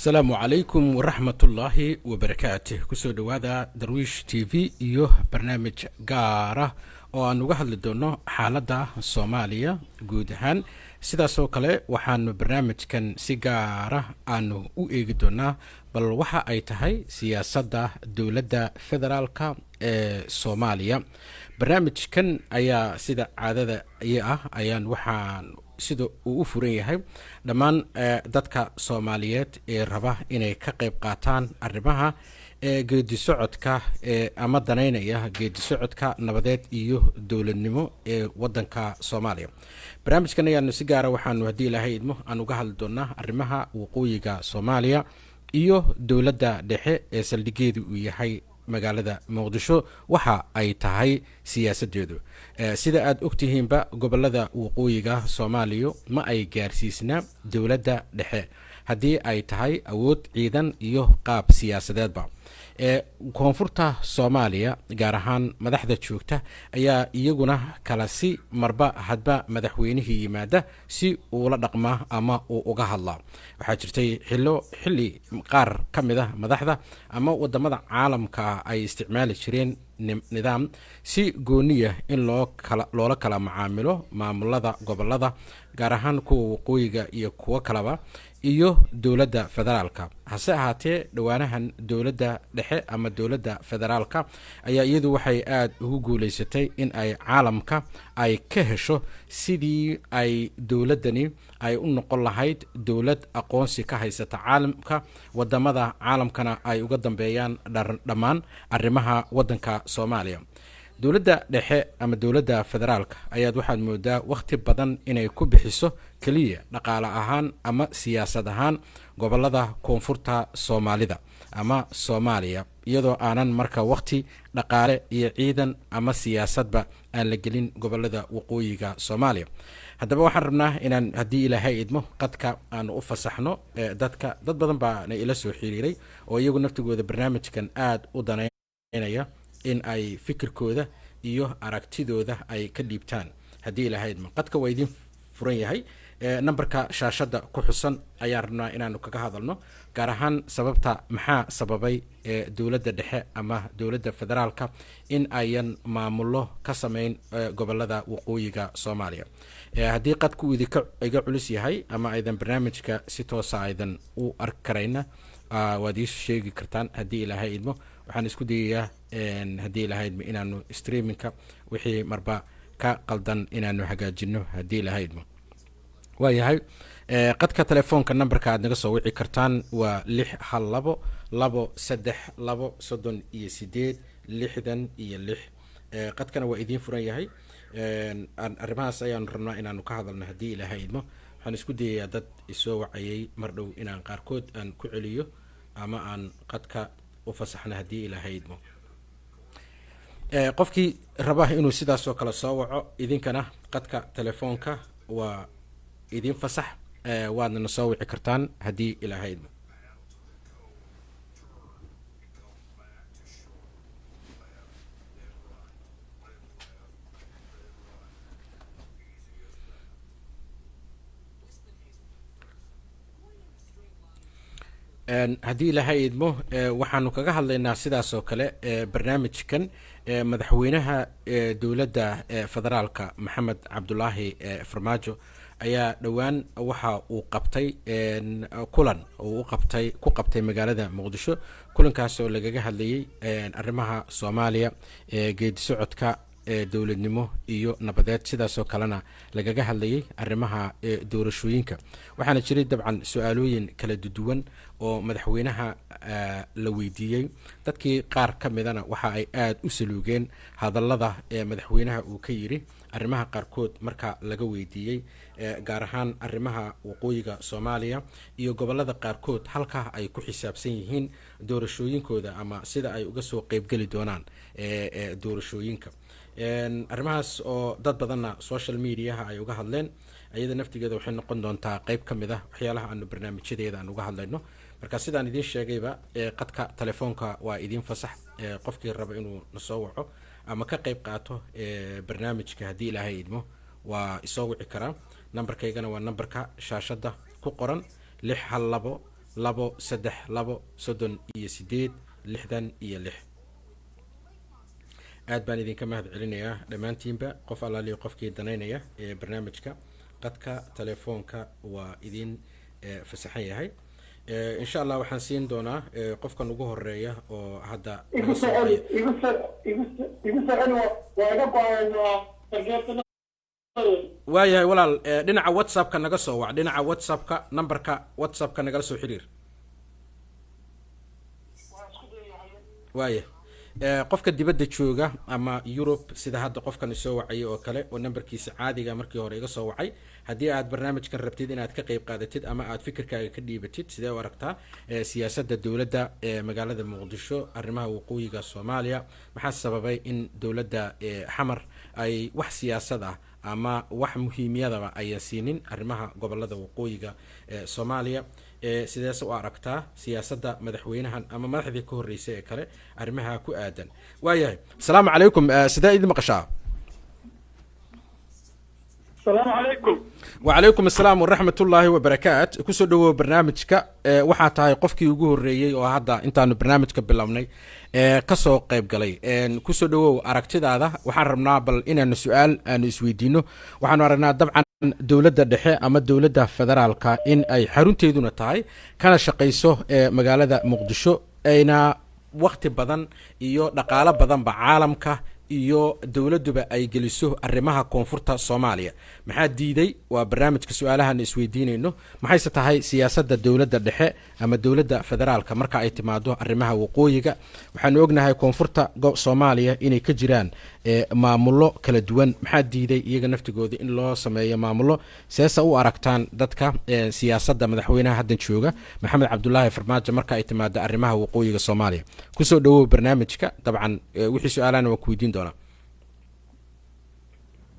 Asalaamu calaykum waraxmatullaahi wabarakaatih. Kusoo dhowaada Darwiish TV iyo barnaamij gaara oo aan uga hadli doono xaaladda Soomaaliya guud ahaan. Sidaasoo kale waxaanu barnaamijkan si gaara aanu u eegi doonaa bal waxa ay tahay siyaasadda dowladda federaalka ee Soomaaliya. Barnaamijkan ayaa sida caadada i ah ayaan waxaan sida uu u furan yahay dhammaan dadka Soomaaliyeed ee raba inay ka qayb qaataan arrimaha geedi socodka ama danaynaya geedi socodka nabadeed iyo dowladnimo ee wadanka Soomaaliya. Barnaamijkan ayaanu si gaara waxaanu, haddii Ilaahay idmo, aan uga hadli doonaa arrimaha waqooyiga Soomaaliya iyo dowladda dhexe ee saldhigeedu uu yahay magaalada Muqdisho, waxa ay tahay siyaasadeedu. Sida aada ogtihiinba, gobolada waqooyiga Soomaaliya ma ay gaarsiisna dowladda dhexe haddii ay tahay awood ciidan iyo qaab siyaasadeedba. Koonfurta Soomaaliya, gaar ahaan madaxda joogta, ayaa iyaguna kala si marba hadba madaxweynihii yimaada si uula dhaqmaa ama uu uga hadlaa. Waxaa jirtay xillo xilli qaar ka mid ah madaxda ama wadamada caalamka ay isticmaali jireen nidaam si gooniya in loola kala macaamilo maamulada gobolada, gaar ahaan kuwa waqooyiga iyo kuwo kaleba, iyo dowladda federaalka. Hase ahaatee, dhowaanahan dowladda dhexe ama dowladda federaalka ayaa iyadu waxay aada ugu guuleysatay in ay caalamka ay ka hesho sidii ay dowladdani ay u noqon lahayd dowlad aqoonsi ka haysata caalamka, wadamada caalamkana ay uga dambeeyaan dhammaan arrimaha wadanka Soomaaliya. Dowladda dhexe ama dowladda federaalka ayaad waxaad moodaa wakhti badan inay ku bixiso keliya dhaqaale ahaan ama siyaasad ahaan gobolada koonfurta Soomaalida ama Soomaaliya, iyadoo aanan marka wakhti dhaqaale iyo ciidan ama siyaasadba aan la gelin gobolada waqooyiga Soomaaliya. Haddaba waxaan rabnaa inaan, haddii Ilaahay idmo, qadka aanu u fasaxno dadka. Dad badan baana ila soo xiriiray oo iyagu naftigooda barnaamijkan aada u danaynaya in ay fikirkooda iyo aragtidooda ay ka dhiibtaan. Haddii Ilaahay idmo, qadka waa idiin furan yahay. Nambarka shaashadda ku xusan ayaan rabnaa inaanu kaga hadalno, gaar ahaan sababta maxaa sababay dowladda dhexe ama dowladda federaalka in ayan maamullo ka sameyn gobolada waqooyiga Soomaaliya. Haddii qadku idinka iga culus yahay ama aydan barnaamijka si toosa aydan u arki karayna, waad ii sheegi kartaan. Haddii Ilaahay idmo, waxaan isku dayayaa, haddii Ilaahay idmo, inaanu streamingka wixii marba ka qaldan inaanu hagaajino, haddii Ilaahay idmo. Waayahay, qadka telefoonka nambarka aad naga soo wici kartaan waa 612 232 38 66. Qadkana waa idiin furan yahay. Arrimahaas ayaanu rabnaa inaanu ka hadalno, haddii Ilaahay idmo. Waxaan isku dayayaa dad isoo wacayay mar dhow inaan qaarkood aan ku celiyo ama aan qadka u fasaxno, haddii Ilaahay idmo. Qofkii raba inuu sidaas oo kale soo waco, idinkana qadka telefoonka waa idin fasax, waadna na soo wici kartaan, haddii Ilaahay idmo. Haddii Ilaahay idmo, waxaanu kaga hadlaynaa sidaas oo kale barnaamijkan madaxweynaha dowladda federaalka Maxamed Cabdulaahi Farmaajo ayaa dhowaan waxa uu qabtay kulan uu u qabtay ku qabtay magaalada Muqdisho, kulankaas oo lagaga hadlayay arrimaha Soomaaliya, geedi socodka dowladnimo iyo nabadeed, sidaasoo kalena lagaga hadlayay arrimaha doorashooyinka. Waxaana jiray dabcan su-aalooyin kala duwan oo madaxweynaha la weydiiyey. Dadkii qaar ka midana waxa ay aada u saluugeen hadallada ee madaxweynaha uu ka yiri arrimaha qaarkood marka laga weydiiyey, gaar ahaan arrimaha waqooyiga Soomaaliya iyo gobolada qaarkood halkaa ay ku xisaabsan yihiin doorashooyinkooda ama sida ay uga soo qeybgeli doonaan doorashooyinka. Arrimahaas oo dad badanna social mediaha ay uga hadleen, ayada naftigeeda waxay noqon doontaa qeyb ka mid ah waxyaalaha aanu barnaamijyadeeda aan uga hadlayno. Marka sidaan idiin sheegayba, qadka telefoonka waa idiin fasax. Qofkii raba inuu nasoo waco ama ka qeyb qaato barnaamijka, haddii Ilaahay idmo, waa isoo wici karaa. Nambarkaygana waa nambarka shaashadda ku qoran, 612 232 38 66. Aad baan idinka mahad celinayaa dhammaantiinba. Qof allaaliyo qofkii danaynaya ee barnaamijka, qadka telefoonka waa idin fasaxan yahay. Insha Allah waxaan siin doonaa qofkan ugu horeeya oo hadda naga soo haya. Igu soo celi, waa iga go-ay. Waayahay walaal, dhinaca WhatsAppka naga soo wac, dhinaca WhatsAppka, numberka WhatsAppka nagala soo xiriir. Waaya, qofka dibadda jooga ama Yurub, sida hadda qofkan isoo wacayay oo kale oo numberkiisa caadiga markii hore iga soo wacay, haddii aad barnaamijkan rabtid inaad ka qeyb qaadatid ama aad fikirkaaga ka dhiibatid, sidee u aragtaa siyaasadda dowladda ee magaalada Muqdisho, arrimaha waqooyiga Soomaaliya? Maxaa sababay in dowladda Xamar ay wax siyaasad ah ama wax muhiimiyadaba ayan siinin arrimaha gobolada waqooyiga ee Soomaaliya? Sideese u aragtaa siyaasadda madaxweynahan ama madaxdii ka horreysay ee kale arrimaha ku aadan? Waayahay, asalaamu calaykum. Sidee idin maqashaa? Asalaamu calaykum. Wacalaykum asalaam waraxmat ullaahi wabarakaat. Kusoo dhawow barnaamijka. Waxaa tahay qofkii ugu horreeyey oo hadda intaanu barnaamijka bilownay kasoo qayb galay. Kusoo dhawow aragtidaada. Waxaan rabnaa bal inaanu su-aal aanu isweydiino. Waxaanu aragnaa dabcan dowladda dhexe ama dowladda federaalka in ay xarunteeduna tahay kana shaqayso magaalada Muqdisho, ayna waqti badan iyo dhaqaalo badanba caalamka iyo dowladduba ay geliso arrimaha koonfurta Soomaaliya. Maxaa diiday? Waa barnaamijka su-aalahan isweydiinayno. Maxayse tahay siyaasadda dowladda dhexe ama dowladda federaalka marka ay timaado arrimaha waqooyiga? Waxaanu ognahay koonfurta Soomaaliya inay ka jiraan maamullo kala duwan. Maxaa diiday iyaga naftigooda in loo sameeyo maamullo? Seese u aragtaan dadka siyaasadda madaxweynaha haddan jooga, Maxamed Cabdulaahi Farmaajo, marka ay timaado arrimaha waqooyiga Soomaaliya? Kusoo dhawow barnaamijka. Dabcan wixii su-aalahana waan ku weydiin doonaa.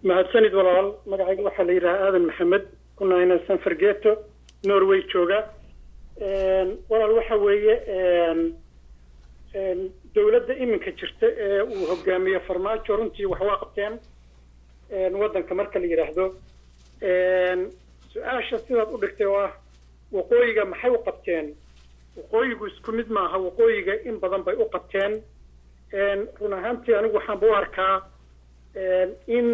Mahadsanid walaal. Magacayga waxaa la yidhaha Aadan Maxamed, ku naayna San Fargeto, Norway jooga. Walaal, waxa weeye dowladda iminka jirta ee uu hogaamiyo Farmaajo runtii wax waa qabteen waddanka. Marka la yidhaahdo su-aasha sidaad u dhigtay oo ah waqooyiga maxay u qabteen, waqooyigu isku mid maaha. Waqooyiga in badan bay u qabteen. Run ahaantii anigu waxaanba u arkaa in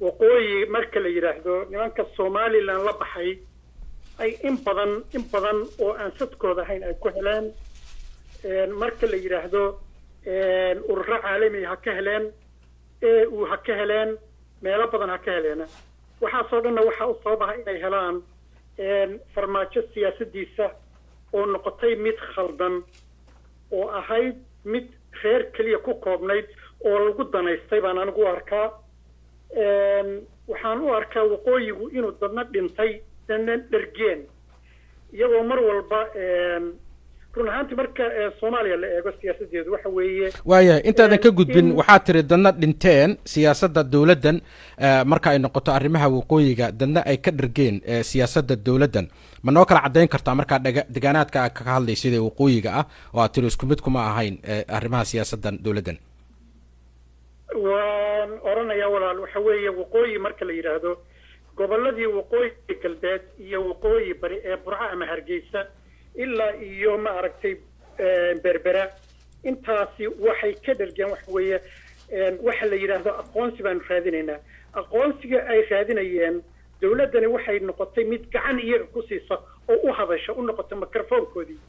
waqooyi marka la yidhaahdo nimanka Somaliland la baxay ay in badan, in badan oo aan sadkooda ahayn ay ku heleen. Marka la yidhaahdo ururo caalami ha ka heleen, AU ha ka heleen, meelo badan ha ka heleena. Waxaasoo dhanna waxaa u sababaha inay helaan Farmaajo siyaasadiisa oo noqotay mid khaldan oo ahayd mid reer keliya ku koobnayd oo lagu danaystay baan anigu u arkaa. Waxaan u arkaa waqooyigu inuu dadna dhintay, dadna dhergeen, iyagoo mar walba run ahaantii marka Soomaaliya la eego siyaasaddeedu waxa weeye Waayahay, intaadan ka gudbin, waxaa tiri dadna dhinteen siyaasadda dowladdan marka ay noqoto arrimaha waqooyiga, dadna ay ka dhergeen siyaasadda dowladdan. Ma noo kala caddayn kartaa markaa degaanaadka aad ka hadlaysid ee waqooyiga ah oo aad tiri isku mid kuma ahayn arrimaha siyaasaddan dowladdan? Waan odhanayaa walaal. Waxa weeye waqooyi marka la yidhaahdo gobolladii waqooyi galbeed iyo waqooyi bari ee Burco ama Hargeysa ilaa iyo, ma aragtay, Berbera, intaasi waxay ka dhergeen waxa weeye waxa la yidhaahdo aqoonsi baanu raadinaynaa. Aqoonsiga ay raadinayeen, dowladdani waxay noqotay mid gacan iyaga ku siisa oo u hadasha, u noqotay microfoonkoodii.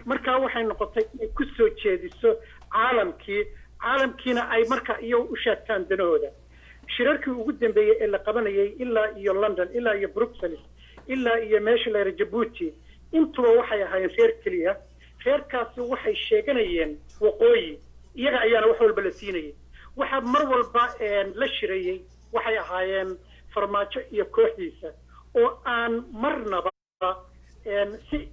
Markaa waxay noqotay inay ku soo jeediso caalamkii, caalamkiina ay marka iyagu u sheegtaan danahooda. Shirarkii ugu dambeeyey ee la qabanayay ilaa iyo London, ilaa iyo Bruxelles, ilaa iyo meesha la yidhaha Jabuuti, intuba waxay ahaayeen reer keliya. Reerkaasi waxay sheeganayeen waqooyi, iyaga ayaana wax walba la siinayay. Waxaa mar walba la shireeyey waxay ahaayeen Farmaajo iyo kooxdiisa oo aan marnaba si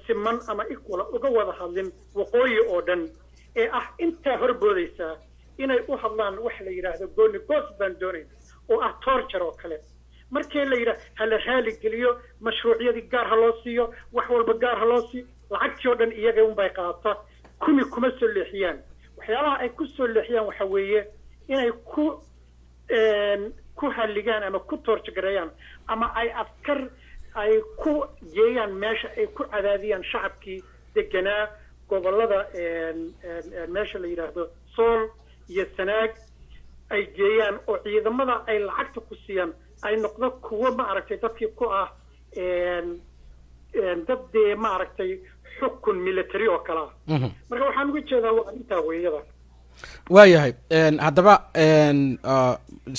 siman ama equal uga wada hadlin waqooyi oo dhan ee ah intaa horboodaysaa inay u hadlaan waxa la yidhaahdo gooni goos baan doonayn oo ah torture oo kale. Markii la yidhaah ha la raali geliyo, mashruucyadii gaar ha loo siiyo, wax walba gaar ha loo siiyo, lacagtii oo dhan iyaga unbay qaata, kumi kuma soo leexiyaan. Waxyaalaha ay ku soo leexiyaan waxa weeye inay ku halligaan ama ku torture gareeyaan ama ay askar Ay ku geeyaan meesha, ay ku cadaadiyaan shacabkii deganaa gobolada meesha la yidhaahdo Sool iyo Sanaag, ay geeyaan oo ciidamada ay lacagta ku siiyaan ay noqdo kuwo, ma aragtay, dadkii ku ah dad dee, ma aragtay, xukun military oo kale ah. Marka waxaan uga jeedaa waa arrintaa weeyada. Waayahay. Haddaba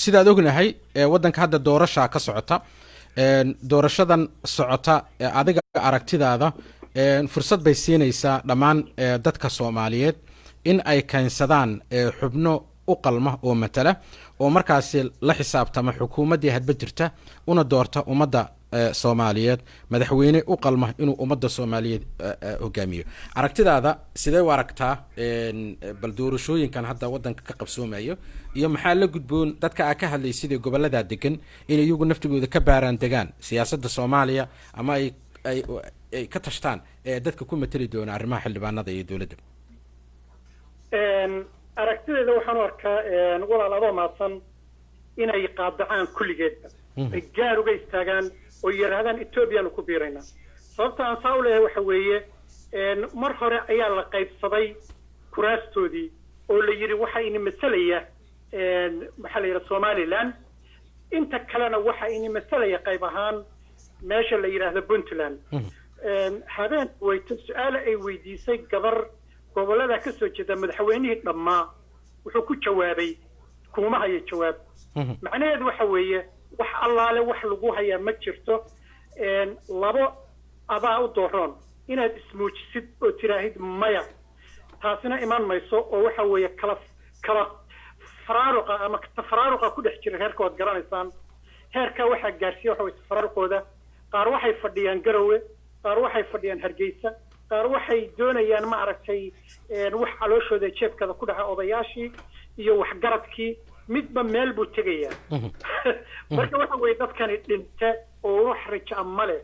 sidaad ognahay, waddanka hadda doorashaa ka socota. Doorashadan socota, adiga aragtidaada, fursad bay siinaysaa dhammaan dadka Soomaaliyeed in ay keensadaan xubno u qalma oo matala oo markaasi la xisaabtama xukuumaddii hadba jirta, una doorta ummadda Soomaaliyeed madaxweyne u qalma inuu ummadda Soomaaliyeed hogaamiyo. Aragtidaada sidee u aragtaa bal doorashooyinkan hadda waddanka ka qabsoomayo, iyo maxaa la gudboon dadka aa ka hadlay sidii gobolladaa degan in iyagu naftigooda ka baaraan degaan siyaasadda Soomaaliya ama ay ka tashtaan dadka ku mateli doona arrimaha xildhibaanada iyo dowladda? Aragtideeda waxaan u arkaa, walaal, adoo mahadsan, inay qaadacaan kulligeedba, ay gaar uga istaagaan oo yidhaahdaan Etoobiyaanu ku biiraynaa. Sababta aan saa u leeyahay waxa weeye, mar hore ayaa la qaybsaday kuraastoodii oo la yidhi waxa ini masalaya, maxaa la yidhaha, Somaliland, inta kalena waxa ini masalaya qayb ahaan meesha la yidhaahdo Puntland. Habeen weyto su-aale ay weydiisay gabar gobollada ka soo jeeda madaxweynihii dhammaa, wuxuu ku jawaabay "Kuuma hayo jawaab." Macnaheedu waxa weeye wax allaale wax lagu hayaa ma jirto. Labo adaa u dooroon inaad ismuujisid oo tiraahid maya, taasina iman mayso, oo waxa weeye kala faraaruqa ama tafaraaruqa ku dhex jira reerka waad garanaysaan. Heerkaa waxaa gaarsiiya waxa weye tafaraaruqooda. Qaar waxay fadhiyaan Garowe, qaar waxay fadhiyaan Hargeysa, qaar waxay doonayaan, ma aragtay, wax calooshooda jeebkada ku dhaca. Odayaashii iyo waxgaradkii midba meel buu tegayaa. Marka waxa weeye dadkani dhinte oo wax raja ma leh.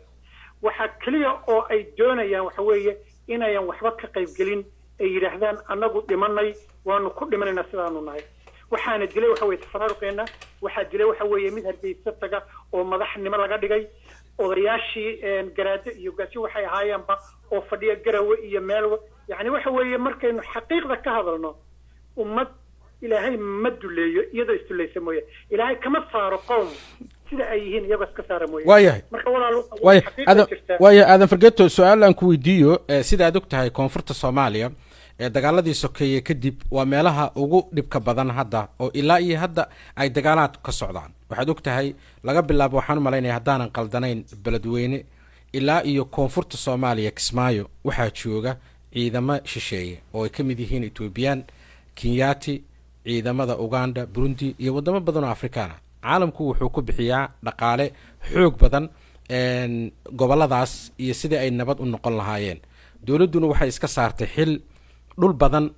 Waxa keliya oo ay doonayaan waxa weeye inayan waxba ka qaybgelin, ay yidhaahdaan annagu dhimanay, waanu ku dhimanaynaa sidaanu nahay. Waxaana dilay waxa weye tafaraaruqeenna. Waxaa dilay waxa weeye mid Hargeysa taga oo madaxnimo laga dhigay, odayaashii garaado iyo gaasyo waxay ahaayeenba oo fadhiya Garawe iyo meelwa. Yacni waxa weeye markaynu xaqiiqda ka hadalno, ummad Ilaahay ma duleeyo iyadoo isdulaysa mooye. Ilaahay kama saaro qowm sida ay yihiin iyagoo iska saara mooye. Waayahay. Marka walaal, waaya xaqiiqda Aadan jirta. Waaya, Aadan Fargeeto, su-aal aan ku weydiiyo. Sida aad og tahay, koonfurta Soomaaliya ee dagaaladii sokeeye kadib waa meelaha ugu dhibka badan hadda oo ilaa iyo hadda ay dagaalaad ka socdaan. Waxaad og tahay laga bilaabo, waxaan u malaynaya haddaanan qaldanayn, Beledweyne ilaa iyo koonfurta Soomaaliya Kismaayo waxaa jooga ciidamo shisheeye oo ay ka mid yihiin Etoobiyaan, Kenyaati, ciidamada Uganda, Burundi iyo wadamo badan oo Afrikaan ah. Caalamku wuxuu ku bixiyaa dhaqaale xoog badan goboladaas iyo sidii ay nabad u noqon lahaayeen. Dowladduna waxay iska saartay xil dhul badan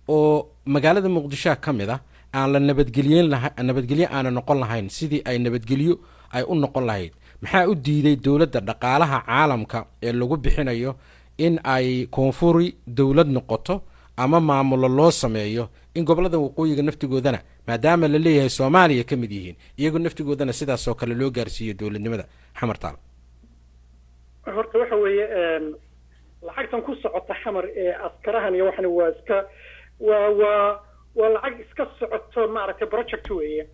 oo magaalada Muqdishoa ka mid ah aan la nabadgelyen laha, nabadgelyo aana noqon lahayn sidii ay nabadgelyo ay u noqon lahayd. Maxaa u diiday dowladda dhaqaalaha caalamka ee lagu bixinayo in ay koonfuri dowlad noqoto ama maamulo loo sameeyo, in gobolada waqooyiga naftigoodana, maadaama la leeyahay Soomaaliya ka mid yihiin, iyagu naftigoodana sidaasoo kale loo gaarsiiyo dowladnimada Xamartaal? Horta waxa weeye lacagtan ku socota Xamar ee askarahan iyo waxan waa iska waa lacag iska socoto, ma aragtay, project weeye.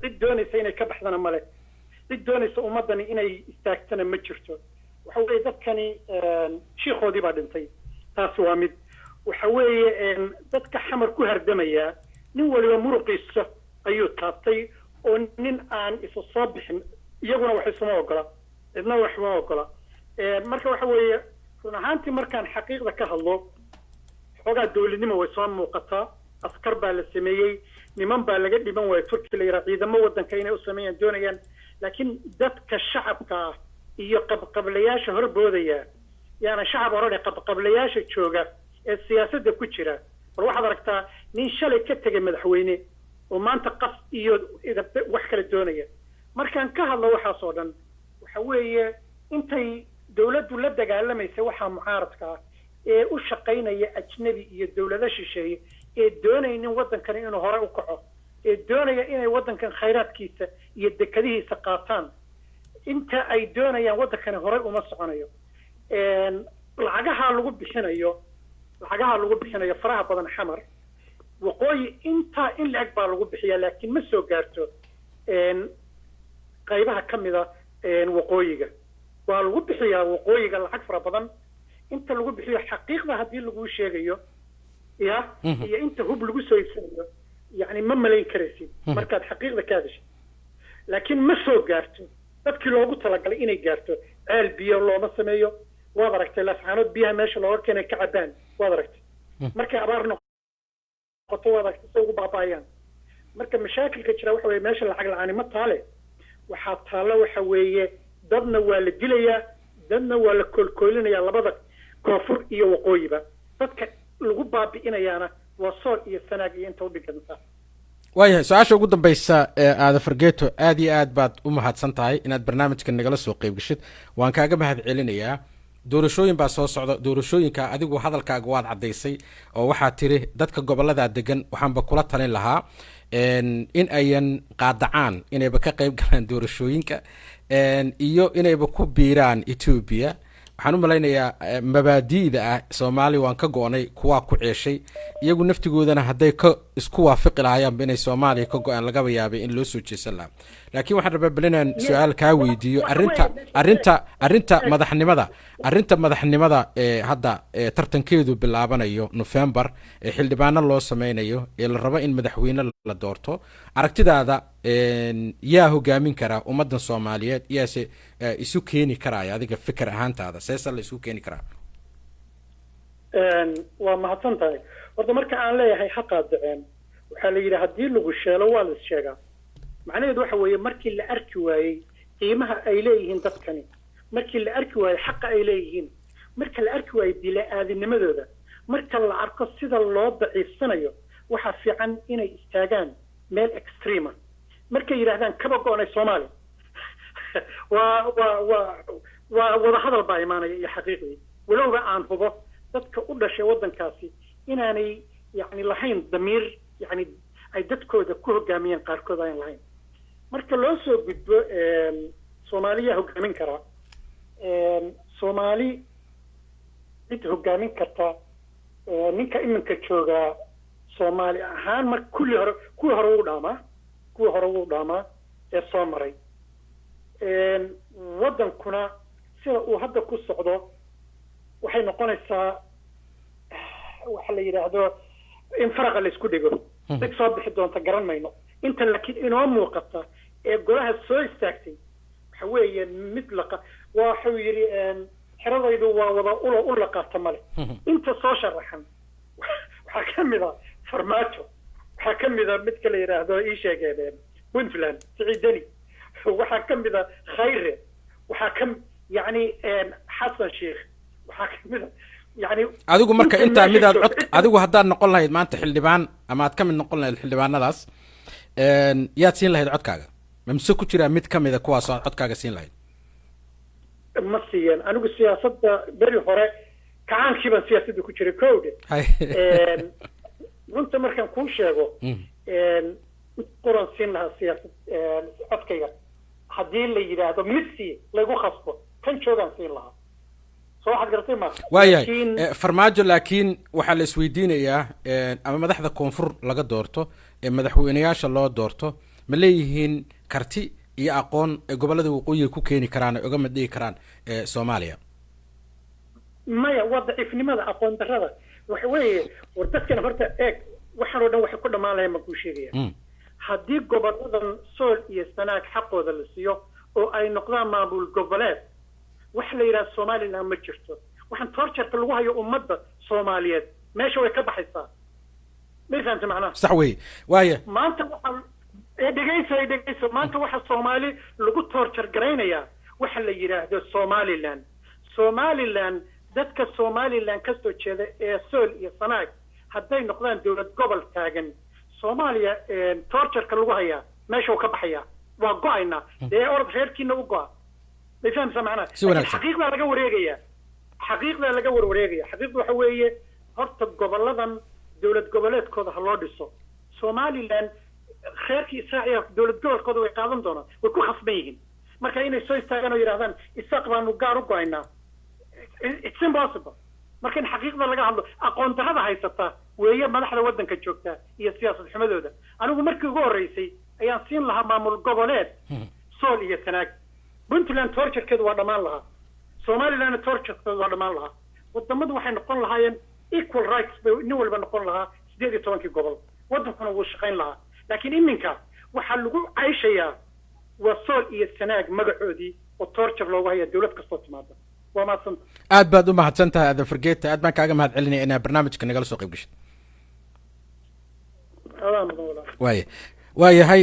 Cid doonaysa inay ka baxdana male, cid doonaysa ummadani inay istaagtana ma jirto. Waxa weeye dadkani shiikhoodii baa dhintay, taas waa mid. Waxa weeye dadka Xamar ku hardamaya nin waliba muruqiisa ayuu taabtay oo nin aan isa soo bixin, iyaguna wax isuma ogola, cidna wax ma ogola. Marka waxa weeye run ahaantii markaan xaqiiqda ka hadlo, xoogaa dowladnimo way soo muuqataa. Askar baa la sameeyey, niman baa laga dhiman waayo Turki la yidhaha, ciidamo waddanka inay u sameeyaan doonayaan. Laakiin dadka shacabka ah iyo qabqablayaasha horboodaya, yaana shacab odhanay, qabqablayaasha jooga ee siyaasadda ku jira, bal waxaad aragtaa nin shalay ka tegay madaxweyne oo maanta qas iyo wax kala doonaya. Markaan ka hadlo waxaas oo dhan, waxa weeye intay dowladdu la dagaalamaysa waxaa mucaaradka ah ee u shaqaynaya ajnabi iyo dowlado shisheeye ee doonaynin waddankani inuu hore u kaco, ee doonaya inay waddankan khayraadkiisa iyo dekadihiisa qaataan. Inta ay doonayaan waddankani horey uma soconayo. Lacagaha lagu bixinayo, lacagaha lagu bixinayo faraha badan Xamar, waqooyi intaa in la-eg baa lagu bixiyaa, laakiin ma soo gaarto. Qaybaha ka mida waqooyiga waa lagu bixiyaa, waqooyiga lacag fara badan inta lagu bixiyo, xaqiiqda haddii laguu sheegayo ya iyo inta hub lagu soo iibsanayo, yani ma malayn karaysid markaad xaqiiqda ka hadashid, laakiin ma soo gaarto dadkii loogu talagalay inay gaarto. Ceel biyo looma sameeyo. Waad aragtay Laascaanood biyaha meesha looga keenay ka cabaan, waad aragtay markay abaar noqoto, waad aragtay sida ugu baaba'ayaan. Marka mashaakilka jira waxa weeye meesha lacag la-aani ma taale, waxaa taalla waxa weeye dadna waa la dilayaa, dadna waa la koolkoolinayaa, labada koonfur iyo waqooyiba. Dadka lagu baabi'inayaana waa Sool iyo Sanaag iyo inta udhiganta. Waayahay, su-aasha ugu dambeysa ee aada Fargeeto, aad iyo aad baad u mahadsan tahay inaad barnaamijka nagala soo qeyb gashid, waan kaaga mahad celinayaa. Doorashooyin baa soo socda. Doorashooyinka adigu hadalkaaga waad caddaysay oo waxaad tiri dadka gobollada degan waxaanba kula talin lahaa in ayan qaadacaan inayba ka qeyb galaan doorashooyinka iyo inayba ku biiraan Etoobiya. Waxaan u malaynayaa mabaadi'da ah Soomaaliya waan ka go-nay kuwaa ku ceeshay, iyagu naftigoodana hadday ka isku waafiqi lahayaanba inay Soomaaliya ka go-aan, lagaba yaabay in loo soo jeesan lahaa. Laakiin waxaan rabaa bal inaan su-aal kaa weydiiyo arrinta madaxnimada, arrinta madaxnimada ee hadda tartankeedu bilaabanayo November, ee xildhibaano loo sameynayo, ee la rabo in madaxweyne la doorto. Aragtidaada, yaa hogaamin karaa ummaddan Soomaaliyeed? Yaase isu keeni karaya adiga fikir ahaantaada? Seesa la isu keeni karaa? Waa mahadsan tahay. Horta marka aan leeyahay ha qaadaceen, waxaa la yidhi haddii lagu sheelo waa la is sheegaa. Macnaheedu waxa weeye markii la arki waayey qiimaha ay leeyihiin dadkani, markii la arki waayey xaqa ay leeyihiin, marka la arki waayey bila-aadinimadooda, marka la arko sida loo daciifsanayo, waxaa fiican inay istaagaan meel extreme ah. Markay yidhaahdaan kaba go-nay Soomaaliya, waa wadahadal baa imaanaya iyo xaqiiqdii. Walowba aan hubo dadka u dhashay waddankaasi inaanay yani lahayn damiir, yani ay dadkooda ku hogaamiyeen qaarkood aan lahayn. Marka loo soo gudbo Soomaaliya hogaamin karaa, Soomaali cid hogaamin karta, ninka iminka joogaa Soomaali ahaan mar kulli hore kuwii hore wuu dhaamaa, kuwii hore wuu dhaamaa ee soo maray. Waddankuna sida uu hadda ku socdo waxay noqonaysaa waxa la yidhaahdo in faraqa la isku dhigo. Cid soo bixi doonta garan mayno inta, laakiin inoo muuqata ee golaha soo istaagtay waxa weeye mid laqa waxuu yidhi xeradaydu waa wada ulo u laqaata male. Inta soo sharaxan waxaa ka mid a Farmaajo, waxaa ka mid a midka la yidhaahdo ii sheegeen Puntland Siciid Deni, waxaa ka mid a Khayre, waxaa ka yacni Xasan Sheikh, waxaa ka mid a yani Adigu marka intaa midaad cod, adigu haddaad noqon lahayd maanta xildhibaan ama aad ka mid noqon lahayd xildhibaanadaas, yaad siin lahayd codkaaga? Ma mise ku jiraa mid ka mida kuwaas aad codkaaga siin lahayd? Ma siiyeen. Anigu siyaasadda beri hore kacaankii baan siyaasadda ku jiray kowde. Runta markaan kuu sheego, mid qoran siin lahaa siyaasad codkayga haddii la yidhaahdo mid sii lagu khasbo, kan joogaan siin lahaa. Soo waxaad garatay ma? Waayahay, Farmaajo. Laakiin waxaa la isweydiinayaa, ama madaxda koonfur laga doorto ee madaxweyneyaasha loo doorto, ma leeyihiin karti iyo aqoon ay gobollada waqooyiga ku keeni karaan, ay uga mid dhigi karaan Soomaaliya? Maya, waa daciifnimada, aqoon darrada. Waxa weeye, war dadkan horta eeg, waxaan oo dhan waxay ku dhammaan lahayn baan kuu sheegaya. Haddii goboladan Sool iyo Sanaag xaqooda la siiyo oo ay noqdaan maamul goboleed, waxa la yidhaha Somaliland ma jirto. Waxaan torture-ka lagu hayo ummadda Soomaaliyeed meesha way ka baxaysaa. Ma fahamta macnaha? Sax wey, waaya. Maanta waxaa dhegeyso, dhegeyso, maanta waxaa Soomaali lagu torture garaynayaa waxa la yidhaahdo Somaliland. Somaliland, dadka Somaliland ka soo jeeda ee Sool iyo Sanaag hadday noqdaan dowlad gobol taagan Soomaaliya, torture-ka lagu hayaa meesha uu ka baxayaa. Waa go-aynaa dee, orod reerkiina u go-a. May fahamsa macnaha? Si wanaagsan. Xaqiiqdaa laga wareegaya, xaqiiqdaa laga warwareegaya. Xaqiiqda waxa weeye horta goboladan dowlad goboleedkooda ha loo dhiso. Somaliland reerkii israaciya dowlad gobolkooda way qaadan doonaan, way ku khasban yihiin. Marka inay soo istaagaan oo yidhahdaan Isaaq baanu gaar u go-aynaa, it's impossible. Marka in xaqiiqda laga hadlo, aqoon darrada haysata weeye madaxda waddanka joogta iyo siyaasad xumadooda. Anigu markii ugu horreysay ayaan siin lahaa maamul goboleed Sool iyo Sanaag. Puntland torture-keedu waa dhammaan lahaa, Somalilandna torture-keedu waa dhammaan lahaa. Wadamadu waxay noqon lahaayeen equal rights bay nin walba noqon lahaa, 18-kii gobol, waddankuna wuu shaqayn lahaa. Laakiin iminka waxaa lagu cayshayaa waa Sool iyo Sanaag magacoodii oo torture loogu haya dawlad kastoo timaada. Waa mahadsanta. Aad baad u mahadsan tahay, Aadan Fargeeta. Aad baan kaaga mahad celinaya inaad barnaamijka nagala soo qayb gashid. Adaa mudan, walaal. Waaya, waayahay.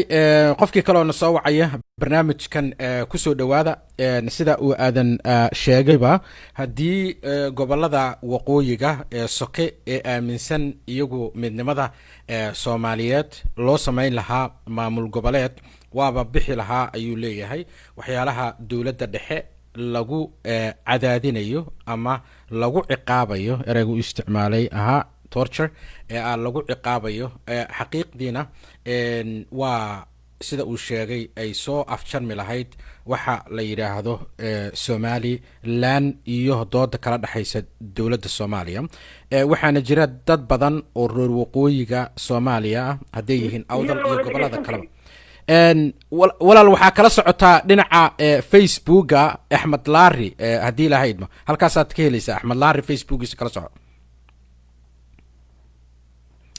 Qofkii kaleoo na soo wacaya barnaamijkan kusoo dhowaada. Sida uu Aadan sheegayba, haddii gobolada waqooyiga ee soke ee aaminsan iyagu midnimada Soomaaliyeed loo samayn lahaa maamul goboleed, waaba bixi lahaa ayuu leeyahay waxyaalaha dowladda dhexe lagu cadaadinayo ama lagu ciqaabayo, ereygu u isticmaalay ahaa torture, ee aan lagu ciqaabayo. Xaqiiqdiina waa sida uu sheegay, ay soo afjarmi lahayd waxa la yidhaahdo Somaliland iyo dooda kala dhexaysa dowladda Soomaaliya. Waxaana jira dad badan oo reer waqooyiga Soomaaliya ah, hadday yihiin Awdal iyo gobolada kaleba. Walaal, waxaa kala socotaa dhinaca Facebooka Axmed Laari, haddii lahaydmo halkaasaad ka helaysaa. Axmed Laari Facebookiisa kala soco,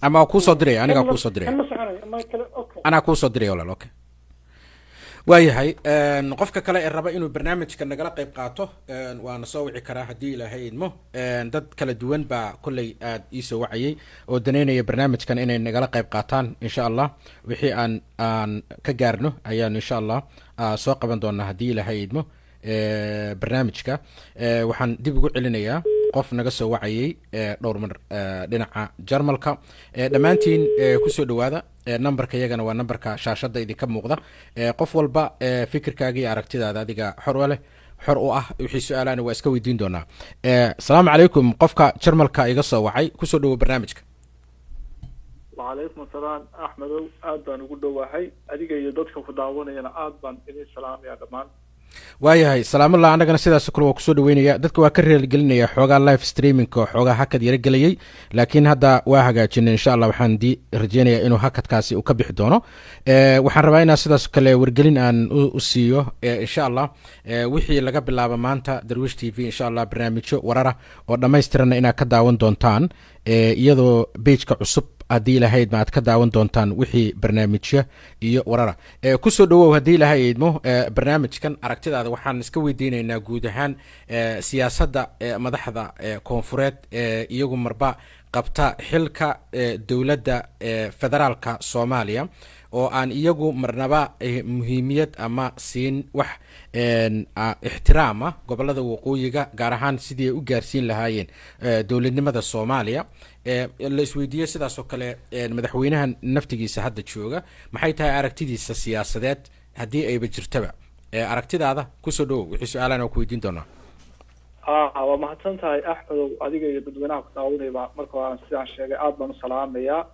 ama waa kuusoo diraya, anigaa kuusoo diraya. Kan ma soconayo ma kale, okay. Anaa kuusoo diraya, walaal. Okay, waayahay. Qofka kale ee raba inuu barnaamijka nagala qayb qaato waana soo wici karaa haddii Ilaahay idmo. Dad kala duwan baa kolley aad iisoo wacayay oo daneynaya barnaamijkan inay nagala qayb qaataan. Insha Allah wixii aan ka gaarno ayaanu insha Allah soo qaban doonaa haddii Ilaahay idmo. Barnaamijka waxaan dib ugu celinayaa qof naga soo wacayay dhowr mar dhinaca Jarmalka. Dhammaantiin kusoo dhowaada. Numberka iyagana waa numberka shaashadda idinka muuqda. Qof walba fikirkaaga iyo aragtidaada adiga xor u leh, xor u ah. Wixii su-aalahana waa iska weydiin doonaa. Asalaamu calaykum. Qofka Jarmalka iga soo wacay, kusoo dhowo barnaamijka. Wacalaykum asalaam, Axmedow. Aad baan ugu dhowahay, adiga iyo dadka ku daawanayana aad baan idin salaamaya dhammaan. Waayahay, salaamullah. Annagana sidaas kale waa kusoo dhaweynaya. Dadka waa ka reergelinaya xoogaa live streamingka oo xoogaa hakad yaro gelayay, laakiin hadda waa hagaajinay. Insha Allah waxaan di rajeynayaa inuu hakadkaasi uu ka bixi doono. Waxaan rabaa inaan sidaas kale wargelin aan u siiyo. Insha Allah wixii laga bilaabo maanta Darwish TV, insha Allah barnaamijyo warara oo dhammaystiranna inaad ka daawan doontaan, iyadoo page-ka cusub haddii lahayd ma aad ka daawan doontaan wixii barnaamijyo iyo warara. Kusoo dhawow haddii Ilahay idmo barnaamijkan. Aragtidaada waxaan iska weydiinaynaa guud ahaan siyaasadda madaxda koonfureed ee iyagu marba qabta xilka dowladda federaalka Soomaaliya, oo aan iyagu marnaba muhiimiyad ama siin wax ixtiraama gobolada waqooyiga, gaar ahaan sidii ay u gaarsiin lahaayeen dowladnimada Soomaaliya. La isweydiiyo sidaas oo kale madaxweynaha naftigiisa hadda jooga, maxay tahay aragtidiisa siyaasadeed haddii ayba jirtaba? Aragtidaada kusoo dhawow. Wixii su-aalana waa ku weydiin doonaa. Waa mahadsan tahay, Axmedow. Adiga iyo dadweynaha ku daawanayba marka hore sidaan sheegay aad baan u salaamayaa.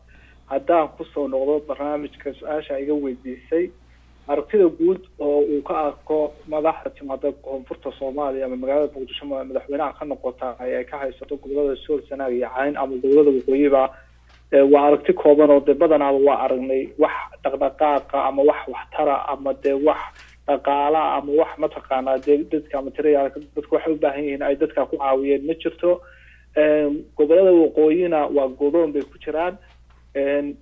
Haddaan kusoo noqdo barnaamijka, su-aasha iga weydiisay, aragtida guud oo uu ka arko madaxda timaada koonfurta Soomaaliya ama magaalada Muqdisho madaxweynaha ka noqota ay ka haysato gobolada Sool, Sanaag iyo Cayn ama gobolada waqooyiba, waa aragti kooban oo dee badanaaba waa aragnay wax dhaqdhaqaaqa ama wax waxtara ama dee wax dhaqaala ama wax mataqaanaa dee dadka ama tirayaal dadka waxay u baahan yihiin ay dadka ku caawiyeen ma jirto. Gobolada waqooyina waa godoon bay ku jiraan.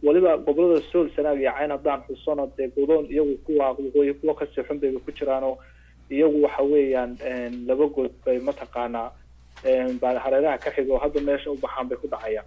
Waliba gobolada Sool, Sanaag iyo Cayn haddaan xusona, dee godoon iyagu kuwa waqooyi kuwa kasii xun bayba ku jiraanoo iyagu waxa weeyaan laba god bay mataqaanaa baa hareeraha ka xigo, hadda meesha u baxaan bay ku dhacayaan.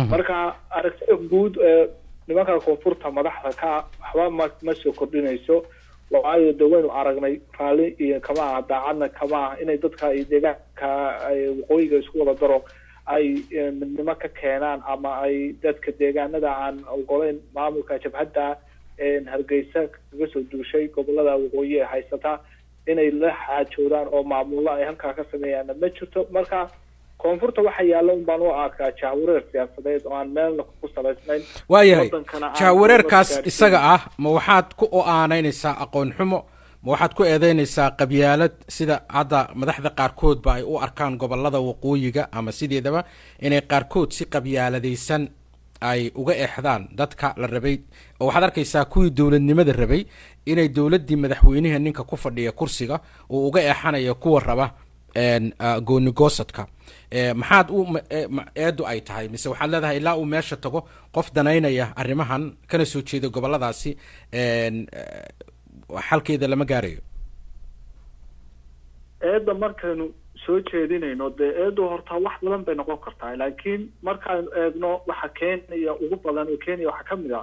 Marka aragtida guud ee nimanka koonfurta madaxda ka waxba ma soo kordhinayso, waayo de waynu aragnay raalli iyo kama aha, daacadna kama ah inay dadka iyo deegaanka ay waqooyiga isku wada daro ay midnimo ka keenaan ama ay dadka deegaanada aan ogolayn maamulka jabhadda Hargeysa kaga soo duushay gobolada waqooyi ee haysata inay la xaajoodaan oo maamullo ay halkaa ka sameeyaanna ma jirto. Marka koonfurta waxa yaalla un baan u arkaa jahwareer siyaasadeed oo aan meelna ku salaysnayn. Waayahay. Wadankana aan Jahwareerkaas gaarsiin. isaga ah, ma waxaad ku o-aanaynaysaa aqoon xumo, Ma waxaad ku eedeynaysaa qabyaalad, sida hadda madaxda qaarkoodba ay u arkaan gobolada waqooyiga, ama sideedaba inay qaarkood si qabyaaladaysan ay uga eexdaan dadka la rabay? Oo waxaad arkaysaa kuwii dowladnimada rabay inay dowladdii madaxweynaha, ninka ku fadhiya kursiga, uu uga eexanayo kuwa raba gooni goosadka. Maxaad u eedu ay tahay? Mise waxaad leedahay ilaa uu meesha tago qof danaynaya arrimahan kana soo jeeda goboladaasi, xalkeeda lama gaarayo? Eedda markaynu soo jeedinayno, dee eeddu horta wax badan bay noqon kartaa, laakiin markaaynu eegno waxa keenaya ugu badan oo keenaya waxaa kamid a,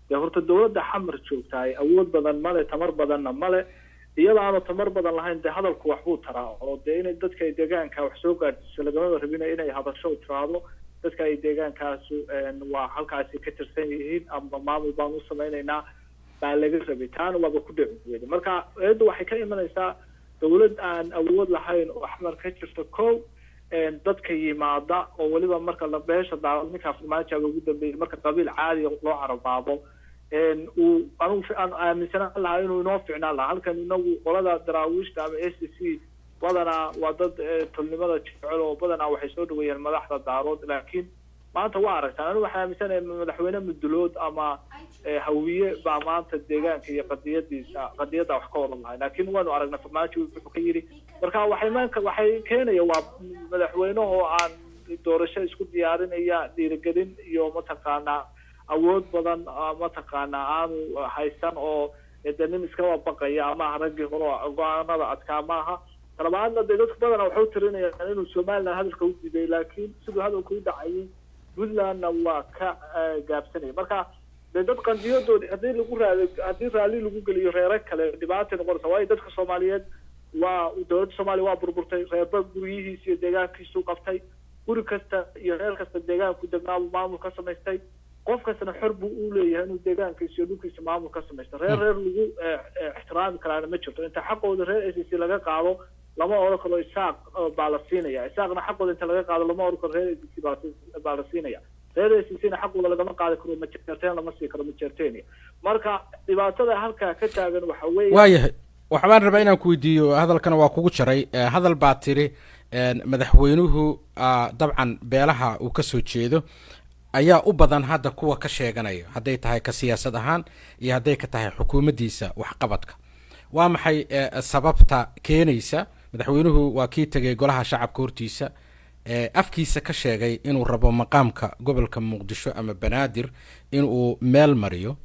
dee horta dawladda Xamar joogtahay awood badan male, tamar badanna male. Iyada aanu tamar badan lahayn, dee hadalku waxbuu taraa, oo dee inay dadka ay deegaanka wax soo gaadhsiiso lagamaba rabina, inay hadasho tiraahdo dadka ay deegaankaasu waa halkaasi ka tirsan yihiin ama maamul baan u samaynaynaa baa laga rabay. Taana waaba ku dhici weyda. Marka eeddu waxay ka imanaysaa dawlad aan awood lahayn oo Xamar ka jirta ko dadka yimaada, oo weliba marka la beesha Daarood, ninkaa Farmaajoga ugu dambeeyay, marka qabiil caadiga loo carabaabo, uu anigu aan aaminsanaan lahaa inuu inoo ficnaan lahaa halkan. Inagu qolada Daraawiishta ama SSC badanaa waa dad tolnimada jecel, oo badanaa waxay soo dhaweeyaan madaxda Daarood. Laakiin maanta waa aragtaan, anigu waxaan aaminsanahay madaxweyne Mudulood ama Hawiye baa maanta deegaanka iyo qadiyadiisa, qadiyadda wax ka oran lahay. Laakiin waanu aragnay Farmaajo wuxuu ka yidhi. Marka waxay maanka waxay keenaya waa madaxweynehoo aan doorasho isku diyaarinaya, dhiirigelin iyo mataqaanaa awood badan mataqaanaa aanu haysan, oo de nin iskaba baqaya ama raggii hore go-aanada adkaa maaha. Talabaadna, dee dadku badanaa waxay u tirinayaan inuu Somaliland hadalka u diiday, laakiin siduu hadalka u dhacayay Puntlandna waa ka gaabsanaya. Marka dee dad qandiyadoodi haddii lagu raad haddii raalli lagu geliyo reero kale, dhibaatay noqonaysa, waayo dadka Soomaaliyeed waa dowladda Soomaaliya waa burburtay, reerba guryihiisa iyo deegaankiisuu qabtay, guri kasta iyo reer kasta deegaanku degnaabu maamul ka samaystay. Qof kastana xor buu u leeyahay inuu deegaankiisa iyo dhulkiisa maamul ka samaysto. Reer reer lagu ixtiraami karaana ma jirto. Inta xaqooda reer SSC laga qaado lama oran karo Isaaq baa la siinaya. Isaaqna xaqooda inta laga qaado lama oran karo reer SSC baa la siinaya. Reer SSC na xaqooda lagama qaadi karo, Majeerteen lama sii karo Majeertenia. Marka dhibaatada halkaa ka taagan waxa weeye Waayahay, waxbaan rabaa inaan ku weydiiyo, hadalkana waa kugu jaray. Hadal baa tiri madaxweynuhu dabcan beelaha uu ka soo jeedo ayaa u badan hadda kuwa ka sheeganaya, hadday tahay ka siyaasad ahaan iyo hadday ka tahay xukuumaddiisa waxqabadka. Waa maxay sababta keenaysa? Madaxweynuhu waa kii tegay golaha shacabka hortiisa, afkiisa ka sheegay inuu rabo maqaamka gobolka Muqdisho ama Banaadir inuu meel mariyo.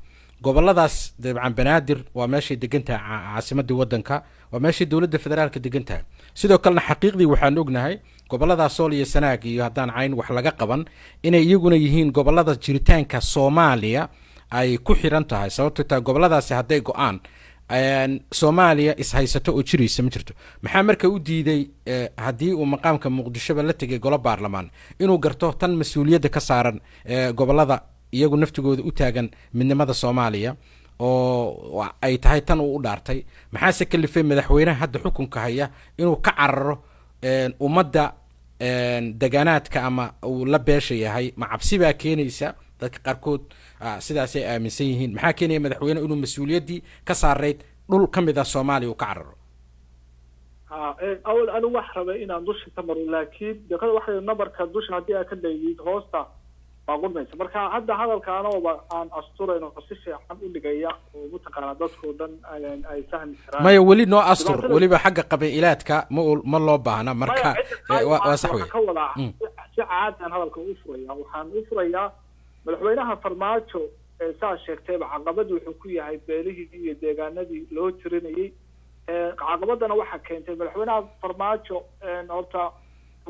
Goboladaas dabcan Banaadir waa meeshay degan tahay caasimadii wadanka, waa meeshay dowladda federaalka degan tahay. Sidoo kalena xaqiiqdii waxaan ognahay goboladaas Sool iyo Sanaag iyo haddaan Cayn wax laga qaban inay iyaguna yihiin gobolada jiritaanka Soomaaliya ay ku xiran tahay. Sababto tahay goboladaasi hadday go-aan, Soomaaliya ishaysato oo jiraysa ma jirto. Maxaa marka u diiday, haddii uu maqaamka Muqdishoba la tegay golo baarlamaan, inuu garto tan mas-uuliyadda ka saaran gobolada iyagu naftigooda u taagan midnimada Soomaaliya, oo ay tahay tan uu u dhaartay? Maxaase kalifay madaxweynaha hadda xukunka haya inuu ka cararo ummadda degaanaadka ama uu la beesha yahay? Ma cabsi baa keenaysa? Dadka qaarkood sidaasay aaminsan yihiin. Maxaa keenaya madaxweyne inuu mas-uuliyaddii ka saarayd dhul ka mid ah Soomaaliya uu ka cararo? Ha, awal anigu wax rabay inaan dusha ka maro, laakiin deeqada waxay nabarka dusha haddii aad ka daydid hoosta baa qurmaysa. Marka hadda hadalka anooba aan asturayno si fiican u dhigaya oo mataqaana dadkoo dhan ay fahmi karaan. Maya, weli noo astur. Weliba xagga qabiilaadka ma loo baahna. Marka waa sax wey. Ka wadaa si caadi aan hadalka u furaya, waxaan u furayaa madaxweynaha Farmaajo saa sheegtayba caqabad wuxuu ku yahay beelihii iyo deegaanadii loo tirinayay. Caqabadana waxaa keentay madaxweynaha Farmaajo horta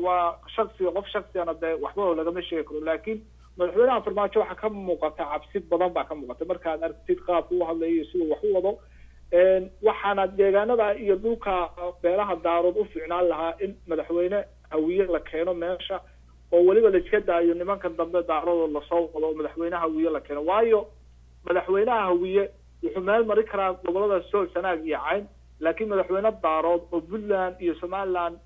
waa shaksiga, qof shaksigana dee waxba lagama sheegi karo, laakiin madaxweynaha Farmaajo waxaa ka muuqata cabsi badan baa ka muuqata markaad aragtid qaabka u hadlayo iyo siduu wax u wado. Waxaana deegaanada iyo dhulka beelaha Daarood u fiicnaan lahaa in madaxweyne Hawiye la keeno meesha, oo weliba la iska daayo nimanka dambe Daaroodoo lasoo wado, oo madaxweynaha Hawiye la keeno, waayo madaxweynaha Hawiye wuxuu meel mari karaa gobolada Sool, Sanaag iyo Cayn. Laakiin madaxweyne Daarood oo Puntland iyo Somaliland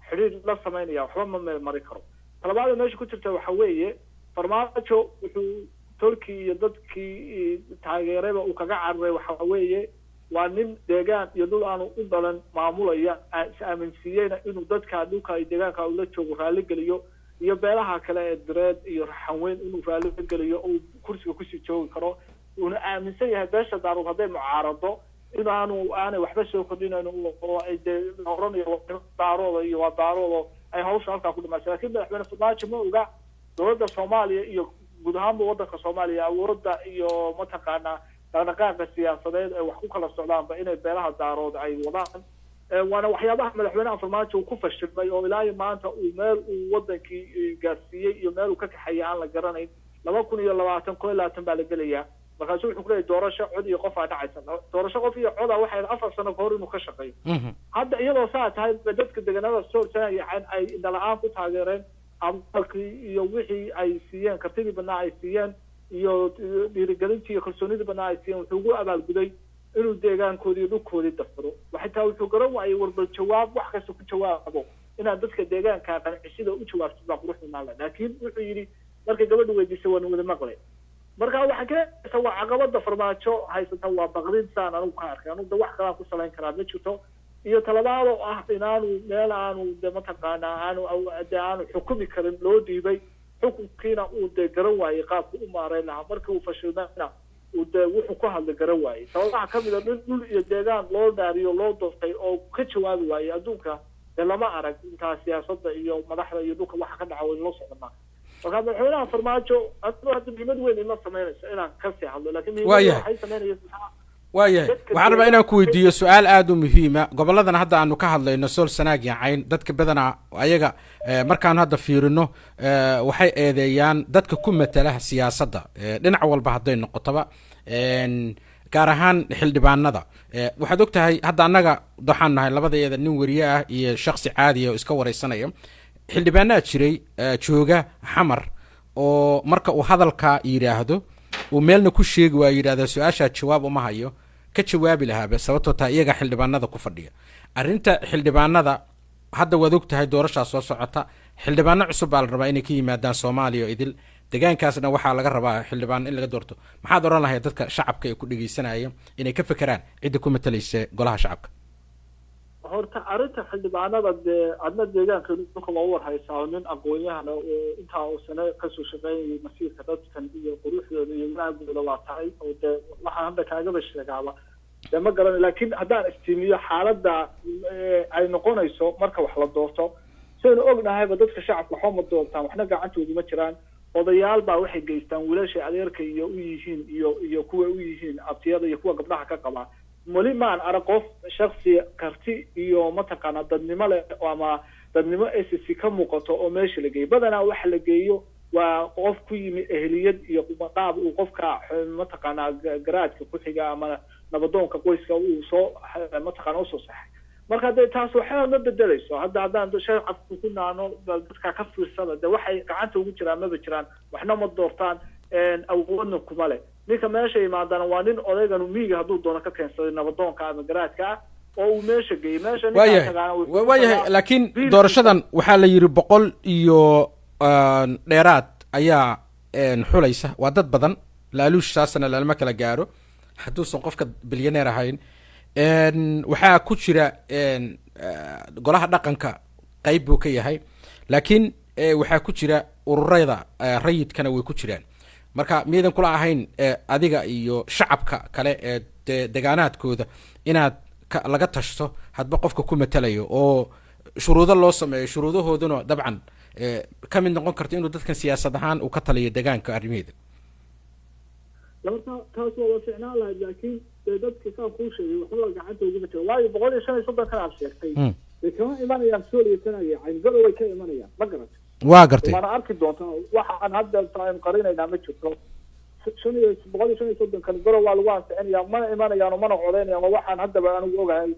xidhiir la samaynaya waxba ma meel mari karo. Talabaada meesha ku jirta waxa weeye, Farmaajo wuxuu tolkii iyo dadkii taageerayba uu kaga cararay waxa weeye Waa nin deegaan iyo dhul aanu u dhalan maamulaya, is aaminsiiyeyna inuu dadka dhulka iyo deegaanka ula joogo raalli geliyo, iyo beelaha kale ee direed iyo raxanweyn inuu raalli geliyo oo kursiga kusii joogi karo. Uuna aaminsan yahay beesha Daarood hadday mucaarado in aanay waxba soo kordhinayn, oo ay dee la oranayo Daarooda iyo waa Daaroodo ay hawsha halkaa ku dhamaysay. Laakiin madaxweyne Farmaajo ma oga dowladda Soomaaliya iyo guud ahaanba waddanka Soomaaliya awoodda iyo mataqaanaa dhaqdhaqaaqa siyaasadeed ay wax ku kala socdaanba inay beelaha Daarood ay wadaan. Waana waxyaabaha madaxweynaha Farmaajo uu ku fashilmay, oo ilaa iyo maanta uu meel uu wadankii gaarsiiyey iyo meel uu ka kaxeeyay aan la garanayn. 2020 21 baa la gelayaa, markaasu wuxuu kuleeyahy doorasho cod iyo qof aa dhacaysa. Doorasho qof iyo coda waxay 4 sano kahor inuu ka shaqeeyo. Hadda iyadoo saa tahay ba dadka deegaanada Sool ay indhala-aan ku taageereen, amalkii iyo wixii ay siiyeen, kartidii badnaa ay siiyeen iyo dhiirigelintii iyo kalsoonidii badnaa ay siiyeen, wuxuu ugu abaalguday inuu deegaankoodii iyo dhulkoodii dafiro. Xitaa wuxuu garan waayey warbal jawaab wax kasta ku jawaabo inaad dadka deegaanka qancisida u jawaabtid baa qurux badnaan laha. Laakiin wuxuu yidhi markay gabadha weydiisay waan wada maqlay. Marka waxaa keenaysa waa caqabada Farmaajo haysata, waa baqdin saan anigu ka arkay. Anigu de wax kalaan ku salayn karaa ma jirto. Iyo talabaad oo ah inaanu meel aanu de mataqaanaa aanu de aanu xukumi karin loo dhiibay, xukunkiina uu de garan waayey qaabku u maareyn lahaa. Markii uu fashilmayna uu de wuxuu ku hadlay garan waayey. Sababaha kamid a dhul dhul iyo deegaan loo dhaariyo loo doortay oo ka jawaabi waayey adduunka dee lama arag. Intaa siyaasadda iyo madaxda iyo dhulka waxa ka dhaca waynu la soconaa. Marka madaxweynaha Farmaajo adigu hadda muhiimad weyn ima samaynayso inaan kasii hadlo, laakiin muhiimad waxay samaynaysaa. Waayahay, waxaan rabaa inaan ku weydiiyo su-aal aada u muhiima. Goboladan hadda aanu ka hadlayno, Sool, Sanaag iyo Cayn, dadka badanaa ayaga markaanu hadda fiirino waxay eedeeyaan dadka ku matala siyaasadda, dhinac walba hadday noqotoba, gaar ahaan xildhibaanada. Waxaad og tahay hadda annaga waxaan nahay labadeeda nin weriye ah iyo shaksi caadiya oo iska wareysanaya. Xildhibaanaa jiray jooga Xamar oo marka uu hadalka yidhaahdo uu meelna ku sheegi waayo, yidhahdaa su-aashaa jawaab uma hayo, ka jawaabi lahaaba, sababtoo taa iyaga xildhibaanada ku fadhiya. Arrinta xildhibaanada hadda waad og tahay, doorashaa soo socota, xildhibaano cusub baa la rabaa inay ka yimaadaan Soomaaliya oo idil, deegaankaasna waxaa laga rabaa xildhibaan in laga doorto. Maxaad odhan lahayd dadka shacabka ee ku dhegeysanaya inay ka fekeraan cidda ku matalaysa golaha shacabka? Horta arrinta xildhibaanada dee adna deegaanka dhulka waa u warhaysaa, oo nin aqoon-yahana oo intaa uu sane kasoo shaqeynayay masiirka dadkan iyo quruxdooda iyo wanaagooda waa tahay, oo dee waxaan hadda kaagaba sheegaaba dee ma garanayo. Laakiin haddaan istiimiyo xaaladda ay noqonayso marka wax la doorto, sidaynu ognahayba dadka shacabka waxba ma doortaan, waxna gacantoodu ma jiraan. Odayaal baa waxay geystaan wiilashay adeerka iyo u yihiin iyo kuwa u yihiin abtiyada iyo kuwa gabdhaha ka qaba. Weli maan arag qof shaksi karti iyo mataqaana dadnimo leh ama dadnimo SC ka muuqato oo meesha la geeyo. Badanaa waxa la geeyo waa qof ku yimi ehliyad iyo qaab uu qofka mataqaanaa garaadka ku xiga ama nabadoonka qoyska uu soo mataqaana usoo saxay. Marka dee taas waxba ma bedeleyso. Hadda haddaan shacabka ku naano dadka ka fiirsada, dee waxay gacanta ugu jiraan maba jiraan, waxna ma doortaan, awoodna kuma leh. Ninka meesha imaadana waa nin odayganu miyiga hadduu doono ka keensaday nabadoonka ama garaadka ah oo uu meesha geeyey meesha ninkaa Waayahay. tagaana wuxuu Waayahay. tagaa Laakiin biilkiisa. doorashadan waxaa la yidhi 100 iyo dheeraad ayaa xulaysa, waa dad badan. Laaluush saasna lalama kala gaaro hadduusan qofka bilyaneer ahayn. Waxaa ku jira golaha dhaqanka qayb buu ka yahay, laakiin waxaa ku jira ururada rayidkana way ku jiraan. Marka miyaydan kula ahayn adiga iyo shacabka kale ee degaanaadkooda inaad laga tashto hadba qofka ku matalayo oo shuruudo loo sameeyo, shuruudahooduna dabcan ka mid noqon karto inuu dadkan siyaasad ahaan uu ka taliyo degaanka arrimaheeda? Horta taas waa ficnaan lahayd, laakiin dee dadka saan kuu sheegay waxba gacanta uguma jiro, waayo 135-kan aad sheegtay dee kama imanayaan Sool iyo Sanaag, Cayn, way ka imanayaan, ma garat? Waa gartay. Waana arki doontaa, waxaan hadda aynu qarinaynaa ma jirto. Shan iyo 135-kan gorow waa lagu ansixinayaa, mana imanayaan oo mana codaynayaan. Waa waxaan haddaba anigu ogahay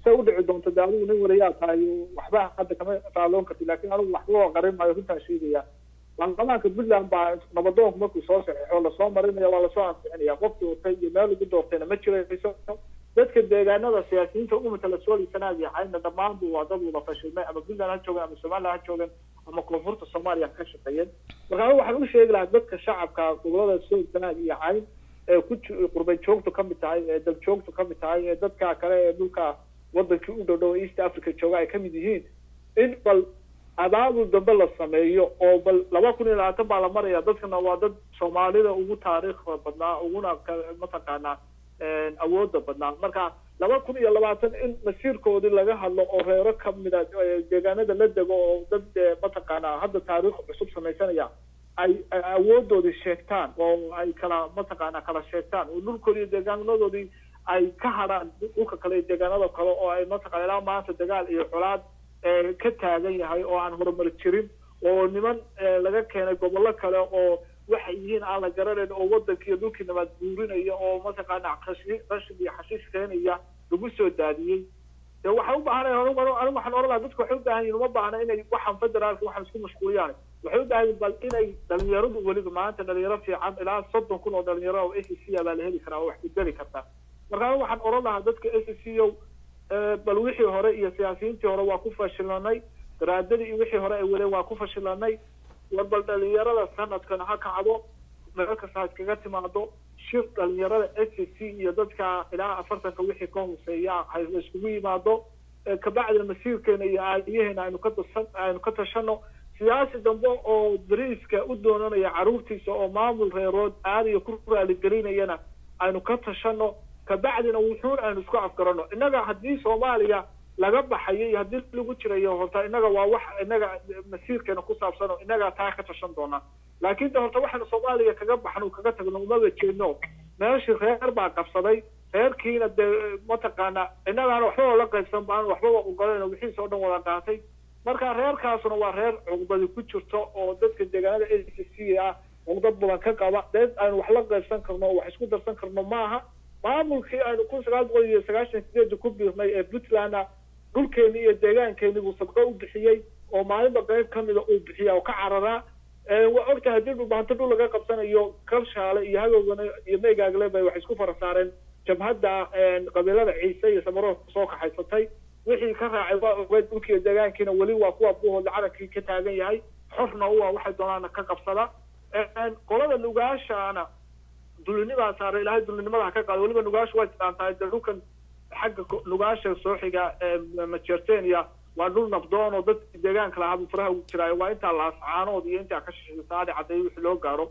say u dhici doonto. Dee adigu nin wariyaa tahay, waxba hadda kama raaloon karti, laakiin anigu waxba waa qarin maayo, runtaan sheegaya. Baarlamaanka Puntland baa nabadoonku markuu soo saxeixo lasoo marinaya, waa lasoo ansixinaya. Qof doortay iyo meel lagu doortayna ma jirayso. Dadka deegaanada siyaasiyiinta u matala Sool iyo Sanaag iyo Caynna dhammaanbu waa dad wada fashilmay, ama Puntland ha joogan ama Somaliland ha joogan ama koonfurta Soomaaliya ha ka shaqeeyeen. Marka anigu waxaan u sheegi lahaa dadka shacabka gobolada Sool, Sanaag iyo Cayn. Ee ku qurbay joogtu ka mid tahay, ee daljoogtu ka mid tahay, ee dadka kale ee dhulka wadankii u dhow dhow East Africa jooga ay ka mid yihiin, in bal abaabul dambe la sameeyo oo bal 2020 baa la maraya. Dadkana waa dad Soomaalida ugu taariikhda badnaa, uguna mataqaanaa awoodda badnaa. Marka 2020 in masiirkoodii laga hadlo oo reero kamida deegaanada la dego oo dad mataqaanaa hadda taariikh cusub samaysanaya ay awoodoodii sheegtaan oo ay kala mataqaanaa kala sheegtaan oo dhulkoodii iyo deegaanadoodii ay ka hadhaan dhulka kale iyo deegaanada kale oo ay mataqana ilaa maanta dagaal iyo colaad ka taagan yahay oo aan horumar jirin, oo niman laga keenay gobollo kale oo waxay yihiin aan la garanayn oo wadankii iyo dhulkii nabaad guurinaya oo mataqaana qashin iyo xashiish keenaya lagu soo daadiyey. De waxay u baahanay, anigu waxaan oran lahaa, dadku waxay u baahan yihin, uma baahna inay waxaan federaalka waxaan isku mashquuliyaan. Waxay u baahan yihin bal inay dhalinyaradu, weliba maanta dhalinyaro fiican, ilaa 30,000 oo dhalinyaro oo SSC baa la heli karaa oo wax bedeli karta. Marka anigu waxaan oran lahaa dadka SSC o, bal wixii hore iyo siyaasiyiintii hore waa ku fashilanay, garaadadii iyo wixii hore ay wadeen waa ku fashilanay. War bal dhalinyarada sanadkan ha kacdo, meel kasta ha iskaga timaado, shir dhalinyarada SSC iyo dadka ilaa 40-ka wixii ka hooseeya ha iskugu yimaado. Kabacdina masiirkeena iyo aayaheena aynu ka tashano. Siyaasi dambe oo bariiska u doonanaya carruurtiisa oo maamul reerood aadaya ku raaligelinayana aynu ka tashano. Kabacdina wuxuun aynu isku afgarano innaga haddii Soomaaliya laga baxayo iyo haddii lagu jirayo. Horta innaga waa wax innaga masiirkeena ku saabsano, innagaa taa ka tashan doonaa. Laakiin de horta waxaanu Soomaaliya kaga baxno, kaga tagno umaba jeedno. Meeshii reer baa qabsaday, reerkiina dee mataqaana innagaana waxbaba la qaybsan baan waxbaba ogolayno, wixiisa oo dhan wada qaatay. Marka reerkaasuna waa reer cuqdadi ku jirto oo dadka deegaanada SSC ah cuqdad badan ka qaba. Dee aynu wax la qaybsan karno oo wax isku darsan karno maaha. Maamulkii aynu 1998 ku biirnay ee Puntlandna dhulkeeni iyo deegaankeeni buu sadqo u bixiyey oo maalinba qayb kamida uu bixiya oo ka cararaa. Waa ogtahay haddii dhulbahanto dhul laga qabsanayo, Kalshaale iyo Hagowgana iyo Meygaagle bay wax isku fara saareen. Jabhadda qabiilada Ciise iyo Samaroon soo kaxaysatay wixii ka raacay waa ogeed. Dhulkii iyo deegaankiina weli waa kuwa buuhooda carankii ka taagan yahay, xorna u ah, waxay doonaana ka qabsada. Qolada Nugaashana dulinimaa saaray, Ilaahay dulinimada ha ka qaado. Weliba Nugaasha waa jiraan tahay dee dhulkan xagga Nugaasha soo xiga Majeertenia waa dhul nabdoon oo dadki deegaanka lahaa buu faraha ugu jiraayo. Waa intaa Laascaanood iyo intaa ka shishisa Adhi Caddeey wixii loo gaaro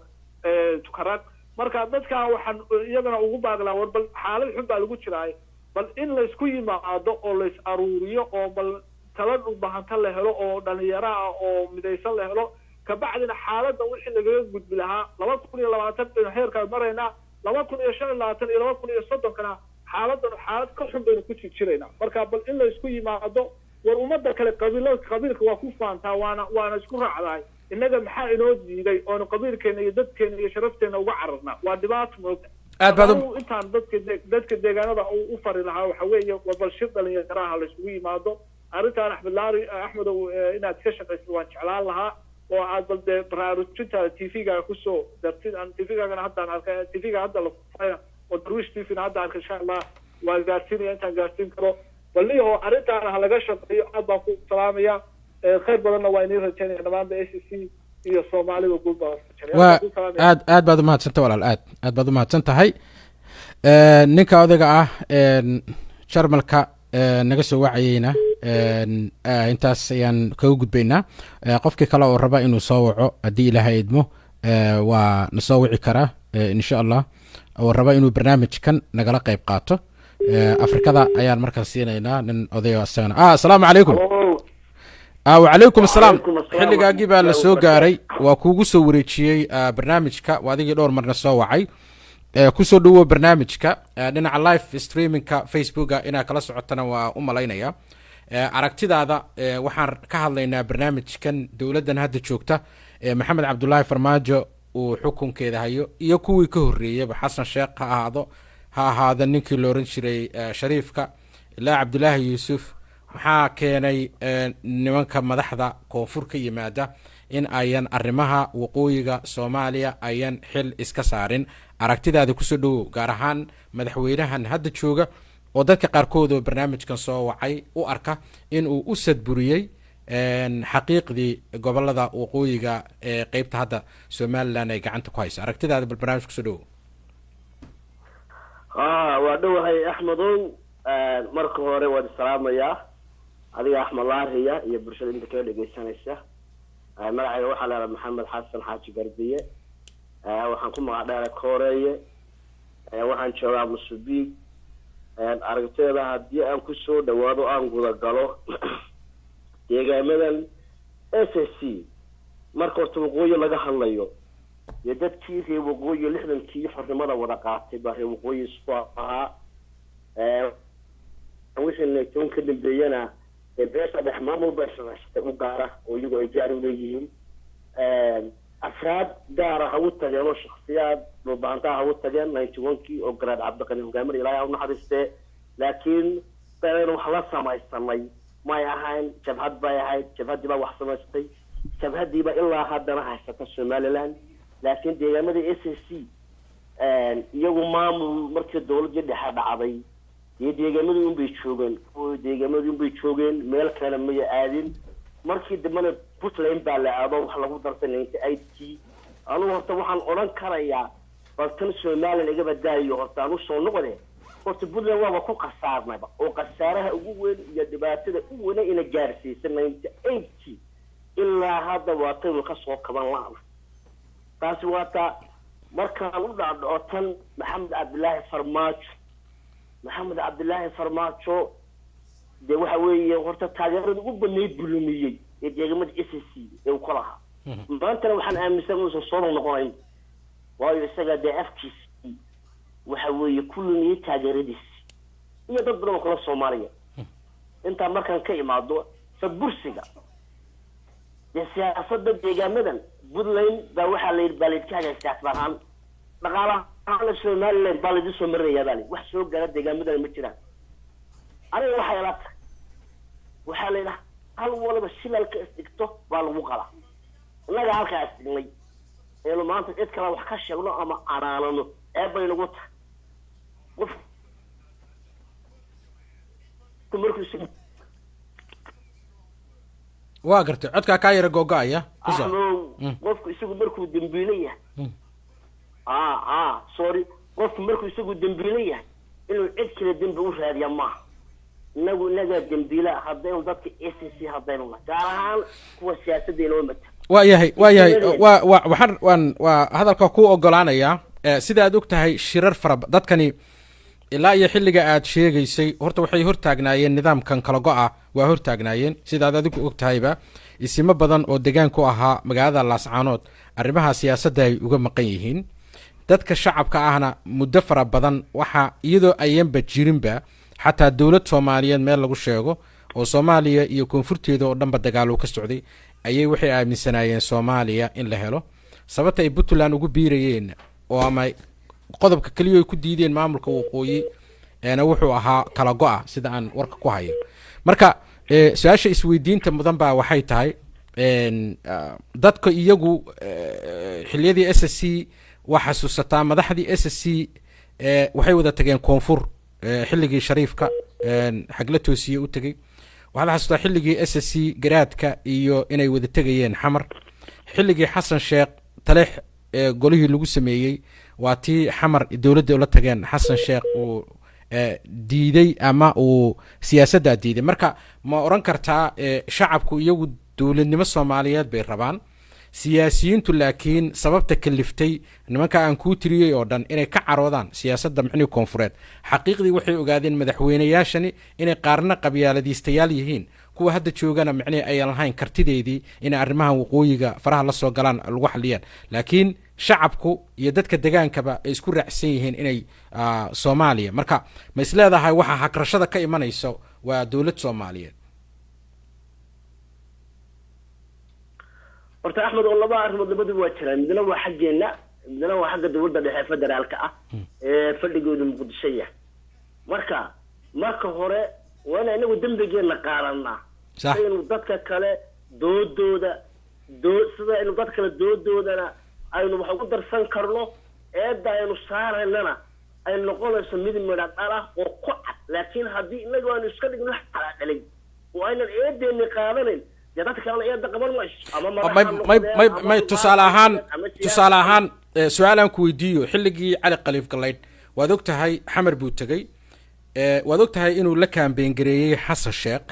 Tukaraq. Marka dadkan waxaan iyagana ugu baaqi lahaa, war bal xaalad xun baa lagu jiraayo, bal in laysku yimaado oo lays aruuriyo oo bal tala dhulbahanta la helo oo dhalinyaro ah oo midaysan la helo. Kabacdina xaaladda wixii lagaga gudbi lahaa, 2020 baynu heerkaa maraynaa, 2025 iyo 2030-kana xaaladdan xaalad ka xun baynu ku jirjiraynaa. Marka bal in laysku yimaado. War ummadda kale qabiilo qabiilka waa ku faantaa, waana isku raacdahay. Innaga maxaa inoo diiday oonu qabiilkeena iyo dadkeena iyo sharafteena uga cararnaa? Waa dhibaato moogta. Aad baad Intaan dadka deegaanada u fari lahaa waxa weeye, war bal shir dhalinyaraha la isugu yimaado. Arrintan Axmed Laari, Axmedow, inaad ka shaqaysid waan jeclaan lahaa oo aad bal dee baraarujintaada TV-gaaga kusoo dartid. TV-gaagana haddaan arkay, TV-ga hadda la furayna oo Darwiish TV-na hadda arkay. Insha Allah waan gaarsiinaya intaan gaarsiin karo. Baliho arrintaana ha laga shaqeeyo. Aad baan ku salaamaya, khayr badanna waa inii rajaynaya dhamaanba SSC iyo Soomaalida guud baan. Waa aad aad baad umahadsantah walaal, aad aad baad umahadsan tahay. Ninka odayga ah Jarmalka naga soo wacayeyna intaas ayaan kaga gudbaynaa. Qofkii kale oo raba inuu soo waco, haddii Ilaahay idmo, waa na soo wici karaa insha Allah, oo raba inuu barnaamijkan nagala qayb qaato. Afrikada ayaan markaan siinaynaa nin odayo isagana. Asalaamu calaykum. Wacalaykum asalaam. Xilligaagii baa la soo gaaray, waa kuugu soo wareejiyey barnaamijka. Waa adigii dhowr marna soo wacay. Kusoo dhawo barnaamijka. Dhinaca live streamingka Facebooka inaad kala socotana waa u malaynaya. Aragtidaada, waxaan ka hadlaynaa barnaamijkan dowladdan hadda joogta ee Maxamed Cabdulaahi Farmaajo uu xukunkeeda hayo iyo kuwii ka horreeyaba, Xasan Sheekh ha ahaado, ha ahaado ninkii la oran jiray Shariifka, ilaa Cabdulaahi Yuusuf. Maxaa keenay nimanka madaxda koonfur ka yimaada in ayan arrimaha waqooyiga Soomaaliya ayan xil iska saarin? Aragtidaada kusoo dhowow, gaar ahaan madaxweynahan hadda jooga oo dadka qaarkood oo barnaamijkan soo wacay u arka in uu u sadburiyey xaqiiqdii gobolada waqooyiga ee qeybta hadda Somaliland ay gacanta ku hayso. Aragtidaada bal barnaamij kusoo dhowow. Waa dhowahay Axmedow. Marka hore waad isalaamayaa adiga Axmed Laariya iyo bulshada inta kala dhegeysanaysa. Magacayga waxaa la yidhaha Maxamed Xasan Xaaji Garbiye, waxaan ku magac dheera Kooreeye, waxaan joogaa Musubiig. Aragteeda haddii aan kusoo dhawaado, aan gudagalo deegaamadan SSC, marka horta waqooyi laga hadlayo dee dadkii reer waqooyi 60-kii xornimada wada qaatay baa reer waqooyi isku ahaa. Wixii 19 ka dambeeyana beesha dhex maamul bay samaysatay u gaara oo iyagu ay gaar u leeyihiin. Afraad gaara ha u tageen oo shaksiyaad dhulbaantaa ha u tageen 91-kii oo Garaad Cabdiqani hogaamin, Ilaahay ha u naxariistee, laakiin baynu wax la samaysanay may ahayn, jabhad bay ahayd. Jabhaddii baa wax samaysatay, jabhaddiiba ilaa haddana haysata Somaliland. Laakiin deegaamada SSC iyagu maamul markii dawladdii dhexe dhacday dee deegaamadii unbay joogeen, kuwa deegaamadii unbay joogeen, meel kale maya aadin. Markii dambena Puntland baa la aado, wax lagu dartay 98-kii. Anugu horta waxaan odhan karayaa, bal tan Somaliland iga badaayo, horta aan usoo noqde, horta Puntland waaba ku khasaarnayba oo khasaaraha ugu weyn iyo dhibaatada u weyna ina gaarsiisay 98-kii ilaa hadda waa taynu kasoo kaban la'na. Taasi waa taa. Markaan u dhacdhaco tan Maxamed Cabdilaahi Farmaajo, Maxamed Cabdilaahi Farmaajo dee waxa weeye horta taageerada ugu badnayd bulumiyey ee deegamada SSC ee uu ka lahaa. Maantana waxaan aaminsan inuusan soo noqonayn, waayo isaga dee afkiisii waxa weeye ku lumiyey taageeradiisi iyo dad badan oo kala Soomaaliya. Intaa markaan ka imaado sadbursiga dee siyaasadda deegaamadan Puntland baa waxaa la yidhi baa laydinka hagaya siyaasad ahaan, dhaqaale ahaana Somaliland baa laydin soo marinayaa, baa wax soo gaara deegaamadan ma jiraan. Aniga waxay ila tahay, waxaa la yidhaha hal waliba shilalka isdhigto baa lagu qalaa. Innaga halkaa isdhignay eenu maanta cid kale wax ka sheegno ama canaanano eeb bay nagu tahay. Qof markuu Waa gartay, codkaa kaa yara googo-aya. Axmedow, qofku isagu markuu dembiile yahay, a sorry, qofku markuu isagu dembiile yahay inuu cid kale dembi u raadiya maaha. Inagu inagaa dembiila haddaynu dadka SSC haddaynu nahay, gaar ahaan kuwa siyaasadda inoo mata. Waa yahay, waa yahay, wa wa waxaan waan waa hadalka ku ogolaanayaa. Sida aad og tahay shirar fara dadkani ilaa iyo xilliga aad sheegaysay horta waxay hortaagnaayeen nidaamkan kala go-a, waa hortaagnaayeen. Sidaad adigu og tahayba isimo badan oo degaan ku ahaa magaalada Laascaanood arrimaha siyaasadda ay uga maqan yihiin. Dadka shacabka ahna muddo fara badan waxa iyadoo ayanba jirinba xataa dowlad Soomaaliyeed meel lagu sheego oo Soomaaliya iyo koonfurteeda oo dhanba dagaalo ka socday ayay waxay aaminsanaayeen Soomaaliya in la helo. Sababta ay Puntland ugu biirayeen oo ama qodobka keliya ay ku diideen maamulka waqooyi eena wuxuu ahaa kala go-a, sida aan warka ku hayo. Marka su-aasha isweydiinta mudan baa waxay tahay, dadka iyagu xiliyadii SSC waa xasuusataa, madaxdii SSC waxay wada tageen koonfur xilligii Shariifka Xagla Toosiye u tegey. Waxaad xasuutaa xilligii SSC garaadka iyo inay wada tegayeen Xamar. Xilligii Xasan Sheekh Taleex golihii lagu sameeyey waa tii Xamar dowladda ula tageen, Xasan Sheekh uu diiday ama uu siyaasaddaa diiday. Marka ma odhan kartaa shacabku iyagu dowladnimo Soomaaliyeed bay rabaan, siyaasiyiintu laakiin sababta kaliftay nimanka aan kuu tiriyey oo dhan inay ka caroodaan siyaasadda micnihii koonfureed, xaqiiqdii waxay ogaadeen madaxweynayaashani inay qaarna qabyaaladiistayaal yihiin, kuwa hadda joogana micnihii ayan lahayn kartideedii inay arrimahan waqooyiga faraha la soo galaan lagu xaliyaan, laakiin shacabku iyo dadka degaankaba ay isku raacsan yihiin inay Soomaaliya. Marka ma is leedahay waxaa hagrashada ka imanayso waa dowlad Soomaaliyeed? Horta Axmed, oo laba arrimood labaduba waa jiraan. Midna waa xaggeena, midna waa xagga dowladda dhexe federaalka ah ee fadhigooda Muqdisho yahay. Marka hore waa ina inagu dembigeena qaadanaa saynu dadka kale doodooda doo sida aynu dad kale doodoodana aynu wax ugu darsan karno, eedda aynu saaraynana ay noqonayso mid midha dhal ah oo ku cad. Laakiin haddii inagu aynu iska dhigno xalaa dhalay oo aynan eedeeni qaadanayn, dee dadka kalena eedda qaban mayso ama may may may may tusaale ahaan, tusaale ahaan, su-aal aan ku weydiiyo. Xilligii Cali Khaliif Galaydh Waad og tahay Xamar buu tegey. Waad og tahay inuu la campaign gareeyey Xasan Sheekh.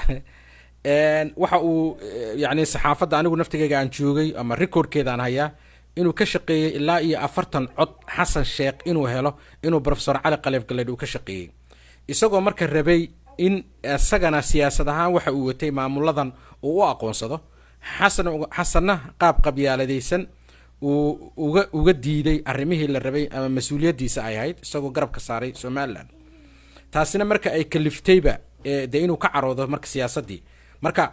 Waxa uu yacni saxaafadda anigu naftigayga aan joogay ama recordkeeda aan hayaa inuu ka shaqeeyey ilaa iyo 40 cod Xasan Sheekh inuu helo, inuu Professor Cali Khaliif Galeydh uu ka shaqeeyey, isagoo marka rabay in isagana siyaasad ahaan waxa uu watay maamuladan uu u aqoonsado Xasan. Xasanna qaab qabyaaladaysan uu uga diiday arrimihii la rabay ama mas-uuliyaddiisa ay ahayd, isagoo garabka saaray Somaliland. Taasina marka ay kaliftayba dee inuu ka caroodo marka siyaasaddii. Marka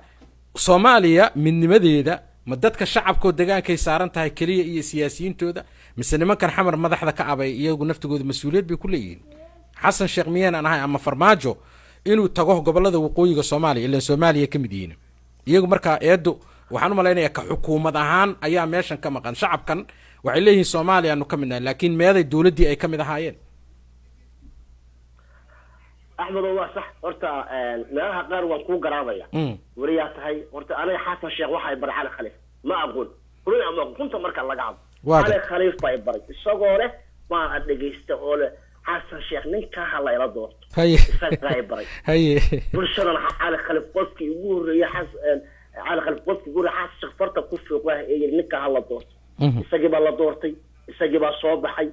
Soomaaliya midnimadeeda ma dadka shacabkoo degaankay saaran tahay keliya iyo siyaasiyiintooda, mise nimankan Xamar madaxda ka abay iyagu naftigooda mas-uuliyad bay ku leeyihiin? Xasan Sheekh miyeenan ahay ama Farmaajo inuu tago gobolada waqooyiga Soomaaliya, ilaan Soomaaliya ka mid yihiin iyagu? Markaa eeddu waxaan u malaynayaa ka xukuumad ahaan ayaa meeshan ka maqan. Shacabkan waxay leeyihiin Soomaaliyaanu ka midnahay, laakiin meeday dowladdii ay ka mid ahaayeen? Axmedo, waa sax. Horta meelaha qaar waan kuu garaabaya. Weliyaa tahay. Horta aniga Xasan Sheekh waxay baray Cali Khaliif. Ma aqoon run ama runta marka laga hadlo. Cali Khaliif baa baray, isagoo leh baan dhegaysta oo leh Xasan Sheekh ninkaa ha la ila doorto. Isagaa baray. Bulshadana Cali Khaliif qofkii ugu horreeyey, Cali Khaliif qofkii ugu horreeyey Xasan Sheekh farta ku fiiqah ee yidhi ninkaa ha la doorto. Isagii baa la doortay, isagii baa soo baxay.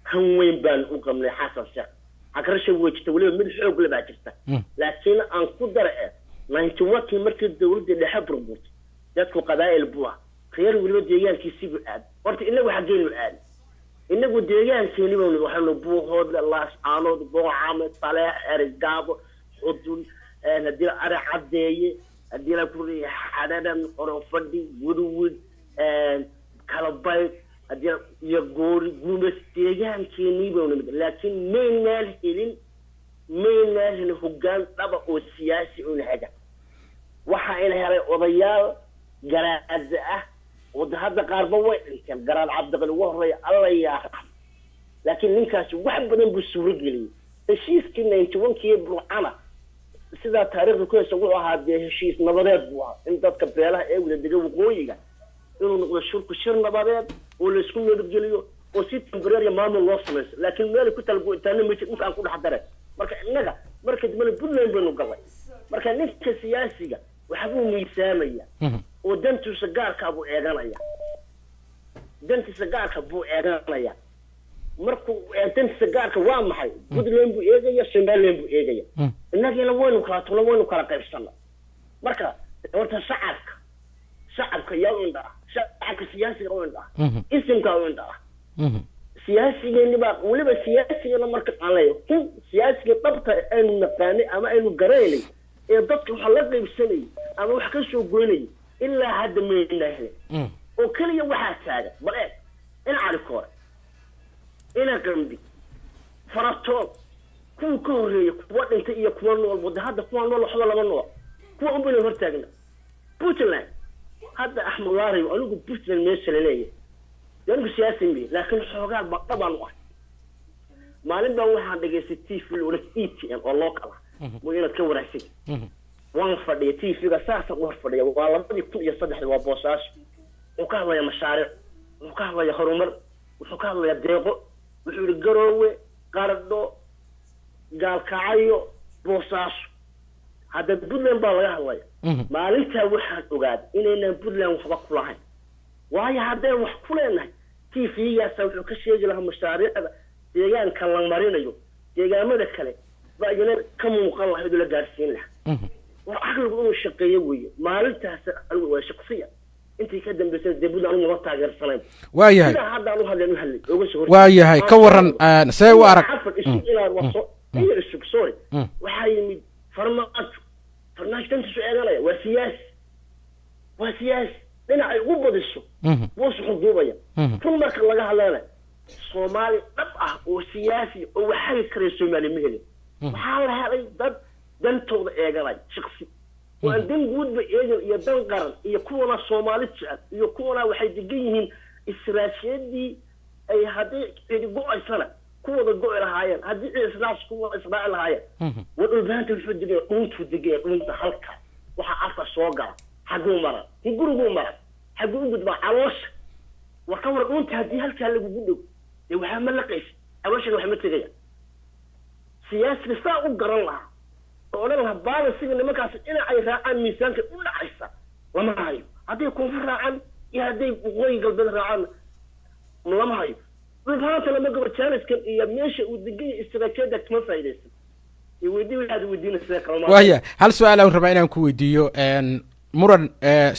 Han weyn baan u qabnay Xasan Sheekh. Hagrasha way jirta, weliba mid xoog le baa jirta. Laakiin aan ku dara e 91-kii markii dawladdii dhexe burburtay, dadku qabaa'il buu ah, reer weliba deegaankiisibuu aad. Horta inagu xaggeynu aad? Inagu deegaankeeni baynu waxaynu Buuhood, Laascaanood, Boocame, Saleex, Erigaabo, Xudun, haddii Ari Caddeeye, haddii la ku Xadhadan, Qoronfadhi, Wudwud, Kalabayd, haddii iyo Goori, Gumes, deegaankeenii baynu nimid. Laakiin maynaan helin hoggaan dhaba oo siyaasi oo haga. Waxa ina helay odayaal garaada ah oo hadda qaarba way dhinteen. Garaad Cabdiqani ugu horreeya, Alla yaa, laakiin ninkaasi wax badan buu suuro geliyey. Heshiiskii 91-kii Burcana, sidaa taariikhda ku haysa, wuxuu ahaa dee heshiis nabadeed buu ahaa, in dadka beelaha ee wada dega waqooyiga inuu noqdo shirku shir nabadeed oo laysku nabadgeliyo oo si temporary maamul loo samaysto. Laakiin meel ku talgo'itaana ma jir inta aan ku dhex dare. Marka innaga marka dambena Puntland baynu galnay. Marka ninka siyaasiga waxbuu miisaamaya oo dantiisa gaarkaa buu eeganaya, dantiisa gaarka buu eeganaya. Markuu dantiisa gaarka waa maxay? Puntland buu eegaya, Somaliland buu eegaya. Innagiina waynu kala tugna, waynu kala qaybsana. Marka horta shacabka yaa u indha ah? Shacabka siyaasiga u indha ah, isimkaa u indha ah. Siyaasigeeni baa weliba siyaasigana marka aan leeyahay kun siyaasiga dhabta aynu naqaanay ama aynu garaynay ee dadka waxa la qaybsanayay ama wax ka soo goynayay ilaa hadda maynaa helin. Oo keliya waxaa taagan, bal eeg, in Cali Koore, ina Qambi, Faratoon, kuwa ka horreeya, kuwa dhintay iyo kuwa nool. Wada hadda kuwa nool waxba lama nool, kuwa un baynu hortaagna. Puntland hadda, Axmed Waarayo, anigu Puntland meesha laleeyahay dee anigu siyaasi mihi, laakiin xoogaa baqdhabaan u ah. Maalin baan waxaan dhegaystay TV la odhan ETN oo local ah waa inaad ka waraagsan. Waan fadhiya TV-ga, saasaan u hor fadhiya. Waa 2003-dii, waa Boosaaso. Wuxuu ka hadlayaa mashaariic, wuxuu ka hadlayaa horumar, wuxuu ka hadlayaa deeqo. Wuxuu yihi Garoowe, Qardho, Gaalkacyo, Boosaaso. Hadda Puntland baa laga hadlaya. Maalintaa waxaan ogaaday inaynaan Puntland waxba ku lahayn, waayo haddeen wax ku leenahay TV-gaasa wuxuu ka sheegi lahaa mashaariicda deegaanka la marinayo, deegaamada kale baa iyana ka muuqan lahayd oo la gaadhsiin lahaa. War caqligu inuu shaqeeyo weeye. Maalintaas anigu waa shaqsiya, intii ka dambeysay dee Puntland anigu ma taageersanayn. Waayahay. Sidaa hadda aan u hadleen u hadlay oga soo. Waayahay, ka waran see u arag? Cafan, isug inaad waso iyo isug, sorry. Waxaa yimid Farmaajo. Farmaajo dantiisu eeganaya, waa siyaasi, waa siyaasi. Dhinacay ugu badiso wuu suxuduubaya. Run marka laga hadlayna, Soomaali dhab ah oo siyaasi oo waxagi karaya Soomaali ma helin. Waxaa la helay dad dantooda eeganay, shaqsi oo aan dan guudba eegan iyo dan qaran, iyo kuwana Soomaali jecel iyo kuwana waxay degan yihiin istiraatiijiyadii ay haddii cidi go-aysana ku wada go'i lahaayeen, haddii cidi israac ku wada israaci lahaayeen. War Dhulbaanta wuxuu degaya dhuuntuu degaya, dhuunta halka waxaa afka soo gala xaguu mara, guriguu mara, xaguu u gudbaa, caloosha. War ka war dhuunta haddii halkaa lagugu dhow dee waxaa ma laqaysa, calooshana wax ma tegaya. Siyaasiga saa u garan lahaa oo odhan lahaa baalisiga nimankaasi dhinacay raacaan miisaanka u dhacaysa lama hayo. Hadday koonfur raacaan iyo hadday waqooyi galbeed raacaan lama hayo. Dhulbahaanta lama gabo jaaniskan iyo meesha uu degan yahay istaraatiijiyadda kama faa'iidaysan. Iyo weydii waxaad weydiinaysaa kalama. Waaya, hal su-aal aan rabaa inaan ku weydiiyo. Muran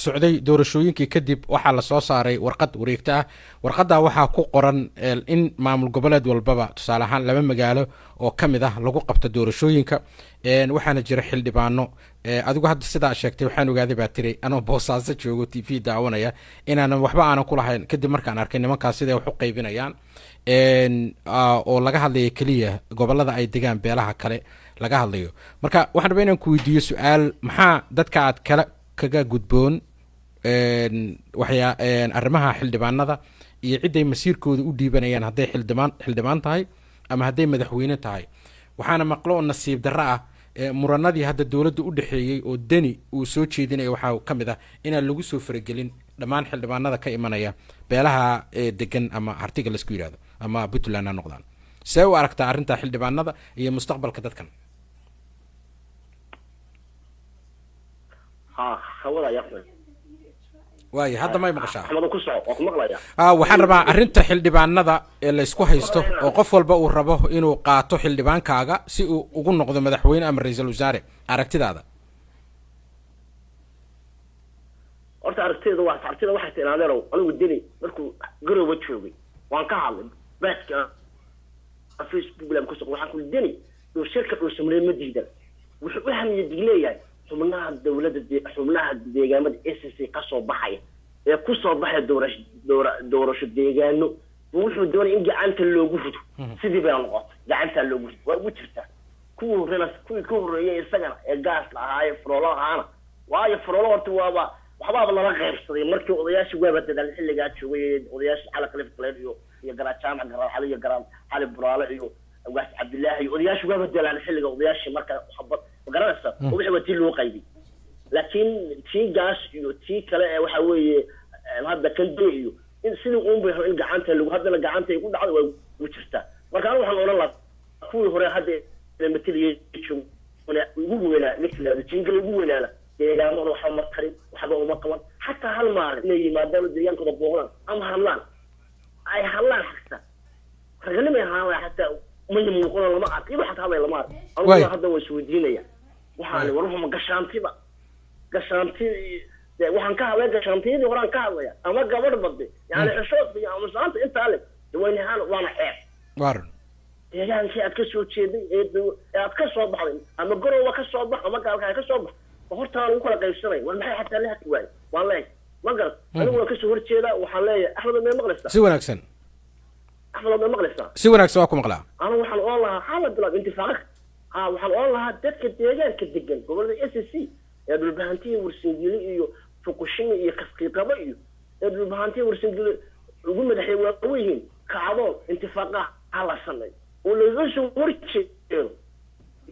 socday doorashooyinkii kadib waxaa lasoo saaray warqad wareegto ah. Warqaddaa waxaa ku qoran in maamul goboleed walbaba, tusaale ahaan, laba magaalo oo ka mid ah lagu qabto doorashooyinka. Waxaana jira xildhibaano. Adigu hadda sidaa sheegtay, waxaan ogaaday baa tiri anoo Boosaaso joogo TV daawanaya inaanan waxba aanan ku lahayn, kadib markaan arkay nimankaas siday wax u qaybinayaan oo laga hadlaya keliya gobolada ay degaan beelaha kale laga hadlayo. Marka waxaan rabaa inaan ku weydiiyo su-aal: maxaa dadka aad kala kaga gudboon waxyaa arrimaha xildhibaanada iyo cidday masiirkooda u dhiibanayaan, hadday xildhibaan tahay ama hadday madaxweyne tahay? Waxaana maqlo oo nasiib darro ah muranadii hadda dowladda u dhexeeyey oo Deni uu soo jeedinaya waxaa ka mid ah inaan lagu soo faragelin dhammaan xildhibaanada ka imanaya beelaha degan ama Hartiga laisku yidhahdo ama Puntland ha noqdaan. See u aragtaa arrinta xildhibaanada iyo mustaqbalka dadkan? Ha, hawada ayaa xun. Waayo, hadda may maqashaa? Axmed, ku soco, waa ku maqlaya. Waxaan rabaa arrinta xildhibaanada ee laysku haysto oo qof walba uu rabo inuu qaato xildhibaankaaga si uu ugu noqdo madaxweyne ama ra-iisul wasaare, aragtidaada. Horta aragtida waa aragtida, waxay tidhaahdeen anigu Deni markuu Garooba joogay waan ka hadlay baadka Facebook lam kusoo, waxaan ku Deni shirka Dhuusamree ma diidan, wuxuu u hamiyad leeyahay xubnaha dowladda xubnaha deegaamada SSC ka soo baxaya ee ku soo baxaya doorasho doorasho deegaano buu wuxuu doonaya in gacanta loogu rido. Sidii bay noqotay, gacanta loogu rido, waa ugu jirtaa. Kuwii horena, kuwii ka horreeyay isagana ee gaas la ahaa ee Faroolo ahaana, waayo Faroolo horta waaba waxbaaba lala qaybsaday markii odayaashii waaba dadaal xilligaa joogay, odayaashii Cali Khaliif Galeen iyo Garaad Jaamac, Garaad Cali iyo Garaad Cali Buraale iyo Ugaas Cabdillaahi iyo odayaashii waaba dadaalan xilliga odayaashii marka waxba ma garanaysa oo wixii waa tii loo qaybiyey. Laakiin tii gaas iyo tii kale ee waxa weeye hadda kan dee iyo in sidii uun bay in gacanta lagu haddana gacanta ay ku dhacdo waa ugu jirtaa. Marka anigu waxaan odhan lahaa kuwii hore hadda mataliyay joogna ugu weynaa ninka la yidhahdo Jingal ugu weynaana deegaamada waxba ma tarin, waxba uma qaban, xataa hal maalin inay yimaadaan oo deegaankooda booqdaan ama hadlaan ay hadlaan, xataa raganimay ahaan lahaa, xataa may muuqano, lama ark iyago xataa hadlay lama ark. Waay. Anigu hadda waa isweydiinaya waxaan war wuxuma gashaantiba gashaanti dee waxaan ka hadlaya gashaantiyadii horaan ka hadlaya ama gabadh bade yani xishoodka iyo aamusaanta intaa le de way nihaan waana ceeb. Waa run. Deegaankii aad ka soo jeeday ee ee aad ka soo baxday ama Garowa ka soo bax ama Gaalka ka soo bax hortaa lagu kala qaybsanay war maxay xataa la haki waaye waan leeyahay ma garat. Anigu waan kasoo horjeedaa, waxaan leeyahay Axmed, may maqlaysaa? Si wanaagsan. Axmed, may maqlaysaa? Si wanaagsan waa ku maqlaa. Anigu waxaan oon lahaa hala bilaab intifaaq ha, waxaan oon lahaa dadka deegaanka degan gobolada SSC ee Dhulbahantiya, Warsangeli iyo Fukushima iyo Kaskiiqabo iyo ee Dhulbahantiya Warsangeli ugu madaxay waaweyihiin, kacdoon intifaaqaha ha la sameeyo oo lagaga soo horjeedo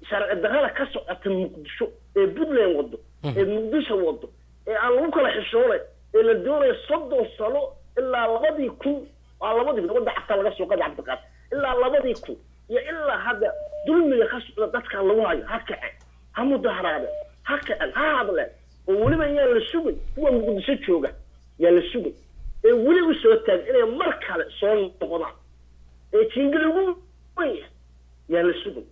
sharci darrada ka socota Muqdisho ee Puntland wado ee Muqdisho wado ee aan lagu kala xishoonay ee la doonayo 30 sano ilaa 2000, waa 2000 wadda xataa laga soo qaday Cabdiqaadir ilaa 2000 iyo ilaa hadda dulmiga ka socda dadkan lagu hayo. Ha kacen, ha mudaharaadeen, ha kacen, ha hadleen oo weliba yaan la sugin kuwa Muqdisho jooga, yaan la sugin ee weli u soo taagin inay mar kale soo noqdaan ee Jiingili ugu weyn yahay, yaan la sugin.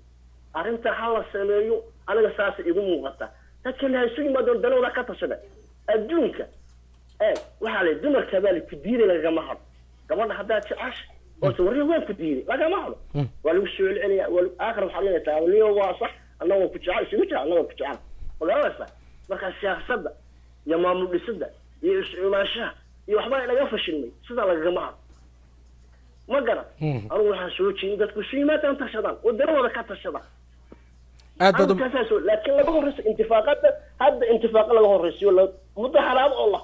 Arrinta ha la sameeyo, aniga saasa igu muuqata. Dadkan ha isu yimaadon danooda ka tashada adduunka ee waxaa la dumarka baa la ku diiday lagama hadlo. Gabadha haddaad jecesha oo se warri waan ku diiday lagama hadlo, waa lagu soo celceliyaa, waa aakhir waxaad leedahay niyo waa sax, annaga waan ku jecel, isugu jira annaga waan ku jecel, ma garanaysaa? Marka siyaasadda iyo maamul dhisidda iyo is-imaanshaha iyo waxbaa inaga fashilmay, sidaa lagagama hadlo, ma garan. Anigu waxaan soo jeedin dadku isu yimaadaan, tashadaan oo danahooda ka tashadaan. Aad baad Halkaasaa soo laakiin laga horreyso intifaaqada hadda, intifaaqa laga horreysiyo la mudaharaado oo la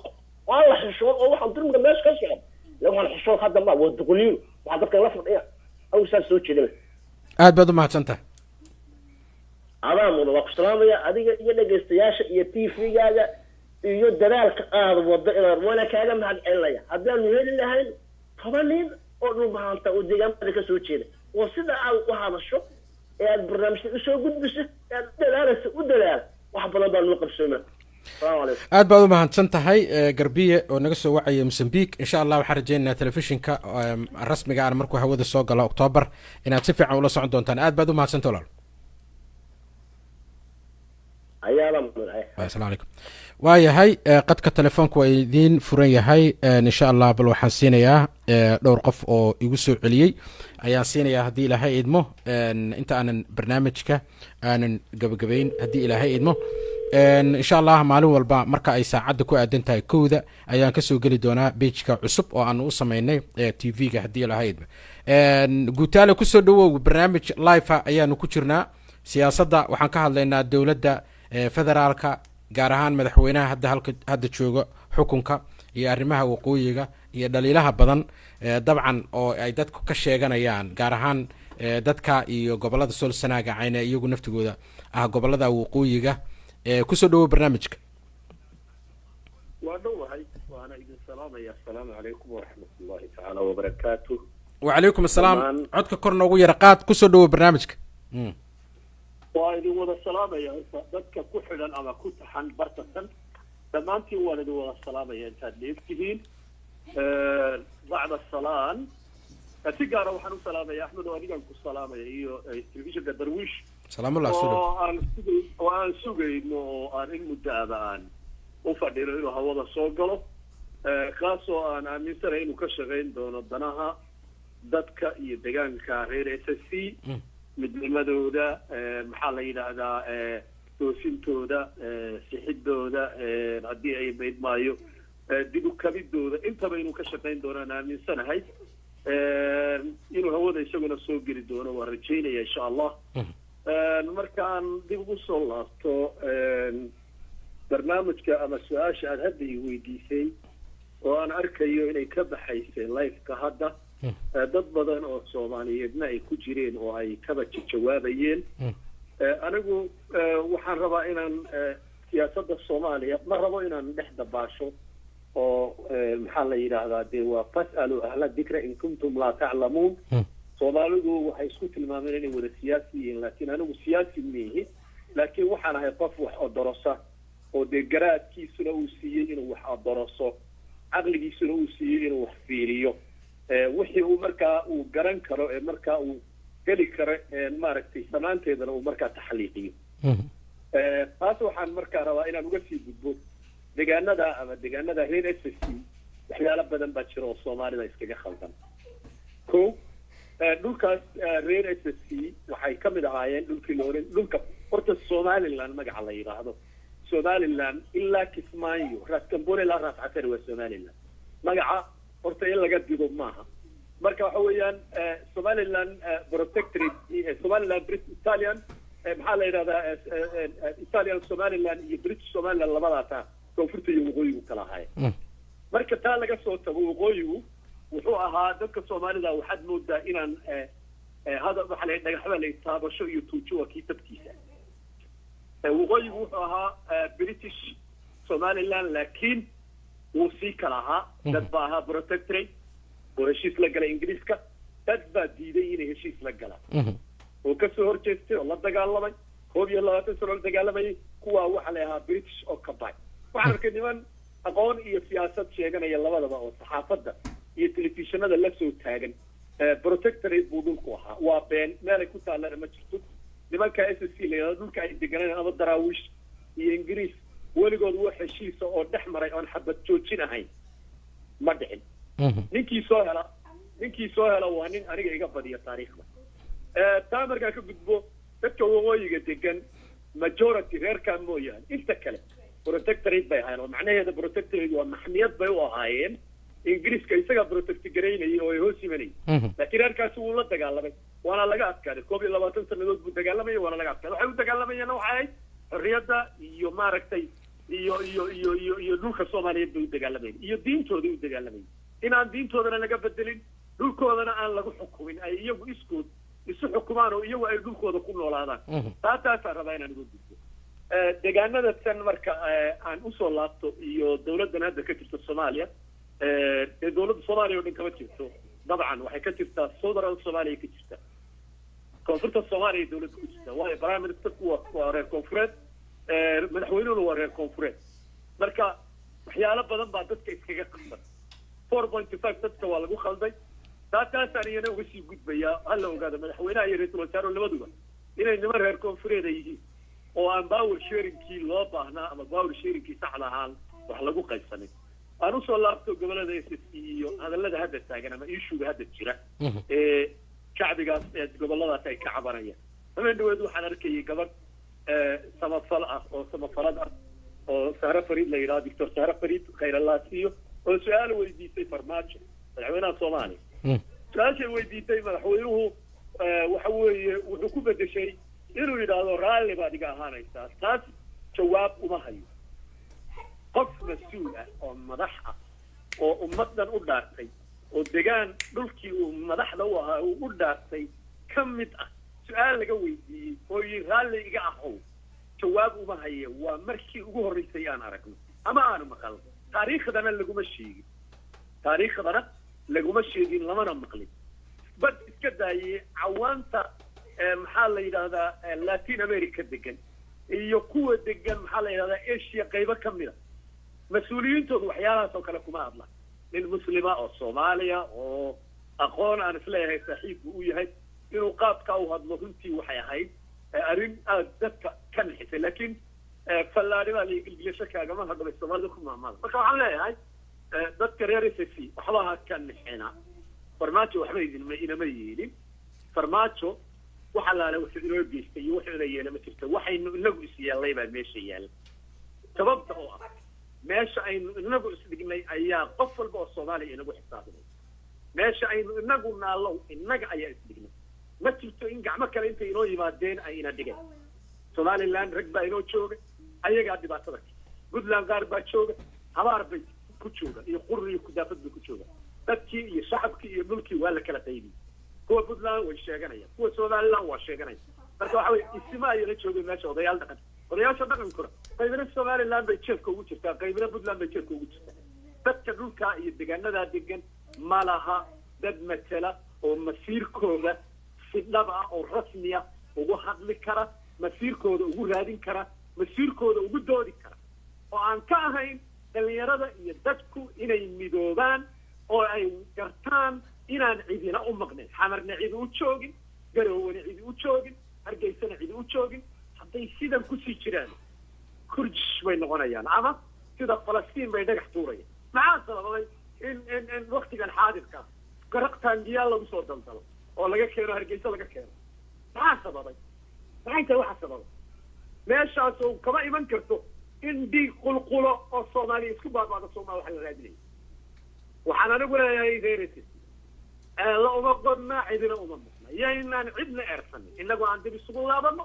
waa la xishood oo waxaan dulmiga meesha ka socon la waxaan xishood hadda ma waa duqliin, waxaa dadkan la fadhiya. Anigu saas soo jeedina. Aad baad u mahadsantahay. Adaa mudan, waa ku salaamaya adiga iyo dhegaystayaasha iyo TV-gaaga iyo dadaalka aada wado inaad waana kaaga mahad celinaya. Haddaanu heli lahayn 10 nin oo Dhulbahanta oo deegaamada ka soo jeeda oo sida aad u hadasho. Ee aad barnaamijka usoo gudbiso ee aad u dadaalayso, u dadaal, wax badan baa noo qabsooma. Asalaamu calaykum. Aad baad u mahadsan tahay, Garbiye oo naga soo wacaya Mozambique. Insha Allah waxaan rajeynaynaa telefishinka rasmiga aan markuu hawada soo galo October inaad si fiican ula socon doontaan. Aad baad u mahadsantah, walaal. Ayaala mudan. Asalaamu calaykum. Waayahay, qadka telefoonka waa idiin furan yahay. Insha Allah bal waxaan siinayaa dhowr qof oo igu soo celiyey ayaan siinayaa, haddii Ilaahay idmo, inta aanan barnaamijka aanan gabagabayn, haddii Ilaahay idmo. Insha Allah maalin walba marka ay saacadda ku aadan tahay 1da ayaan kasoo geli doonaa page-ka cusub oo aan u sameynay TV-ga, haddii Ilaahay idmo. Guutaale, kusoo dhawow barnaamij live ayaanu ku jirnaa. Siyaasadda waxaan ka hadlaynaa, dowladda federaalka, gaar ahaan madaxweynaha hadda halka hadda jooga xukunka, iyo arrimaha waqooyiga iyo dhaliilaha badan dabcan oo ay dadku ka sheeganayaan, gaar ahaan dadka iyo gobolada Sool, Sanaaga, Cayne, iyagu naftigooda ah gobolada waqooyiga. Kusoo dhawow barnaamijka. Waa dhowahay, waana idin salaamaya. Asalaamu calaykum waraxmat ullahi tacaala wabarakaatu. Wacalaykum assalaam. Codka kor noogu yara qaad. Kusoo dhawow barnaamijka. Waa idin wada salaamaya horta, dadka ku xidhan ama ku taxan bartatan dhammaantiin waan idin wada salaamaya intaad leegtihiin. Bacda salaan, si gaara waxaan u salaamaya Axmed oo adigaan ku salaamaya iyo telefishinka Darwiish. Salaamullah, soo oo aan sugay oo aan sugayno oo aan in muddo aba aan u fadhino inuu hawada soo galo, kaasoo aan aaminsanahay inuu ka shaqayn doono danaha dadka iyo deegaanka reer SSC, midnimadooda, maxaa la yidhaahdaa, toosintooda, sixidooda, haddii ay maydmaayo dib u kabidooda, intaba inuu ka shaqayn doono aan aaminsanahay. Inuu hawada isaguna soo geli doono waan rajaynaya, insha Allah. Markaan dib ugu soo laabto barnaamijka ama su-aasha aada hadda i weydiisay oo aan arkayo inay ka baxaysay live-ka hadda, dad badan oo Soomaaliyeedna ay ku jireen oo ay kaba jawaabayeen, anigu waxaan rabaa inaan siyaasadda Soomaaliya ma rabo inaan dhex dabaasho oo maxaa la yidhaahdaa, dee waa فاسألوا أهل الذكر إن كنتم لا تعلمون. Soomaalidu waxay isku tilmaameen inay wada siyaasi yihiin, laakiin anigu siyaasi miihi, laakiin waxaan ahay qof wax odorosa oo dee garaadkiisuna uu siiyey inuu wax odoroso, caqligiisuna uu siiyey inuu wax fiiriyo, wixii uu markaa uu garan karo ee markaa uu heli karo maaragtay samaanteedana uu markaa taxliiqiyo. Taas waxaan markaa rabaa inaan uga sii gudbo deegaanada ama deegaanada reer SSC. Waxyaalo badan baa jira oo Soomaalida iskaga khaldan. Ko, dhulkaas reer SSC waxay ka mid ahaayeen dhulkii la oran dhulka horta Somaliland magaca la yidhaahdo. Somaliland ilaa Kismaayo, Raas Gambone ilaa Raas Casari waa Somaliland. Magaca horta in laga digo maaha. Marka waxa weeyaan Somaliland protectorate, Somaliland British Italian, maxaa la yidhahdaa, Italian Somaliland iyo British Somaliland, labadaasa koonfurta iyo waqooyigu kala ahaayeen. Marka taa laga soo tago, waqooyigu wuxuu ahaa dadka Soomaalida waxaad moodaa inaan hada waxaa la dhagaxda la taabasho iyo tuujo waa kii tabtiisa. Waqooyigu wuxuu ahaa British Somaliland, laakiin wuu sii kala ahaa. Dad baa ahaa protectorate oo heshiis la galay Ingiriiska, dad baa diiday inay heshiis la galaan oo kasoo horjeestay oo la dagaalamay, 21 sano la dagaalamayay. Kuwaa waxaa la ahaa British occupy. Waxaan arkay niman aqoon iyo siyaasad sheeganaya labadaba oo saxaafadda iyo telefishinada la soo taagan protectorate buu dhulku ahaa. Waa been, meelay ku taallana ma jirto. Nimanka SSC la yidhahdo dhulka ay deganeen ama Daraawiish iyo Ingiriis weligood wax heshiisa oo dhex maray oon xabad joojin ahayn ma dhicin. Ninkii soo hela waa nin aniga iga badiya taariikhda. Taa markaan ka gudbo, dadka waqooyiga degan majority reerkaa mooyaane inta kale protectorate bay ahaayeen, oo macnaheeda protectorate waa maxmiyad bay u ahaayeen Ingiriiska, isagaa protect garaynayay oo ay hoos imanayay. Laakiin reerkaasi wuu la dagaalamay waana laga adkaaday. 21 sanadood buu dagaalamayay waana laga adkaaday. Waxay u dagaalamayeenna waxay ahayd xorriyadda iyo maaragtay iyo dhulka Soomaaliyeed bay u dagaalamayeen iyo diintooday u dagaalamayeen, inaan diintoodana laga bedelin, dhulkoodana aan lagu xukumin, ay iyagu iskood isu xukumaan oo iyagu ay dhulkooda ku noolaadaan. Taasaan rabaa inaan uga gudbo deegaanada tan. Marka aan usoo laabto iyo dawladdan hadda ka jirta Soomaaliya, dee dawladda Soomaaliya o dhan kama jirto dabcan, waxay ka jirtaa southern Soomaaliya ka jirta. Koonfurta Soomaaliya dowladda ku jirta, waayo prime ministerku waa reer koonfureed, madaxweynuhuna waa reer koonfureed. Marka waxyaalo badan baa dadka iskaga qaldan. 4.5 dadka waa lagu khalday. Taasaan iyana uga sii gudbayaa. Hala ogaado madaxweynaha iyo ra-iisul wasaaruhu labaduba inay niman reer koonfureed ay yihiin oo aan power sharingkii loo baahnaa ama power sharingkii saxda ahaan wax lagu qaybsanin. Aan usoo laabto gobolada SSC iyo hadallada hadda taagan ama issuega hadda jira ee shacbigaas ee goboladaas ay ka cabanayaan. Habeen dhaweed waxaan arkayay gabadh samafal ah oo samafalad ah oo Sahre Fariid la yidhaho, Doctor Sahre Fariid, khayr Allah siiyo, oo su-aal weydiisay Farmaajo, madaxweynaha Soomaaliya. Su-aashay weydiisay madaxweynuhu waxa weeye wuxuu ku bedeshay inuu yidhaahdo "Raalli baad iga ahaanaysaa." Taas jawaab uma hayo. Qof mas-uul ah oo madax ah oo ummaddan u dhaartay oo degaan dhulkii uu madaxda u ahaa uu u dhaartay ka mid ah, su-aal laga weydiiyey oo yii "Raalli iga ahow," jawaab uma haye. Waa markii ugu horreysay aan aragno ama aanu maqalno. Taariikhdana laguma sheegin, taariikhdana laguma sheegin, lamana maqlin. Bad iska daayey cawaanta, maxaa la yidhahdaa, Latin America degan iyo kuwa degan, maxaa la yidhahdaa, Asia qaybo ka mid a, mas-uuliyiintoodu waxyaalahaas oo kale kuma hadla. Nin muslima oo Soomaaliya oo aqoon aan isleeyahay saaxiib buu u yahay inuu qaabka u hadlo runtii waxay ahayd arrin aada dadka ka nixisay. Laakiin fallaadhimaa la gilgilasho kaagama hadlo bay Soomaalida ku maamaada. Marka waxaan leeyahay dadka reer SSC waxba ha ka nixina. Farmaajo waxba idinma inama yeelin. Farmaajo wax allaale wuxuu inoo geystay iyo wuxuu ina yeela ma jirto. Waxaynu inagu is yeellay baa meesha yaalla, sababta oo ah meesha aynu inagu isdhignay ayaa qof walba oo Soomaaliya inagu xisaabinay. Meesha aynu inagu naallow innaga ayaa isdhignay. Ma jirto in gacmo kale intay inoo yimaadeen ay ina dhigeen. Somaliland rag baa inoo jooga, ayagaa dhibaatada. Puntland qaar baa jooga, habaar bay ku jooga iyo qur iyo kudaafad bay ku jooga. Dadkii iyo shacabkii iyo dhulkii waa la kala qaybiyey. Kuwa Puntland way sheeganayaan, kuwa Somaliland waa sheeganaya. Marka waxa weye isima ayana joogay meesha, odayaal dhaqan. Odayaasha dhaqankuna qaybina Somaliland bay jeefka ugu jirtaa, qaybina Puntland bay jeefka ugu jirtaa. Dadka dhulkaa iyo deegaanadaa degan ma laha dad matela oo masiirkooda si dhab ah oo rasmiya ugu hadli kara, masiirkooda ugu raadin kara, masiirkooda ugu doodi kara, oo aan ka ahayn dhalinyarada iyo dadku inay midoobaan oo ay gartaan inaan cidina u maqnayn, Xamarna cidi u joogin, Garowana cidi u joogin, Hargeysana cidi u joogin. Hadday sidan kusii jiraan Kurdish bay noqonayaan ama sida Falastiin bay dhagax tuurayaan. Maxaa sababay in waktigan xaadirka garaq taangiyaal lagu soo daldalo oo laga keeno Hargeysa laga keeno? Maxaa sababay? Maxay tahay waxa sababay? Meeshaas oo kama iman karto in dhiig qulqulo oo Soomaaliya isku baaba'do. Soomaal waxa la raadinaya, waxaan anigu leeyahay, reer SSC, eella uma qodna, cidina uma maqna. Yaynaan cidna eersanin. Innagu aan dib isugu laabano,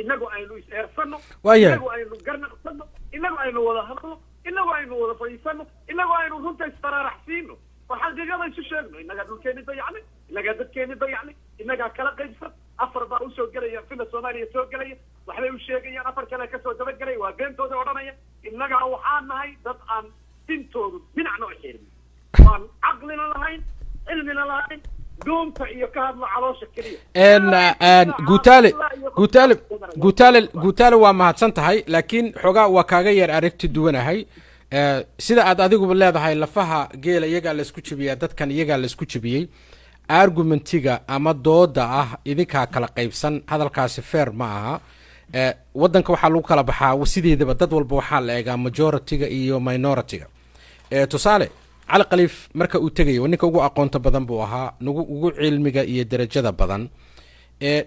innagu aynu is eersano, innagu aynu garnaqsano, innagu aynu wada hadalno, innagu aynu wada fadhiisano, innagu aynu runta isfaraaraxsiino oo xaqiiqada isu sheegno. Innagaa dhulkeeni dayacnay, innagaa dadkeeni dayacnay, innagaa kala qaybsan. Afar baa usoo gelaya fila Soomaaliya soo gelaya, waxbay u sheegayaan, afar kale kasoo dabagelaya, waa beentooda odhanaya. Innagaa waxaan nahay dad aan dintoodu dhinacna u xiirmin, waan caqlina lahayn, cilmina lahayn, dhuunta iyo ka hadla caloosha keliya. Guutaale, Guutaale, Guutaale, Guutaale, waa mahadsan tahay, laakiin xoogaa waa kaaga yar aragti duwanahay. Sida aad adiguba leedahay, lafaha geela iyagaa laysku jebiyaa, dadkan iyagaa laysku jebiyey. Argumentiga ama dooda ah idinkaa kala qaybsan, hadalkaasi fair ma aha. Waddanka waxaa lagu kala baxaa sideedaba dad walba waxaa la eegaa majority-ga iyo minority-ga. Tusaale, Cali Khaliif marka uu tegayo, ninka ugu aqoonta badan buu ahaa, nagu ugu cilmiga iyo derajada badan.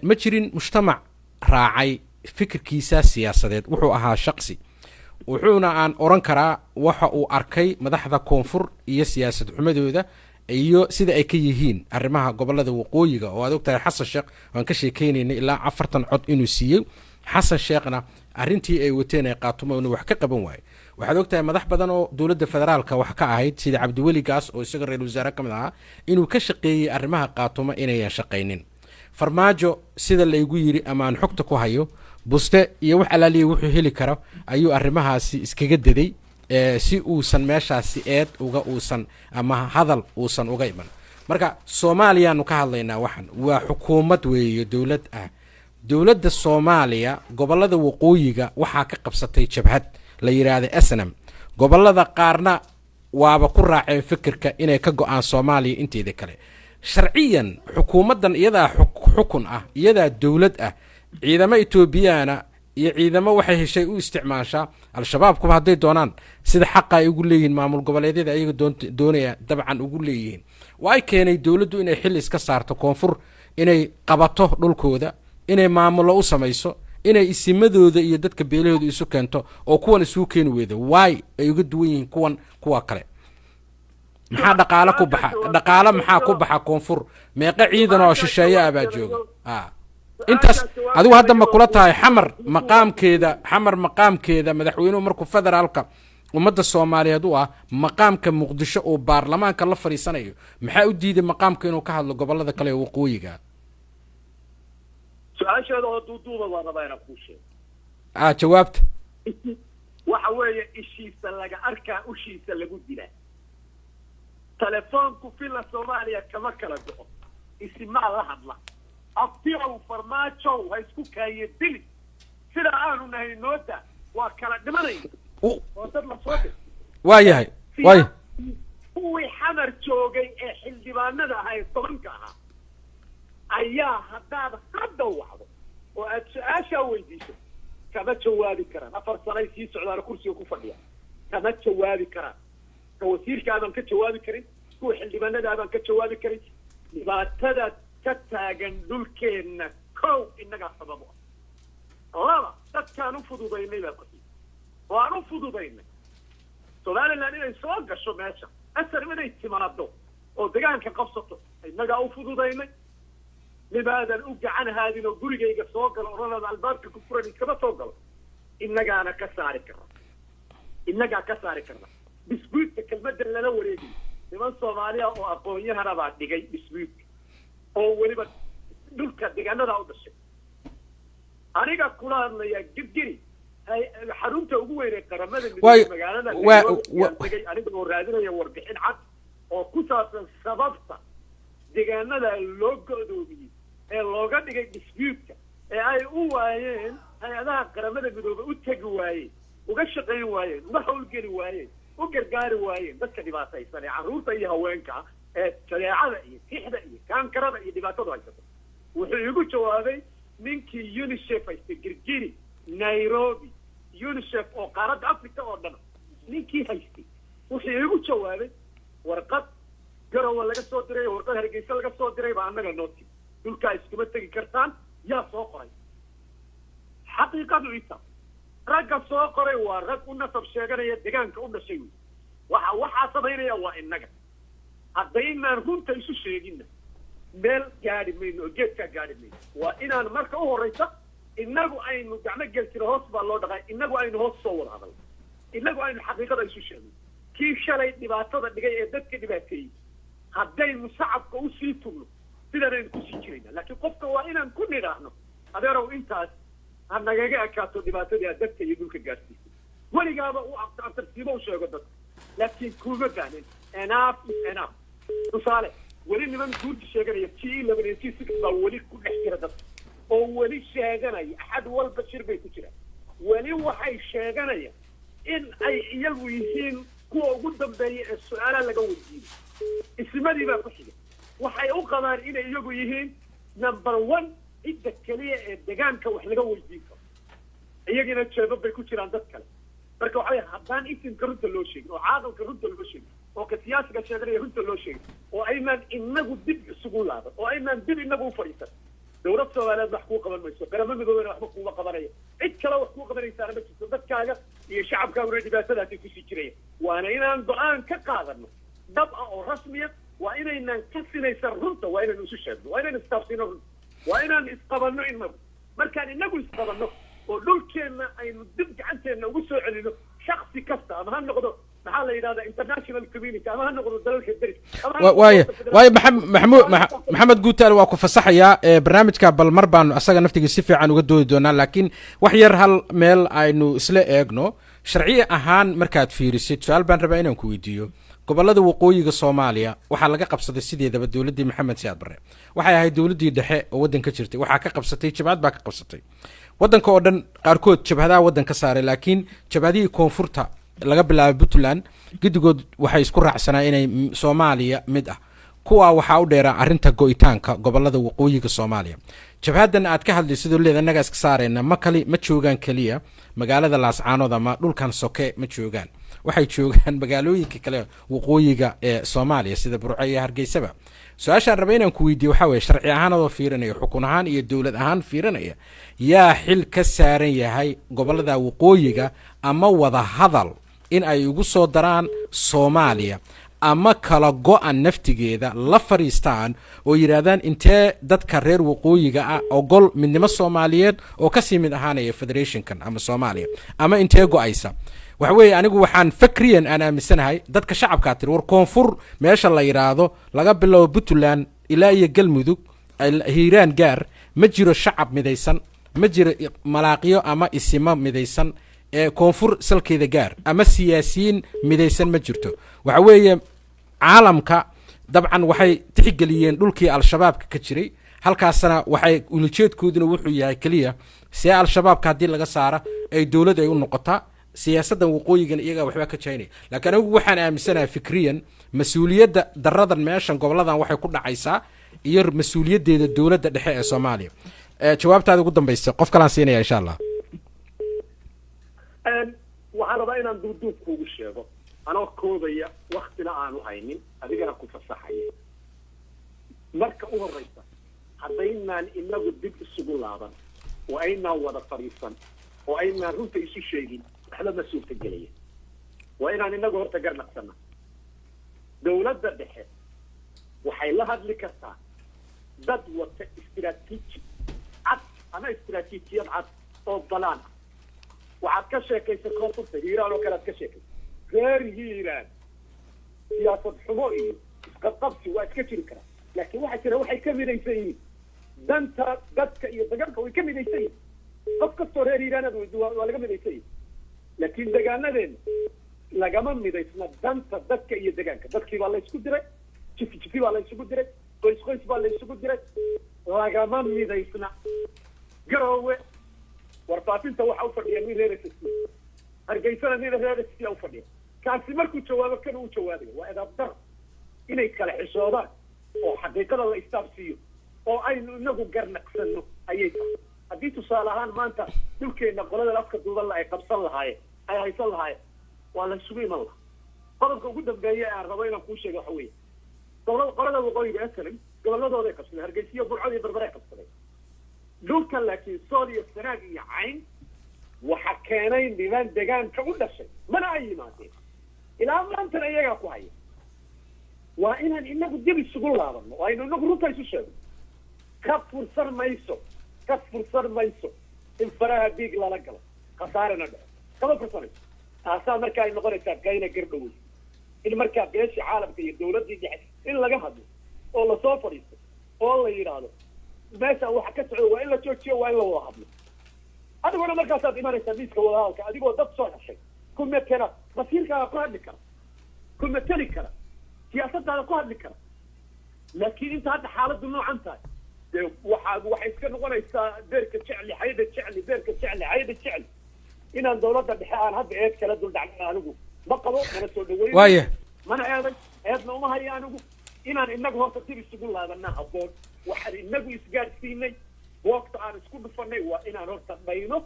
Ma jirin mujtamac raacay fikirkiisa siyaasadeed. Wuxuu ahaa shaqsi, wuxuuna aan oran karaa waxa uu arkay madaxda koonfur iyo siyaasad xumadooda iyo sida ay ka yihiin arrimaha gobolada waqooyiga, oo aad ogtahay Xasan Sheekh aan ka sheekeynaynay ilaa 40 cod inuu siiyey. Xasan Sheekhna arrintii ay wateen ay Qaatumo inuu wax ka qaban waayo. Waxaad ogtahay madax badan oo dowladda federaalka wax ka ahayd, sida Cabdiweli Gaas oo isaga ra-isul wasaare ka mid ahaa, inuu ka shaqeeyey arrimaha Qaatumo inayan shaqaynin. Farmaajo, sida laygu yiri ama aan xogta ku hayo, buste iyo wax alaaliya wuxuu heli karo ayuu arrimahaasi iskaga daday, si uusan meeshaasi eed uga uusan ama hadal uusan uga iman. Marka Soomaaliyaanu ka hadlaynaa. Waxan waa xukuumad weeye, dowlad ah. Dowladda Soomaaliya gobolada waqooyiga waxaa ka qabsatay jabhad la yidhaahda SNM. Gobolada qaarna waaba ku raaceen fikirka inay ka go-aan Soomaaliya inteeda kale. Sharciyan xukuumaddan iyadaa xukun ah, iyadaa dowlad ah. Ciidamo Etoobiyaana iyo ciidamo waxay heshay u isticmaashaa Al-Shabaabkuba hadday doonaan, sida xaqa ay ugu leeyihiin maamul goboleedyada ayaga doonaya dabcan ugu leeyihiin. Waa ay keenay dowladdu inay xil iska saarto koonfur, inay qabato dhulkooda, inay maamullo u samayso, inay isimadooda iyo dadka beelahooda isu keento, oo kuwan isugu keeni weydo. Waay ay uga duwan yihiin kuwan kuwa kale? Maxaa dhaqaale ku baxa? Dhaqaale maxaa ku baxa koonfur? Meeqa ciidan oo shisheeye ah baa jooga? Intaas adigu hadda ma kula tahay Xamar maqaamkeeda? Xamar maqaamkeeda, madaxweynuhu markuu federaalka ummadda Soomaaliyeed u ah, maqaamka Muqdisho uu baarlamaanka la fadhiisanayo, maxaa u diiday maqaamka inuu ka hadlo gobolada kale ee waqooyiga? Su-aasheeda oo duuduuba baan rabaa inaan kuu sheego. Jawaabta. Waxa weeye, ishiisa laga arkaa, ushiisa lagu dilaa. Telefoonku Villa Soomaaliya kama kala go'o. Isimaa la hadla: "Abtiow, Farmaajow, ha isku kaaye dili, sidaa aanu nahay nooda, waa kala dhimanayna," oo dad lasoo dir. Waa yahay, waay. Kuwii Xamar joogay ee xildhibaanada ahaa ee 10-ka ahaa ayaa haddaad hadda wacdo oo aad su-aashaa weydiiso kama jawaabi karaan. 4 sanay sii socdaana kursiga ku fadhiya, kama jawaabi karaan. Ka wasiirkaabaan ka jawaabi karin, kuwa xildhibaanadaabaan ka jawaabi karin. Dhibaatada ka taagan dhulkeenna, kow, innagaa sabab u ah. Laba, dadkaan u fududaynay baa ku oo aan u fududaynay Somaliland inay soo gasho meesha, asar inay timaado oo degaanka qabsato, innagaa u fududaynay. Limaadan u gacan haadin oo gurigayga soo galo odhanada albaabka ku furan iskama soo galo? Innagaana ka saari karna, innagaa ka saari karna. Disputka kelmadda lala wareegayo, niman Soomaaliya oo aqoon-yahana baa dhigay disputka, oo weliba dhulka deegaanada u dhashay. Aniga kula hadlaya, Girgiri, xarunta ugu weyn ee Qaramada Midoobay magaalada Nairobi tegay, aniga oo raadinaya warbixin cad oo ku saabsan sababta deegaanada loo go'doomiyey ee looga dhigay disputka, ee ay u waayeen hay-adaha Qaramada Midoobay, u tegi waayeen, uga shaqayn waayeen, uga howlgeli waayeen, u gargaari waayeen dadka dhibaataysan ee carruurta iyo haweenka ee jadeecada iyo tixda iyo kaankarada iyo dhibaatadu haysato. Wuxuu igu jawaabay ninkii UNICEF haystay Girgiri, Nairobi, UNICEF oo qaaradda Africa oo dhan ninkii haystay, wuxuu igu jawaabay: "Warqad Garowe laga soo diray, warqad Hargeysa laga soo diray baa annaga noo timi, dhulkaa iskuma tegi kartaan." Yaa soo qoray? Xaqiiqadu ita, ragga soo qoray waa rag u nasab sheeganaya deegaanka u dhashay. Wey waxa waxaa samaynaya waa innaga. Haddaynaan runta isu sheeginna meel gaadhi mayno oo geedkaa gaadhi mayno. Waa inaan marka u horraysa innagu aynu gacmo gel jiro hoos baa loo dhaqay, innagu aynu hoos soo wada hadalno, innagu aynu xaqiiqada isu sheegno. Kii shalay dhibaatada dhigay ee dadka dhibaateeyey haddaynu shacabka usii tugno, sidanaynu kusii jirayna. Laakiin qofka waa inaan ku nidhaahno: "Adeerow, intaas ha nagaga ekaato dhibaatadii aad dadka iyo dhulka gaadhsiisay." Weligaaba u abtarsiibo u sheego dadka, laakiin kuma baahnin. Enough is enough. Tusaale, weli niman guurti sheeganaya G11 iyo G6 baa weli ku dhex jira dadka, oo weli sheeganaya. Axad walba shir bay ku jiraan. Weli waxay sheeganayaan in ay iyagu yihiin kuwa ugu dambeeya ee su-aalaha laga weydiinay. Ismadii baa ku xiga. Waxay u qabaan inay iyagu yihiin number one, cidda keliya ee degaanka wax laga weydiin karo. Iyagina jeebab bay ku jiraan dad kale. Marka waxa wey, haddaan isimka runta loo sheegin, oo caaqilka runta loo sheegin, oo ka siyaasiga sheeganaya runta loo sheegin, oo aynaan inagu dib isugu laaban, oo aynaan dib inagu u fadhiisan, dowlad Soomaaliyeed wax kuu qaban mayso, Qaramo Midoobena waxba kuuma qabanayo, cid kale wax kuu qabanaysaana ma jirto. Dadkaaga iyo shacabkaaguna dhibaatadaasay kusii jiraya. Waana inaan go-aan ka qaadano dhab ah oo rasmiya. Waa inaynaan ka sinaysan runta, waa inaynu isu sheegno, waa inaynu istaabsiino runta, waa inaan isqabanno inagu. Markaan inagu isqabanno oo dhulkeenna aynu dib gacanteenna ugu soo celino, shaksi kasta ama ha noqdo, maxaa la yidhahdaa, international community, ama ha noqdo dalalka deris. Waaya, waayo. Maxamuud Maxamed Guutaal waa ku fasaxayaa barnaamijka. Bal mar baanu asaga naftiga si fiican uga doodi doonaa, laakiin wax yar hal meel aynu isla eegno. Sharciye ahaan markaad fiirisid, su-aal baan rabaa inaan ku weydiiyo. Gobolada waqooyiga Soomaaliya waxaa laga qabsaday sideedaba dowladdii Maxamed Siyaad Barre. Waxay ahayd dowladdii dhexe oo waddanka jirtay. Waxaa ka qabsatay jabhad baa ka qabsatay waddanka oo dhan. Qaarkood jabhadaha waddan ka saaray, laakiin jabhadihii koonfurta laga bilaabay Puntland guddigood waxay isku raacsanaa inay Soomaaliya mid ah. Kuwaa waxaa u dheeraa arrinta go'itaanka gobolada waqooyiga Soomaaliya. Jabhaddan aad ka hadlay sidoo leed annagaa iska saarayna ma kali ma joogaan keliya magaalada Laascaanood ama dhulkan soke ma joogaan. Waxay joogaan magaalooyinka kale waqooyiga ee Soomaaliya sida Burco iyo Hargeysaba. Su-aashaan raba inaan ku weydiiyo waxaa weeye, sharci ahaan adoo fiirinaya, xukun ahaan iyo dowlad ahaan fiirinaya, yaa xil ka saaran yahay gobolada waqooyiga ama wada hadal in ay ugu soo daraan Soomaaliya ama kala go-an naftigeeda la fadhiistaan oo yidhaahdaan intee dadka reer waqooyiga ah ogol midnimo Soomaaliyeed oo kasii mid ahaanaya federationkan ama Soomaaliya ama intee go-aysa? Waxa weeye, anigu waxaan fakriyan aan aaminsanahay dadka shacabkaa tiri war koonfur meesha la yidhaahdo, laga biloabo Puntland ilaa iyo Galmudug, Hiiraan gaar, ma jiro shacab midaysan, ma jiro malaaqyo ama isimo midaysan ee koonfur salkeeda gaar ama siyaasiyiin midaysan ma jirto. Waxa weeye, caalamka dabcan waxay tixgeliyeen dhulkii Al-Shabaabka ka jiray halkaasna. Waxay ulajeedkooduna wuxuu yahay keliya see Al-Shabaabka haddii laga saara ay dowlad ay u noqotaa. Siyaasaddan waqooyigan iyagaa waxba ka jaynaya, laakiin anigu waxaan aaminsanahay fikriyan mas-uuliyadda daradan meeshan goboladan waxay ku dhacaysaa iyo mas-uuliyaddeeda dowladda dhexe ee Soomaaliya. Jawaabtaada ugu dambaysa, qof kalaan siinaya insha Allah. Waxaan rabaa inaan duuduub kuugu sheego anoo koobaya, waktina aanu haynin, adigana ku fasaxaya. Marka u horeysa, haddaynaan inagu dib isugu laaban oo aynaan wada fadhiisan oo aynaan runta isu sheegin, waxba ma suurtagelaya. Waa inaan inagu horta garnaqsana. Dawladda dhexe waxay la hadli kartaa dad wata istiraatiiji cad ama istiraatiijiyad cad oo balaan ah. Waxaad ka sheekaysa koonfurta Hiiraan oo kale aad ka sheekaysa. Reer Hiiraan siyaasad xumo iyo isqabqabsi waa iska jiri karaa, laakiin waxaa jira waxay ka midaysan yihiin danta dadka iyo dagaalka way ka midaysan yihiin. Qof kastoo reer Hiiraanaad weydi waa laga midaysan yihin, laakiin degaanadeena lagama midaysna danta dadka iyo degaanka. Dadkii baa la isku diray, jifi jifi baa la isugu diray, qoys qoys baa la isugu diray, lagama midaysna. Garoowe warfaafinta waxa u fadhiya nin reer SSC, Hargeysana nin reer SSC u fadhiya. Kaasi markuu jawaabo kan uu jawaabaya waa edaab dar. Inay kala xishoodaan oo xaqiiqada la istaabsiiyo oo aynu inagu garnaqsano ayay tahay. Haddii tusaale ahaan maanta dhulkeenna qolada afka duuban la ay qabsan lahaayeen, ay haysan lahaayeen, waa la isugu iman lahaa. Qodobka ugu dambeeya ee aan rabo inaan kuu sheego waxa weeye, gobolada qolada waqooyiga esalim goboladooday qabsadeen, Hargeysiyo Burcod iyo Berberay qabsadeen dhulka, laakiin Sool iyo Sanaag iyo Cayn waxa keenay niman degaanka u dhashay mana ay yimaadeen, ilaa maantana iyagaa ku haya. Waa inaan inagu dib isugu laabano oo aynu inagu runta isu sheegno. Ka fursan mayso, ka fursan mayso in faraha dhiig lala galo, khasaarena dhaco, kama fursanayso. Taasaa marka ay noqonaysaa gayna gardhowey in markaa beeshii caalamka iyo dawladdii dhexe in laga hadlo oo lasoo fadhiisto oo la yidhaahdo meesha waxa ka socda waa in la joojiyo, waa in la wada hadlo. Adiguna markaasaad imanaysaa miiska wadahadalka adigoo dad soo heshay ku metela, masiirkaaga ku hadli kara, ku meteli kara, siyaasadaada ku hadli kara. Laakiin inta hadda xaaladdu noocan tahay, dee waxaa waxay iska noqonaysaa beerka jecli xaydha jecli, beerka jecli xaydha jecli. Inaan dawladda dhexe aan hadda eed kala dul dhacna anigu ma qabo, mana soo dhaweyn Waaya. mana eeday, eedna uma hayo anigu. Inaan inagu horta dib isugu laabanaa habboon. Waxaan inagu isgaadhsiinay, goobta aan isku dhufanay, waa inaan horta dhayno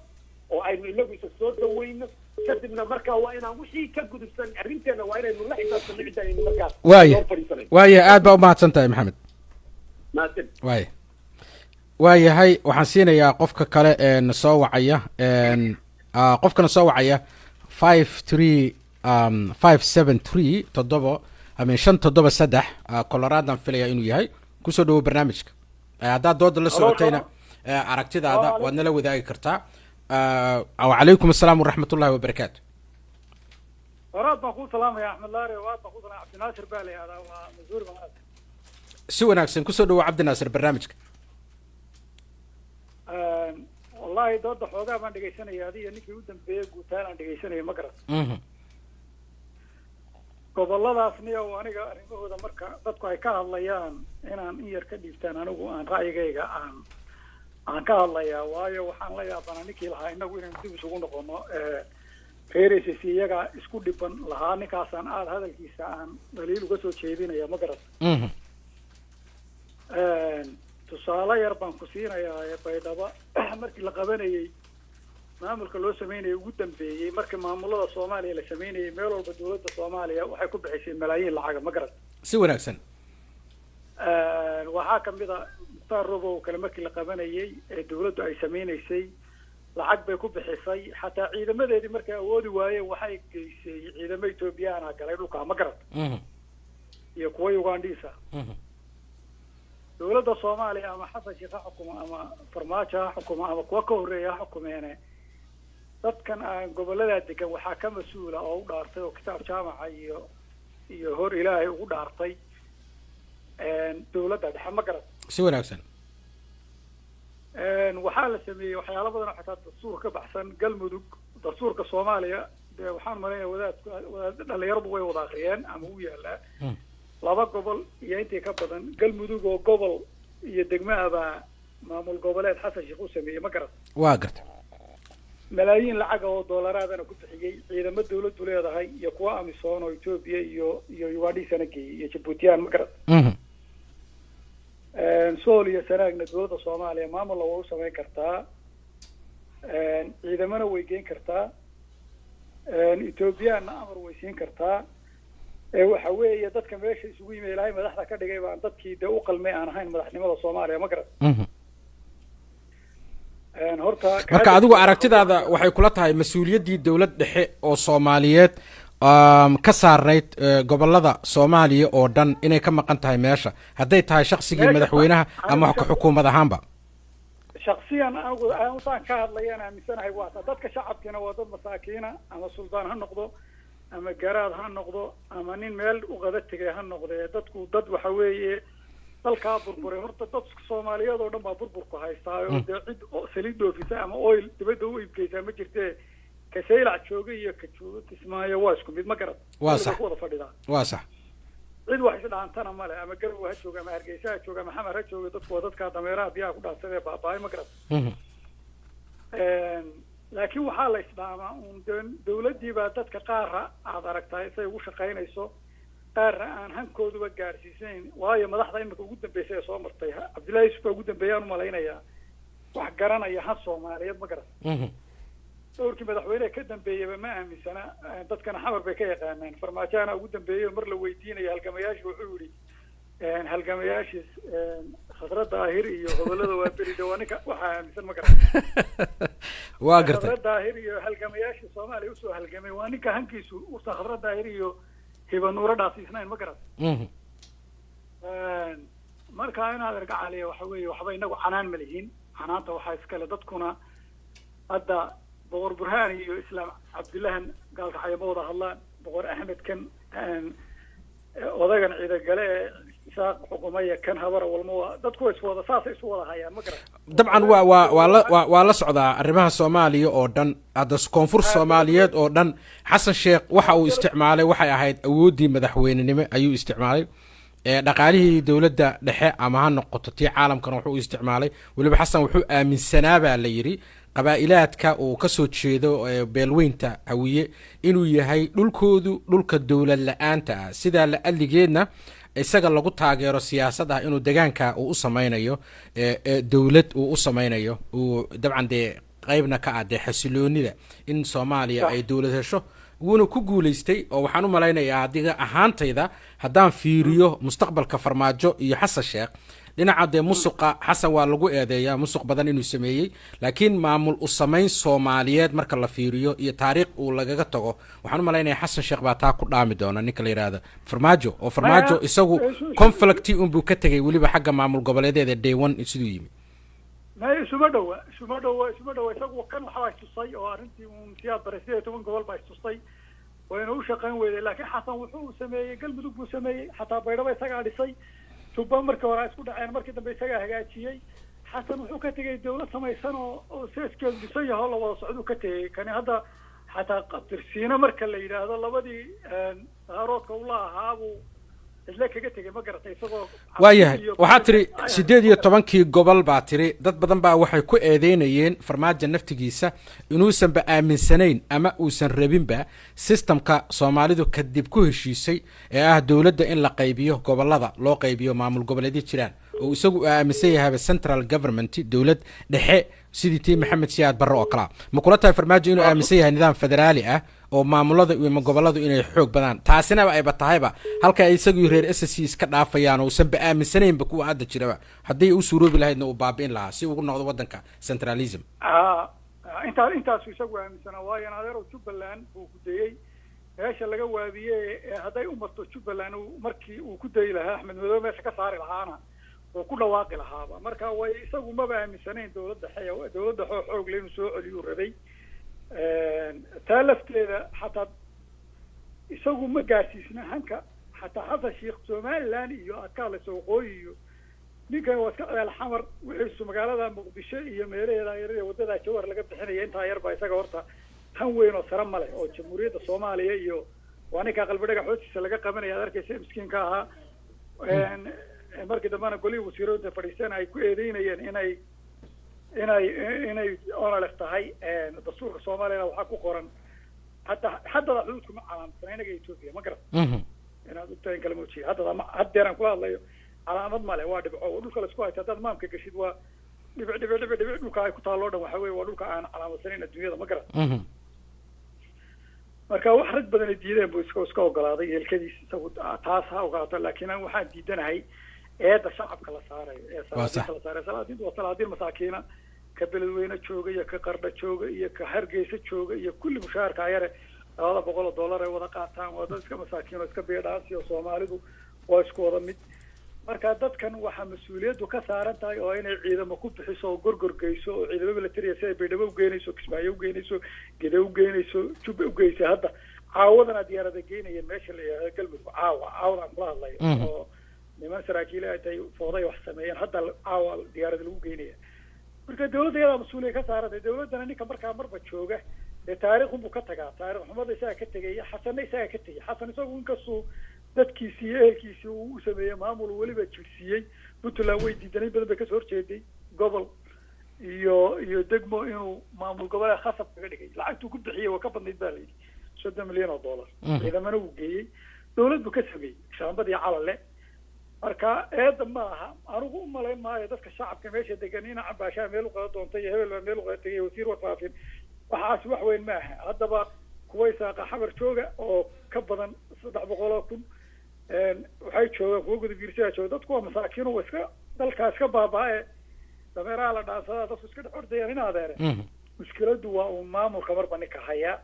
oo aynu inagu isa soo dhaweyno. Kadibna markaa waa inaan wixii ka gudubsan arrinteenna waa inaynu la xisaabtano cidda aynu markaa Waaya. soo fadhiisanayno. Waaya, aad baa umahadsan tahay, Maxamed. Mahadsan. Waaya, waayahay. Waxaan siinayaa qofka kale ee na soo wacaya, qofkana soo wacaya 53 573 7 amin 573, Coloradan filaya inuu yahay. Kusoo dhawo barnaamijka. Haddaad dooda la socotayna, aragtidaada waad nala wadaagi kartaa. Wacalaykum assalaam waraxmat ullahi wabarakaatu. Horaad baan kuu salaamaya, Axmed Laare, waad baan kuu salaamaya. Cabdinaasir baa la yihahdaa, waa Masuuri baan. Si wanaagsan, kusoo dhawo Cabdinaasir barnaamijka. Wallahi dooda xoogaa baan dhegaysanaya, adiga ninkii u dambeeyey guutaan aan dhegaysanaya, ma garat. Goboladaas niyow, aniga arrimahooda marka dadku ay ka hadlayaan inaan in yar ka dhiibtaan, anigu aan ra'yigayga aan ka hadlayaa, waayo waxaan la yaabanaa ninkii lahaa inagu inaynu dib isugu noqono, reer SSC iyagaa isku dhiban lahaa. Ninkaasaan aada hadalkiisa aan dhaliil uga soo jeedinaya, ma garat? Tusaale yar baan ku siinayaa. Baydhabo markii la qabanayey, maamulka loo sameynayay ugu dambeeyey, markii maamulada Soomaaliya la sameynayay, meel walba dowladda Soomaaliya waxay ku bixisay malaayiin lacaga, ma garat? Si wanaagsan. Waxaa kamid a Mukhtaar Robow kale, markii la qabanayey ee dowladdu ay sameynaysay, lacag bay ku bixisay. Xataa ciidamadeedii markay awoodi waayeen, waxay geysay ciidamo Ethoobiyaana galay dhulka, ma garat? Iyo kuwa Ugandhiisa. Dowladda Soomaaliya, ama Xasan Sheekh ha xukuma ama Farmaajo ha xukuma ama kuwa ka horreeya ha xukumeene, dadkan aan goboladaa degan waxaa ka mas-uula oo u dhaartay oo kitaab jaamaca iyo hor Ilaahay ugu dhaartay dowladda dhexe, ma garat? Si wanaagsan. Waxaa la sameeyey waxyaalo badan oo xataa dastuur ka baxsan. Galmudug, dastuurka Soomaaliya dee waxaan malaynaya wadaadku, wadaad dhalinyaradu way wada akriyeen ama u yaalaa. Laba gobol iyo intii ka badan, Galmudug oo gobol iyo degmahabaa maamul goboleed Xasan Sheekh u sameeyey, ma garat? Waa garta. Malaayiin lacaga oo doolaraadana ku bixiyey, ciidamo dawladdu leedahay iyo kuwa AMISOM oo Etoobiya iyo Ugandhiisana geeyey iyo Jabuutiyaan, ma garat? Sool iyo Sanaagna dowladda Soomaaliya maamulna way u samayn kartaa, ciidamona way geyn kartaa, Ethoobiyaanna amar way siin kartaa. Waxa weeye dadka meesha isugu yimi, Ilaahay madaxda ka dhigay, baan dadkii dee u qalmay aan ahayn madaxnimada Soomaaliya, ma garat? Horta Marka adigu aragtidaada waxay kula tahay mas-uuliyaddii dowlad dhexe oo Soomaaliyeed ka saarnayd gobolada Soomaaliya oo dhan inay ka maqan tahay meesha, hadday tahay shaqsigii madaxweynaha ama xukuumad ahaanba. Shaksiyan anigu saan ka hadlayaan aaminsanahay waa taa. Dadka shacabkiina waa dad masaakiina, ama suldaan ha noqdo ama garaad ha noqdo ama nin meel u qada tegay ha noqdee, dadku dad waxa weeye dalkaa burburay. Horta dad Soomaaliyeed oo dhan baa burburku haystaa, oo dee cid saliid dhoofisa ama oil dibadda u iibgeysaa ma jirtee. Ka Saylac jooga iyo ka jooga Kismaayo waa isku mid, ma garat? Waa sax. Ku wada fadhidaa. Waa sax. Cid wax isdhaantana male, ama Garowe ha jooga ama Hargeysa ha jooga ama Xamar ha jooga, dadku waa dadkaa dameeraha biyaha ku dhaansadee baaba-ay, ma garat? Laakiin waxaa la isdhaamaa uun dawladdii baa dadka qaarra aad aragtaa say ugu shaqaynayso, qaarna aan hankooduba gaadhsiisnayn. Waayo madaxda imika ugu dambeysay ee soo martay, Cabdillahi Yusuf baa ugu dambeeyaan umalaynayaa wax garanaya han Soomaaliyeed, ma garat? Dhowrkii madaxweyneha ka dambeeyaba ma aaminsana, dadkana Xamar bay ka yaqaanaan. Farmaajahana ugu dambeeyey, mar la weydiinaya halgamayaashii, wuxuu yihi halgamayaashii Khadra Daahir iyo gobolada Waaberi. De waa ninka waxaa aaminsan, ma garan? Waa gartay. Khadra Daahir iyo halgamayaashii Soomaaliya usoo halgamay, waa ninka hankiisu usan Khadra Daahir iyo Hibanuuro dhaasiisnayn, ma garan? Marka inaad erga caliya waxa weeye, waxba inagu canaan ma lihin, canaanta waxaa iskale dadkuna. Hadda Boqor Burhaan iyo Islaam Cabdillahan Gaalkacyo ma wada hadlaan. Boqor Axmed kan odagan Ciidagale ee Isaaq xukumaya, kan Habara walma, waa dadku way iswada saasay isu wada hayaan, ma garan? Dabcan waa la socdaa arrimaha Soomaaliya oo dhan. Hadda koonfur Soomaaliyeed oo dhan, Xasan Sheekh waxa uu isticmaalay waxay ahayd awooddii madaxweynenimo ayuu isticmaalay, dhaqaalihii dowladda dhexe ama ha noqoto tii caalamkana wuxuu u isticmaalay. Weliba Xasan wuxuu aaminsanaa baa la yidhi qabaa'ilaadka uu ka soo jeedo beelweynta Hawiye inuu yahay dhulkoodu dhulka dowlad la-aanta ah, sidaa la adligeedna isaga lagu taageero siyaasad ah inuu degaanka uu u sameynayo dowlad uu u sameynayo, uu dabcan dee qeybna ka ah dee xasiloonida in Soomaaliya ay dowlad hesho. Wuuna ku guulaystay, oo waxaan u malaynayaa adiga ahaantayda haddaan fiiriyo mustaqbalka Farmaajo iyo Xasan Sheekh, dhinaca dee musuqa, Xasan waa lagu eedeeyaa musuq badan inuu sameeyey, laakiin maamul u samayn Soomaaliyeed marka la fiiriyo iyo taariikh uu lagaga tago, waxaan u malaynayaa Xasan Sheekh baa taa ku dhaami doona ninka la yidhaahdo Farmaajo, oo Farmaajo isagu conflict unbuu ka tegay, weliba xagga maamul goboleedeeda day one siduu yimi. May, isuma dhowa, isuma dhowa, isuma dhowa. Isagu kan waxbaa istusay oo arrintii uun Siyaad Bare 18 gobol baa istusay, wayna u shaqayn weyday. Laakiin Xasan wuxuu sameeyey Galmudug buu sameeyey, xataa Baydhabo isagaa dhisay, Jubba markii hore isku dhaceen, markii dambe isagaa hagaajiyey. Xasan wuxuu ka tegay dawlad samaysan oo seeskeedu dhisan yahay oo la wada socduu ka tegay. Kani hadda Xataa qabtirsiino marka la yidhaahdo, labadii daaroodka ula ahaabuu cidle kaga tegay, ma garatay, isagoo Waayahay, waxaa tiri 18-kii gobol baa tiri. Dad badan baa waxay ku eedeynayeen Farmaajo naftigiisa inuusanba aaminsanayn ama uusan rabinba systemka Soomaalidu kadib ku heshiisay ee ah dowladda in la qaybiyo, gobolada loo qaybiyo, maamul goboleedyo jiraan, oo isagu uu aaminsan yahayba central government, dowlad dhexe sidii tii Maxamed Siyaad Barre oo kalea. Ma kula tahay Farmaajo inuu aaminsan yahay nidaam federaali ah oo maamulada iyo goboladu inay xoog badaan, taasinaba ayba tahayba halka ay isagu reer SSC iska dhaafayaan oo uusanba aaminsanaynba kuwa hadda jiraba, haddii u suuroobi lahaydna uu baabi'in lahaa si ugu noqdo waddanka centralism? Intaasu isagu aaminsanaa, waayo adeerow Jubbaland buu ku dayey meesha laga waabiye ee hadday u marto Jubbaland markii uu ku dayi lahaa Axmed Madoobe meesha ka saari lahaana uu ku dhawaaqi lahaaba. Marka way isagu maba aaminsanayn dowladda dhexe, dowladda xoog le inuu soo celiyuu rabay. Taa lafteeda xataa isagu ma gaarsiisna hanka. Xataa Xasan Sheikh Somaliland iyo aad ka hadlayso waqooyi iyo ninkan waa iska ceel Xamar, wixiisu magaalada Muqdisho iyo meelaheeda yar ee wadada Jawhar laga bixinaya intaa yar baa isaga horta han weyn oo sare ma leh oo Jamhuuriyadda Soomaaliya iyo waa ninka Qalbi Dhagax hoostiisa laga qabanaya ad arkaysa, miskiinka ahaa. Markii dambena golihii wasiirada fadhiisteen ay ku eedeynayeen inay ONLF tahay. Dastuurka Soomaaliyana waxaa ku qoran hataa haddada xuduudku ma calaamadsan inaga Ethiopia, ma garat inaad ogtahay in kala muujiya. Haddada ma haddeeraan kula hadlayo calaamad male, waa dhibco dhulka la isku haysta. Haddaad maamka geshid waa dhibic dhibic dhibic dhibic. Dhulka ay ku taalo dhan waxa weye waa dhulka aan calaamadsaneyn adduunyada, ma garat? Marka wax rag badan ay diideen buu iska ogolaaday eelkadiis isagu, taas ha ogolaato, laakiin an waxaan diidanahay eedda shacabka la saarayo ee salaadiinta la saarayo. Salaadiintu waa salaadiin masaakiina, ka Beledweyne jooga iyo ka Qardha jooga iyo ka Hargeysa jooga iyo kulli mushaharka yare $200 ay wada qaataan. Waa dad iska masaakiin oo iska beedhaansi oo Soomaalidu waa isku wada mid. Marka dadkan waxaa mas-uuliyaddu ka saaran tahay oo inay ciidamo ku bixiso oo gorgor geyso oo ciidamo militariya si ay Baydhabo ugeynayso, Kismaayo ugeynayso, Gede ugeynayso, Jubba ugeysay. Hadda caawadana diyaarada geynayeen meesha la yidhahdo Galmudug, caawa caawadan kula hadlayo oo niman saraakiil ay tahay fooday wax sameeyeen, hadda caawa diyaarada lagu geynaya. Marka dawladda iyadaa mas-uuliya ka saarantay. Dawladdana ninka markaa marba jooga dee taariikhunbuu ka tagaa, taarikh xumada isaga ka tegaya. Xasanna isaga ka tegay. Xasan isagu inkastuu dadkiisii iyo ehelkiisii uu u sameeyey maamul weliba jirsiiyey, Puntland way diidanay, badan bay kasoo horjeeday gobol iyo degmo inuu maamul goboleed khasab kaga dhigay. Lacagtuu ku bixiyey waa ka badnayd baa layidhi, $30 milyan. Ciidamana uu geeyey, dawlad buu ka sameeyey shaambadii Calale. Marka eedda ma aha, anigu u malayn maayo dadka shacabka meesha degan ina Cambaashaa meel uqada doontay iyo hebel baa meel uqada tegay, wasiir warfaafin, waxaasi wax weyn ma aha. Haddaba kuwa Isaaqa Xamar jooga oo ka badan 300,000 waxay joogaan, kuwa Gudabiirsiyaa jooga. Dadku waa masaakiin oo iska dalkaa iska baaba'e, dameeraha la dhaansadaa, dadku iska dhex ordayaan in adeere. Mushkiladdu waa uun maamulka marba ninka haya,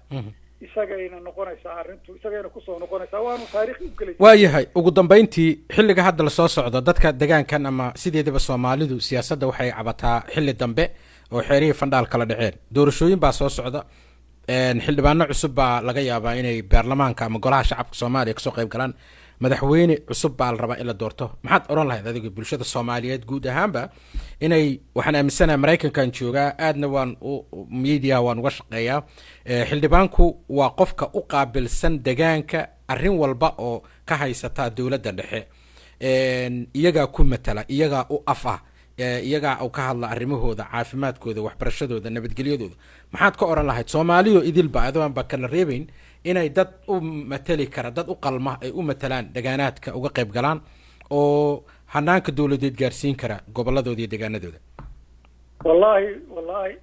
isagayna noqonaysaa arrintu, isagayna kusoo noqonaysaa, waanu taariikh u gelaysa. Waayahay, ugu dambayntii, xilliga hadda lasoo socdo dadka degaankan ama sideedaba Soomaalidu siyaasadda waxay cabataa xilli dambe oo xeerihii fandhaal kala dhaceen. Doorashooyin baa soo socda, xildhibaano cusub baa laga yaabaa inay baarlamaanka ama golaha shacabka Soomaaliya kasoo qayb galaan, madaxweyne cusub baa la rabaa in la doorto. Maxaad odhan lahayd adiga bulshada Soomaaliyeed guud ahaanba inay? Waxaan aaminsanahay, Maraykankan joogaa, aadna waan media waan uga shaqeeyaa, xildhibaanku waa qofka u qaabilsan degaanka arrin walba oo ka haysataa dowladda dhexe, iyagaa ku matala, iyagaa u af ah, iyagaa u ka hadla arrimahooda, caafimaadkooda, waxbarashadooda, nabadgelyadooda. Maxaad ka odhan lahayd Soomaaliyo idilba, adoon ba kala reebayn, inay dad u matali kara, dad u qalma ay u matalaan degaanaadka uga qayb galaan oo hanaanka dowladeed gaarsiin kara goboladooda iyo degaanadooda? Wallahi wallahi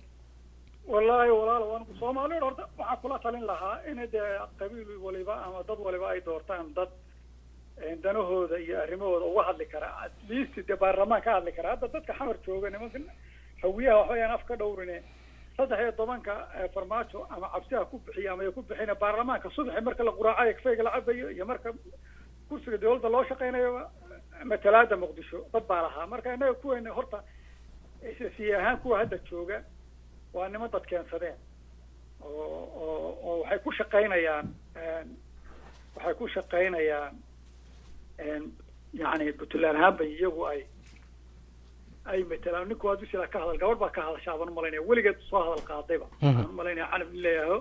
wallahi walaal, waan Soomaaliya horta waxaan kula talin lahaa in dee qabiil waliba ama dad waliba ay doortaan dad danahooda iyo arrimahooda uga hadli kara, at least dee baarlamaan ka hadli kara. Hadda dadka Xamar jooga, nimanka Hawiyaha, waxba yaan af ka dhowrine, 13-ka Farmaajo ama cabsiha ku bixiya ama ay ku bixina, baarlamaanka subaxi marka la quraacayo, kafeyga la cabayo iyo marka kursiga dowladda loo shaqeynayo, matalaada Muqdisho dad baa lahaa. Marka innaga kuweena horta SSC ahaan kuwa hadda jooga waa niman dad keensadeen oo waxay ku shaqaynayaan yani Puntland ahaan bay iyagu ay matalaan. Ninku hadduu sidaa ka hadal, gabadh baa ka hadashaa baan umalaynaya, weligeed soo hadal qaadayba aan umalaynaya, Canab in leeyaho.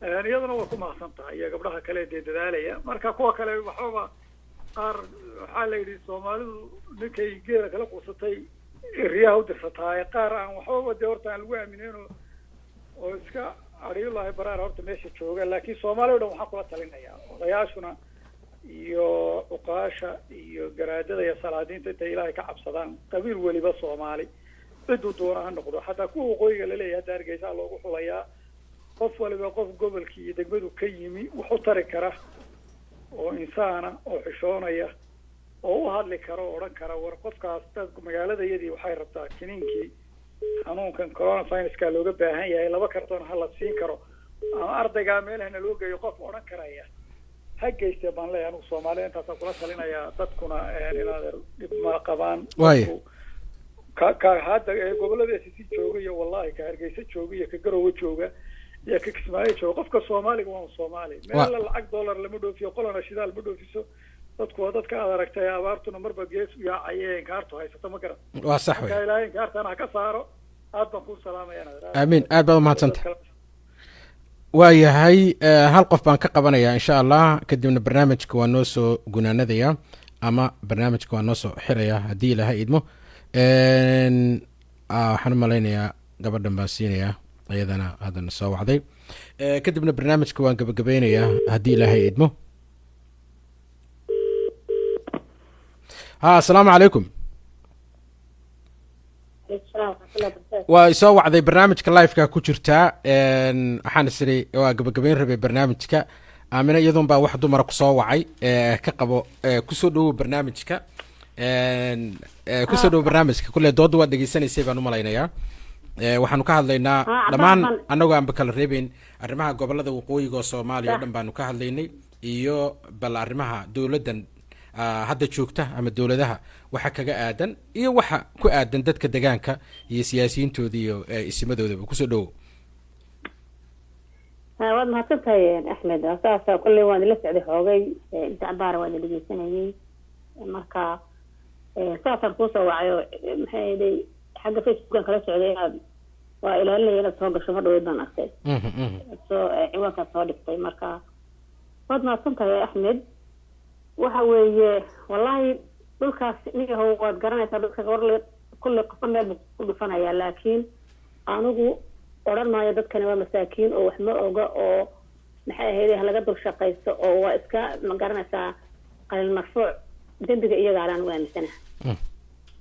Iyaduna waa ku mahadsan tahay, iyo gabdhaha kale dee dadaalaya. Marka kuwa kale waxbaba qaar waxaa la yidhi Soomaalidu ninkay geela kala quusatay riyaha u dirsataaye, qaar aan waxbaba dee horta aan lagu aaminin oo iska adhiyullaahi baraar horta meesha jooga. Laakiin Soomaali o dhan waxaan kula talinayaa, odayaashuna iyo cuqaasha iyo garaadada iyo salaadiinta, intay Ilaahay ka cabsadaan, qabiil weliba Soomaali ciduu doona ha noqdo, xataa kuwa waqooyiga laleeyahay hadda Hargeysaa loogu xulayaa, qof waliba qof gobolkii iyo degmadu ka yimi wax u tari kara oo insaana oo xishoonaya oo u hadli kara oo odhan kara, war qofkaas dad magaaladayadii waxay rabtaa kiniinkii xanuunkan coronaviruska looga baahan yahay, 2 kartoon ha la siin karo, ama ardaygaa meelahana loo geeyo, qof odhan karaya ha geystee baan leeyahay. Anigu Soomaalida intaasaan kula talinayaa. Dadkuna inaad dhib ma qabaan. Ka hadda gobolada SC jooga iyo wallahi ka Hargeysa jooga iyo ka Garowe jooga iyo ka Kismaayo jooga, qofka Soomaaliga waa Soomaali. Meella lacag dollar lama dhoofiyo, qolana shidaal ma dhoofiso. Dadku waa dadka aad aragtay, abaartuna marba gees u yaacaya, inkaartu haysato, ma garan? Waa sax wey. Marka Ilaahay inkaartana ha ka saaro. Aad baan kuu salaamaya. Aamiin, aad baad umahadsantah. Waayahay, hal qof baan ka qabanayaa insha Allah, kadibna barnaamijka waa noo soo gunaanadaya ama barnaamijka waa noo soo xiraya haddii Ilaahay idmo. Waxaan u malaynayaa gabadhan baan siinayaa, iyadana haddana soo wacday. Kadibna barnaamijka waan gabagabeynayaa haddii Ilaahay idmo. Ha, asalaamu calaykum. Waa isoo wacday, barnaamijka liveka ku jirtaa. Waxaan isiri waa gabagabeyn rabay barnaamijka. Aamina iyadoon baa wax dumara kusoo wacay ka qabo. Kusoo dhowow barnaamijka, kusoo dhowow barnaamijka. Kulle dooda waad dhegeysanaysay baan umalaynayaa. Waxaanu ka hadlaynaa dhammaan annagoo aanba kala reebeyn arrimaha gobolada waqooyiga oo Soomaaliya o dhan baanu ka hadlaynay, iyo bal arrimaha dowladdan hadda joogta ama dowladaha waxa kaga aadan iyo waxa ku aadan dadka degaanka iyo siyaasiyiintooda iyo isimadoodaba. Kusoo dhowow. Waad mahadsan tahay Axmed. Saasa kolley waan ila socday xoogay, inta cabaara waan dhegeysanayay. Marka saasaan kuusoo wacay oo maxay ahaday xagga Facebookan kala socday inaad waa ilaalinaya inaad soo gasho. Mar dhaweyd baan arkay soo ciwaankaad soo dhigtay. Marka waad mahadsan tahay Axmed. Waxa weeye wallahi dhulkaas ninyahow waad garanaysaa, dhulka warle kulley qofba meel buu ku dhufanayaa, laakiin anigu odhan maayo dadkani waa masaakiin oo wax ma oga oo maxay ahayd halaga dul shaqaysto oo waa iska ma garanaysaa qalin marfuuc. Dembiga iyaga alaan u aaminsanaha,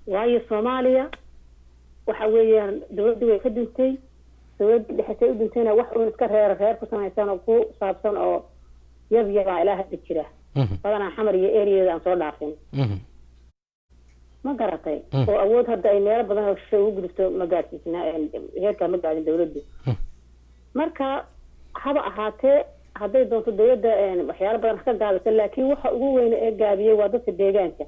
waayo Soomaaliya waxa weeyaan dowladdii way ka duntay, dowladdii dhexesay u duntayna wax uun iska reer reer ku samaysan oo ku saabsan oo yab yabaa ilaa hadda jira badanaa Xamar iyo areada aan soo dhaafin, ma garatay? Oo awood hadda ay meelo badan oo shishay ugu gudubto ma gaadhsiisna, heerkaa ma gaadhin dowladdu. Marka haba ahaatee hadday doonto dowladda waxyaalo badan ha ka gaabisa, laakiin waxa ugu weyne ee gaabiyey waa dadka deegaanka.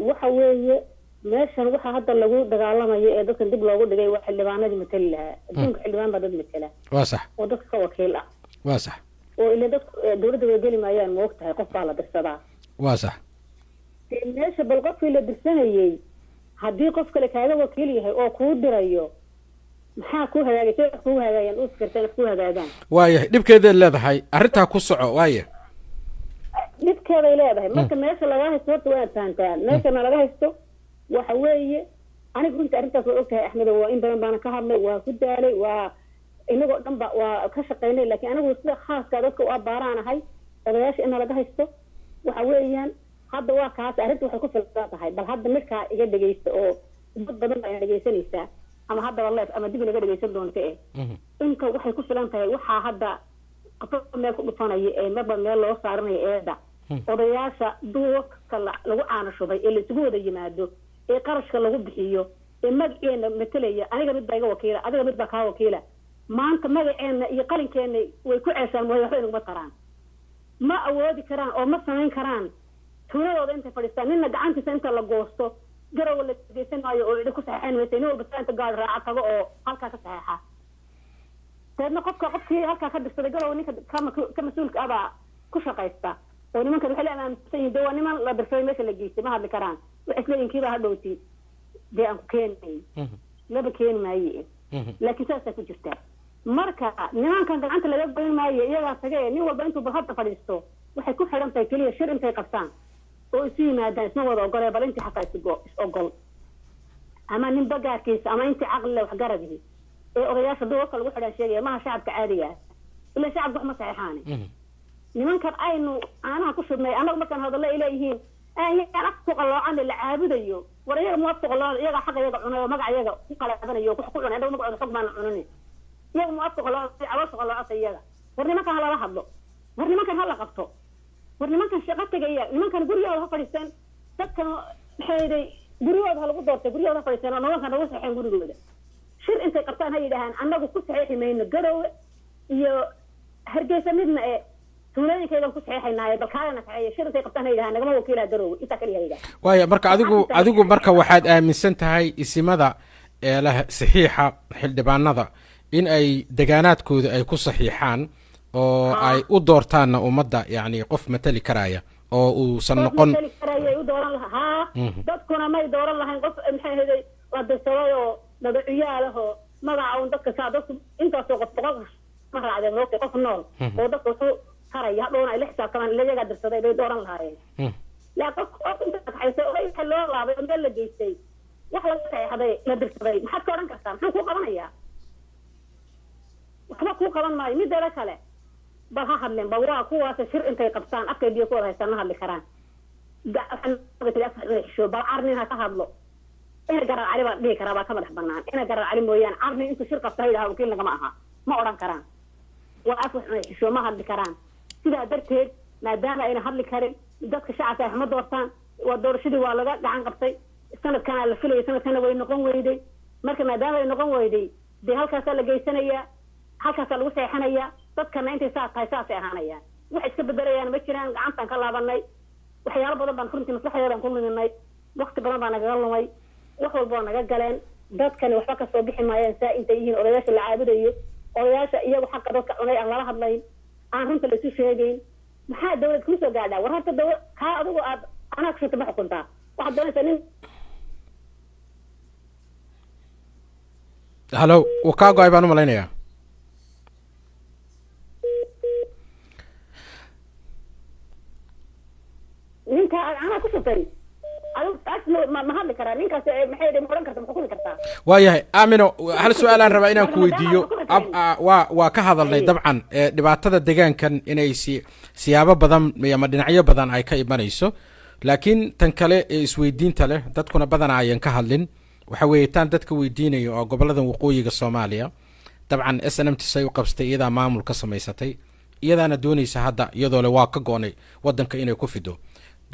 Waxa weeye meeshan waxa hadda lagu dagaalamayo ee dadkan dib loogu dhigay waa xildhibaanadii matali lahaa. Adduunka xildhibaan baa dad matela. Waa sax. Oo dadka ka wakiil ah. Waa sax. Oo ila dadku dowladda way geli maayaan, ma og tahay? Qof baa la dirsadaa. Waa sax. Meesha bal qofkii la dirsanayey haddii qof kale kaaga wakiil yahay oo kuu dirayo, maxaa kuu hagaagay? See wax kugu hagaagayaan? U fikirteen wax kuu hagaagaan? Waayahay, dhibkeedaad leedahay arrintaa, ku soco waaya. Dhibkeeday leedahay. Marka meesha lagaa haysto horta waa inaad fahantaa meeshana laga haysto. Waxa weeye aniga runtii arrintaas waa og tahay Axmedo, waa in badan baana ka hadlay, waa ku daalay, waa inagoo dhan ba waa ka shaqaynay, laakiin anigu sida khaaska dadka u abaaraan ahay odayaasha ina laga haysto. Waxa weeyaan hadda waa kaas arrinta waxay ku filan tahay. Bal hadda midkaa iga dhegeysta oo dad badan baa ina dhegeysanaysaa ama haddaba leef ama dib inaga dhegeysan doonta inta waxay ku filan tahay. Waxaa hadda qofba meel ku dhufanaya ee marba meel loo saaranayo eeda odayaasha duurka lagu caano shubay ee laisugu wada yimaado ee qarashka lagu bixiyo ee magaceena matelaya. Aniga mid baa iga wakiila, adiga mid baa kaa wakiila. Maanta magaceena iyo qalinkeena way ku ceeshaan mooye waxba inaguma taraan. Ma awoodi karaan oo ma samayn karaan tuuladooda intay fadhiistaan nina gacantiisa inta la goosto garowa la geysan maayo oo idin ku saxeexan maysa. Nin walba saa inta gaari raaca tago oo halkaa ka saxeexa, deedna qofka qofkii halkaa ka dirsaday garowa ninka ka mas-uulka ah baa ku shaqaysta. Oo nimankan waxay la aaminsan yihiin dee waa niman la dirsaday meesha la geystay, ma hadli karaan. Waxay isleeyihin kiibaa hadhowti dee aan ku keenay, laba keeni maaye, laakiin saasaa ku jirtaa. Marka nimankan gacanta laga goyn maayo, iyagaa tage. Nin walba intuu bal hadda fadhiisto, waxay ku xidhan tahay keliya shir intay qabtaan oo isu yimaadaan. Isma wada ogole, bal intii xataa is ogol ama nin bagaarkiisa ama intii caqli leh waxgaradihi ee odayaasha duurka lagu xidhan sheegaya, maha shacabka caadiga ah, ila shacabka wax ma saxeexaane. Nimankan aynu caanaha ku shubnay annagu markaan hadallo ay leeyihiin yaan afka ku qaloocan la caabudayo. War iyaga mu afka qaloocan? Iyaga xaqa iyaga cunay oo magaca iyaga ku qalaabanayo, wax ku cunay. Annagu magacooda xog maana cunin. Iyaga mu afka qaloocan, caloosha qaloocata iyaga. War nimankan ha lala hadlo, war nimankan ha la qabto, war nimankan shaqo tegaya, nimankan guryahooda ha fadhiisteen. Dadkan maxay guryahooda ha lagu doortay, guryahooda ha fadhiisteen oo nimankan nagu saxeen gurigooda. Shir intay qabtaan ha yidhaahaan annagu ku saxiixi mayno Garowe iyo Hargeysa midna ee tuulooyinkaydan ku saxiixaynaaye, bal kaalana saxeeya. Shir intay qabtaan ha yidhahaan nagama wakiilaa Garowe, intaa kaliya ha yidhahaan. Waaya, marka adigu marka waxaad aaminsan tahay isimada eelaha saxiixa xildhibaanada in ay degaanaadkooda ay ku saxiixaan oo ay u doortaanna ummadda, yacni qof matali karaya oo uusan qof noqon matali karayay u dooran lahaa. Haa, dadkuna may dooran lahayn qof maxay ahayd la dirsaday oo madacuyaal ah oo magaca un dadka saa. Dadku intaasoo qof, 100 qof ma raacdeen moogtay. Qof nool oo dadka wuxuu taraya hadhowna ay la xisaabtamaan, ila iyagaa dirsaday, bay dooran lahaayeen. Laa qof qof inta kaxaysay oo waxa loo laabay oo meel la geystay, wax laga saxeexday, la dirsaday, maxaad ka odhan kartaa? Muxuu kuu qabanayaa? Waxba kuu qaban maayo. Mideeda kale, bal ha hadleen, bal waa kuwaas shir intay qabtaan afkay biyo ku wada haystaan ma hadli karaan. Xisho, bal carnin ha ka hadlo. Ina Garar Cali baa dhihi karaa, baa ka madax banaan. Ina Garar Cali mooyaane, carnin intuu shir qabta ha yidhaha wakiil nagama aha, ma odhan karaan. Waa af wax cunay xisho, ma hadli karaan. Sidaa darteed, maadaama ayna hadli karin, dadka shacabka wax ma doortaan. Waa doorashadii waa laga gacan qabtay. Sanadkana la filayay, sanadkana way noqon weyday. Marka maadaama ay noqon weyday, dee halkaasaa la geysanayaa, halkaasaa lagu seexanayaa. Dadkana intay saa tahay saasay ahaanayaan, wax iska bedelayaan ma jiraan. Gacantaan ka laabanay, waxyaalo badan baan runtii maslaxdeedaan ku luminay, waqti badan baa nagaga lumay, wax walba waa naga galeen. Dadkani waxba kasoo bixi maayaan saa intay yihiin odayaasha la caabudayo, odayaasha iyagu xaqa dadka cunay, aan lala hadlayn, aan runta laisu sheegayn. Maxaa dawlad kuu soo gaadhaa? War horta dawlad kaa adigu aad anaa kushunta ma xukuntaa? Waxaad doonaysaa nin Halo, wuu kaa go-ay baan u malaynayaa. Ninka aad anaa ku shubtay adigu taas ma hadli karaa ninkaas? Maxay ma odhan karta? Ma xukumi kartaa? Waayahay Aamino, hal su-aalaan rabaa inaan ku weydiiyo. Waa ka hadalnay dabcan dhibaatada deegaankan inay si siyaabo badan ama dhinacyo badan ay ka imanayso, laakiin tan kale ee isweydiinta leh, dadkuna badanaa ayan ka hadlin, waxa weeye taan dadka weydiinayo oo goboladan waqooyiga Soomaaliya. Dabcan SNM say u qabsatay, iyadaa maamul ka samaysatay, iyadaana doonaysa hadda iyadoo le waa ka go-nay wadanka inay ku fido,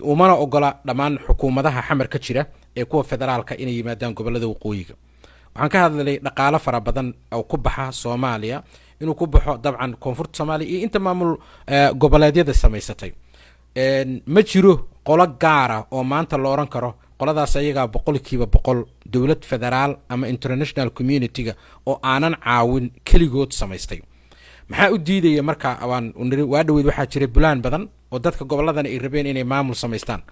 umana ogola dhammaan xukuumadaha xamar ka jira ee kuwa federaalka inay yimaadaan gobolada waqooyiga. Waxaan ka hadlay dhaqaalo fara badan oo ku baxa Soomaaliya inuu ku baxo dabcan koonfurta Soomaaliya iyo inta maamul goboleedyada samaysatay. Ma jiro qolo gaara oo maanta la oran karo qoladaas ayagaa 100% dowlad federaal ama international community-ga oo aanan caawin keligood samaystay. Maxaa u diidaya? Marka waan niri waa dhaweyd waxaa jiray bulaan badan oo dadka goboladan ay rabeen inay maamul samaystaan.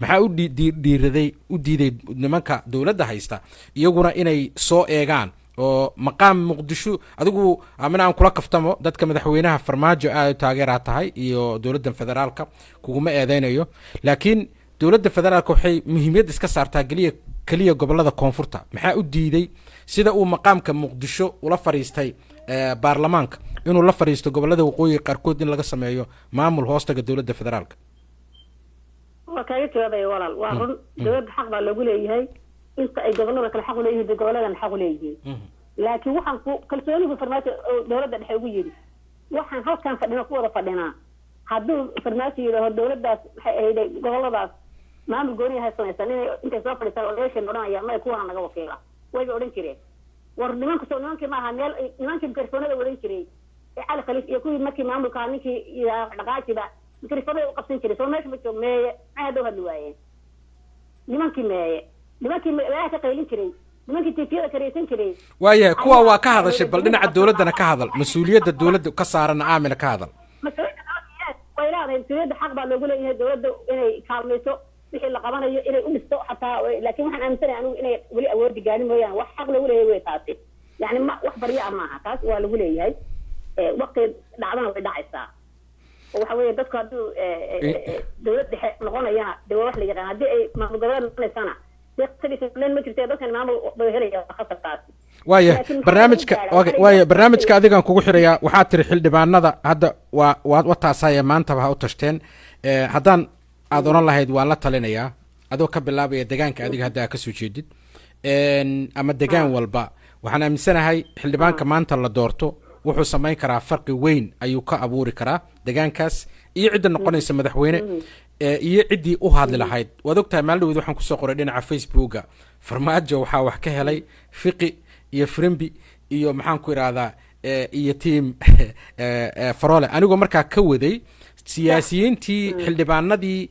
Maxaa u dhiiraday, u diiday nimanka dowladda haysta iyaguna inay soo eegaan oo maqaam Muqdisho? Adigu amina aan kula kaftamo, dadka madaxweynaha Farmaajo aad u taageeraa tahay iyo dowladda federaalka kuguma eedeynayo, laakiin dowladda federaalka waxay muhiimiyad iska saartaa keliya keliya gobolada koonfurta. Maxaa u diiday sida uu maqaamka Muqdisho ula fadhiistay baarlamaanka inuu la fadhiisto gobolada waqooyiga qaarkood in laga sameeyo maamul hoostaga dowladda federaalka? Waa kaaga jawaabaya walaal. Waa run, dowladda xaq baa loogu leeyahay. Inta ay gobolada kale xaq u leeyihiin bay goboladan xaq u leeyihiin, laakiin waxaan ku kalsoonigu Farmaajo oo dowladda dhexe ugu yidhi, waxaan halkan fadhina ku wada fadhinaa, hadduu Farmaajo yidhaaho dowladdaas maxay ahayd goboladaas maamul gooni yahay samaysan, inay intay soo fadhiistaan odayaasheen odhanayaan maya, kuwana naga wakiila. Wayba odhan jireen. War nimanku soo nimankii maaha meel nimankii mikrofoonada wadan jiray ee Cali Khaliif iyo kuwii markii maamulka ninkii yidhaaha dhaqaajiba mikrofoonada u qabsan jiray, soo meesha ma joog meeye? Maxay hadda u hadli waayeen nimankii? Meeye nimankii meelaha ka qaylin jiray, nimankii tifiyada karaysan jiray? Waayahay, kuwa waa ka hadashay, bal dhinaca dowladdana ka hadal, mas-uuliyadda dowladda ka saarana Aamina ka hadal. Mas-uuliyadda way leedahay, mas-uuliyadda xaq baa loogu leeyahay dowladda inay kaalmayso wixii la qabanayo, inay u dhisto xataa, laakiin waxaan aaminsanahay anigu inay weli awoodi gaarin mooyaane wax xaq loogu leeyahay wey taasi. Yani ma wax barya ah maaha, taas waa lagu leeyahay. Waqti dhacdana way dhacaysaa, oo waxa weeye dadku hadduu dowlad dhexe noqonayana dee waa wax la yaqaan, haddii ay maamul goboleed noqonaysana dee qasadiisa ma jirto, dadkan maamul bay helaya, waa khasabkaasi. Waaya. Laakiin maxaa Barnaamijka lagu gaaraa? Okay, waaya, barnaamijka adigaan kugu xirayaa. Waxaa tiri xildhibaanada hadda waa wataasaya maantaba ha u tashteen. Haddaan aad odhan lahayd waan la talinayaa, adoo ka bilaabaya degaanka adiga hadda aad kasoo jeedid ama degaan walba, waxaan aaminsanahay xildhibaanka maanta la doorto wuxuu samayn karaa farqi weyn ayuu ka abuuri karaa degaankaas iyo cidda noqonaysa madaxweyne iyo ciddii u hadli lahayd. Waad ogtahay, maalin dhaweyd waxaan kusoo qoray dhinaca Facebooka, Farmaajo waxaa wax ka helay Fiqi iyo Frimbi iyo maxaan ku idhahdaa iyo team Farole, anigoo markaa ka waday siyaasiyiintii xildhibaanadii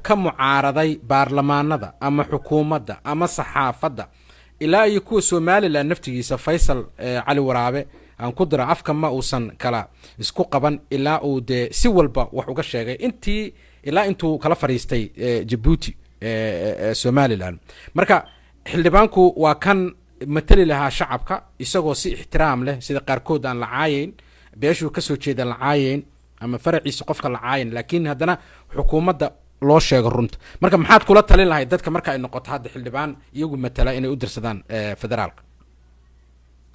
ka mucaaraday baarlamaanada ama xukuumadda ama saxaafadda, ilaa iyo kuwa Somaliland naftigiisa Faysal Cali Waraabe aan ku dira, afka ma uusan kala isku qaban ilaa uu dee si walba wax uga sheegay intii ilaa intuu kala fadhiistay Jabuuti Somaliland. Marka xildhibaanku waa kan matali lahaa shacabka, isagoo si ixtiraam leh, sida qaarkood aan la caayeyn, beeshuu kasoo jeeda la caayeyn ama faraciisa qofka la caayan, laakiin haddana xukuumadda loo sheego runta. Marka maxaad kula talin lahayd dadka marka ay noqoto hadda xildhibaan iyagu matala inay u dirsadaan federaalka?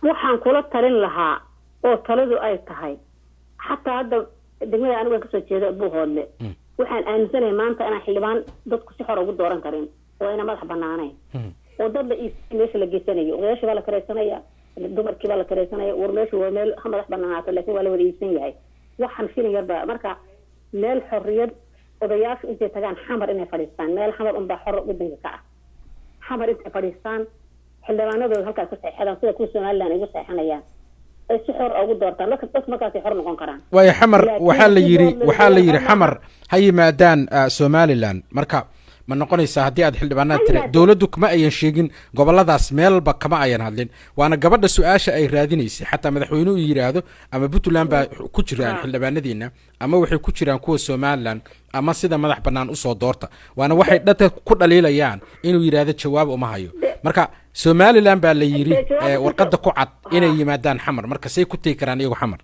Waxaan kula talin lahaa oo taladu ay tahay, xataa hadda degmada anigu aan kasoo jeedo, Buuhoodle, waxaan aaminsanahay maanta inaan xildhibaan dadku si xor ugu dooran karin oo ayna madax banaanayn oo dad la iibsay meesha la geysanayo. Odayaashii baa la karaysanaya, dumarkii baa la karaysanaya. War meeshu waa meel ha madax banaanaato, laakiin waa la wada iibsan yahay. Waxaan filin yarba marka meel xorriyad odayaashu intay tagaan Xamar inay fadhiistaan, meel Xamar unbaa xor wadanka ka ah, Xamar intay fadhiistaan xildhibaanadooda halkaas ku saxeexdaan sida kuwa Somaliland ay ugu saxeexanayaan, ay si xor ugu doortaan dadka. Dadka markaasay xor noqon karaan. Waayo, Xamar Laakiin waxaa la si yiri loo waxaa la yiri xamar Xamar ha yimaadaan Somaliland. Marka ma noqonaysaa haddii aad xildhibaanada Ha tiri yimaadeen. Dowladdu kama ayan sheegin goboladaas, meelba kama ayan hadlin, waana gabadha su-aasha ay raadinaysay. Xataa madaxweynuhu yidhaahdo ama Puntland baa ku jiraan xildhibaanadiina ama waxay ku jiraan kuwa Somaliland ama sida madax bannaan usoo doorta, waana waxay dadka ku dhaliilayaan inuu yidhaahdo jawaab uma hayo. Marka Somaliland baa la yiri Dee jawaab warqadda ku cad inay yimaadaan Xamar, marka say ku tegi karaan iyagu Xamar?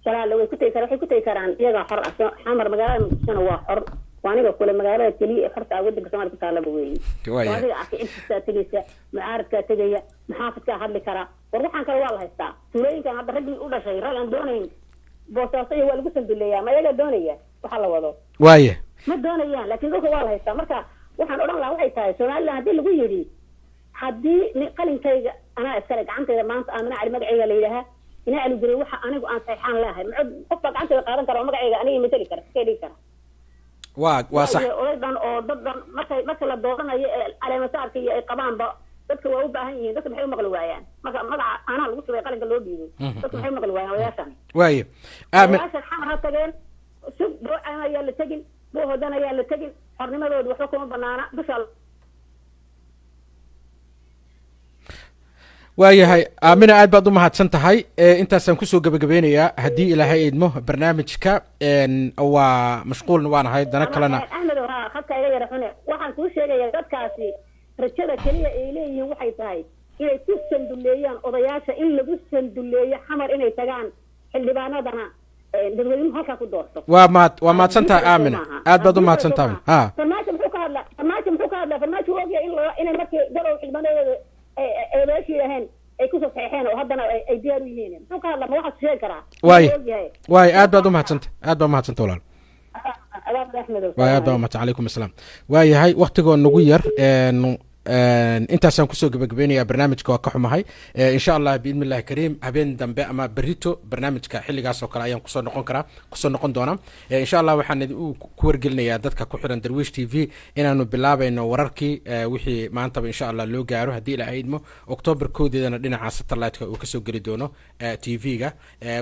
Walaala, way ku tegi karaan, waxay ku tegi karaan iyagaa xor ah. Xamar magaalada Muqdishona waa xor, waa aniga kule magaalada keliya ee xorta ah wadanka Soomaaliya ku taalaba weeye. Waaya. Oo adiga arkay, cid kastaa tegaysa, mucaaradkaa tegaya, muxaafidkaa hadli karaa. War waxaan kale waa la haystaa tuulooyinkan hadda raggii u dhashay, rag aan doonayn Boosaaso iyo waa lagu sanduleeyaa. Ma iyagaa doonaya waxa la wado? Ma doonayaan, laakiin dhulka waa la haystaa. Marka waxaan odhan lahaa waxay tahay, Somaliland haddii lagu yidhi, haddii qalinkayga anaa iskale gacantayda maanta Aamina Cali magacayga la yidhaahaa, Ina Cali Gurey, waxa anigu aan saxaan leeyahay, macod qof baa gacantayda qaadan kara oo magacayga aniga mateli kara, iska dhigi kara? Waa sax. Waayo, oday dhan oo dad dhan markay marka la dooranayo ee caleemasaarka iyo ay qabaanba dadka waa u baahan yihiin. Dadka maxay u maqli waayaan marka magaca anaa lagu shubay qalinka loo dhiibay? Dadka maxay u maqli waayaan odayaashan? Waaye, Aamin. Odayaashan Xamar ha tageen, sug Boocan ayaa la tegin, Buuhodan ayaa la tegin, xornimadooda waxba kuma banaana dusha. Waayahay Aamina, aad baad u mahadsan tahay. Intaasaan kusoo gebagabeynayaa haddii Ilaahay idmo barnaamijka. Waa mashquulna waan ahay dana kalena. Axmed, ha khadka iga yara xune. Waxaan kuu sheegayaa dadkaasi rajada keliya ay leeyihiin waxay tahay inay ku sanduleeyaan odayaasha, in lagu sanduleeyo Xamar inay tagaan, xildhibaanadana dadweynuhu halkaa ku doorto. Waa mahadsan tahay Aamina, aad baad u mahadsan tahay ha. Farmaajo muxuu ka hadlaa? Farmaajo muxuu ka hadlaa? Farmaajo wuu ogyahay in loo inay markii galow xildhibaanadooda ay odayaashii yidhaaheen ay kusoo saxeexeen oo haddana ay diyaar u yihiin. Muxuu ka hadlaa? Ma waxaas sheegi karaa? Waaye. Wuu ogyahay. Waaye, aad baad u mahadsantah, aad baad umahadsantahay walaal. Adaab Axmedow. Waay, aad baa umahadsan. Calaykum asalaam. Waayahay, waktigoo nagu yar intaasaan kusoo gebagabeynayaa barnaamijka. Waa ka xumahay. Insha Allah, biidni illahi kariim, habeen dambe ama berito barnaamijka xilligaas oo kale ayaan kusoo noqon karaa, kusoo noqon doonaa. Insha Allah waxaan ku wargelinayaa dadka ku xiran Darwiish TV inaanu bilaabayno wararkii wixii maantaba insha Allah loo gaaro haddii Ilaahay idmo, October 1-deedana dhinaca satellite-ka uu kasoo geli doono TV-ga.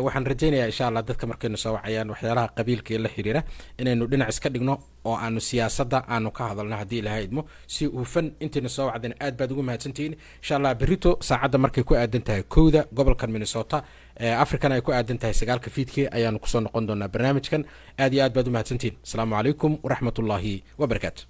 Waxaan rajaynayaa insha Allah dadka markaynu soo wacayaan waxyaalaha qabiilka la xiriira inaynu dhinac iska dhigno oo aanu siyaasadda aanu ka hadalno haddii Ilaahay idmo si hufan. Intayna soo wacdana aad baad ugu mahadsantihiin. Insha Allah berito saacadda markay ku aadan tahay 1-da gobolkan Minnesota, African ay ku aadan tahay 9-ka fiidkii, ayaanu kusoo noqon doonaa barnaamijkan. Aad iyo aad baad u mahadsantihiin. Asalaamu calaykum waraxmatullaahi wabarakaatu.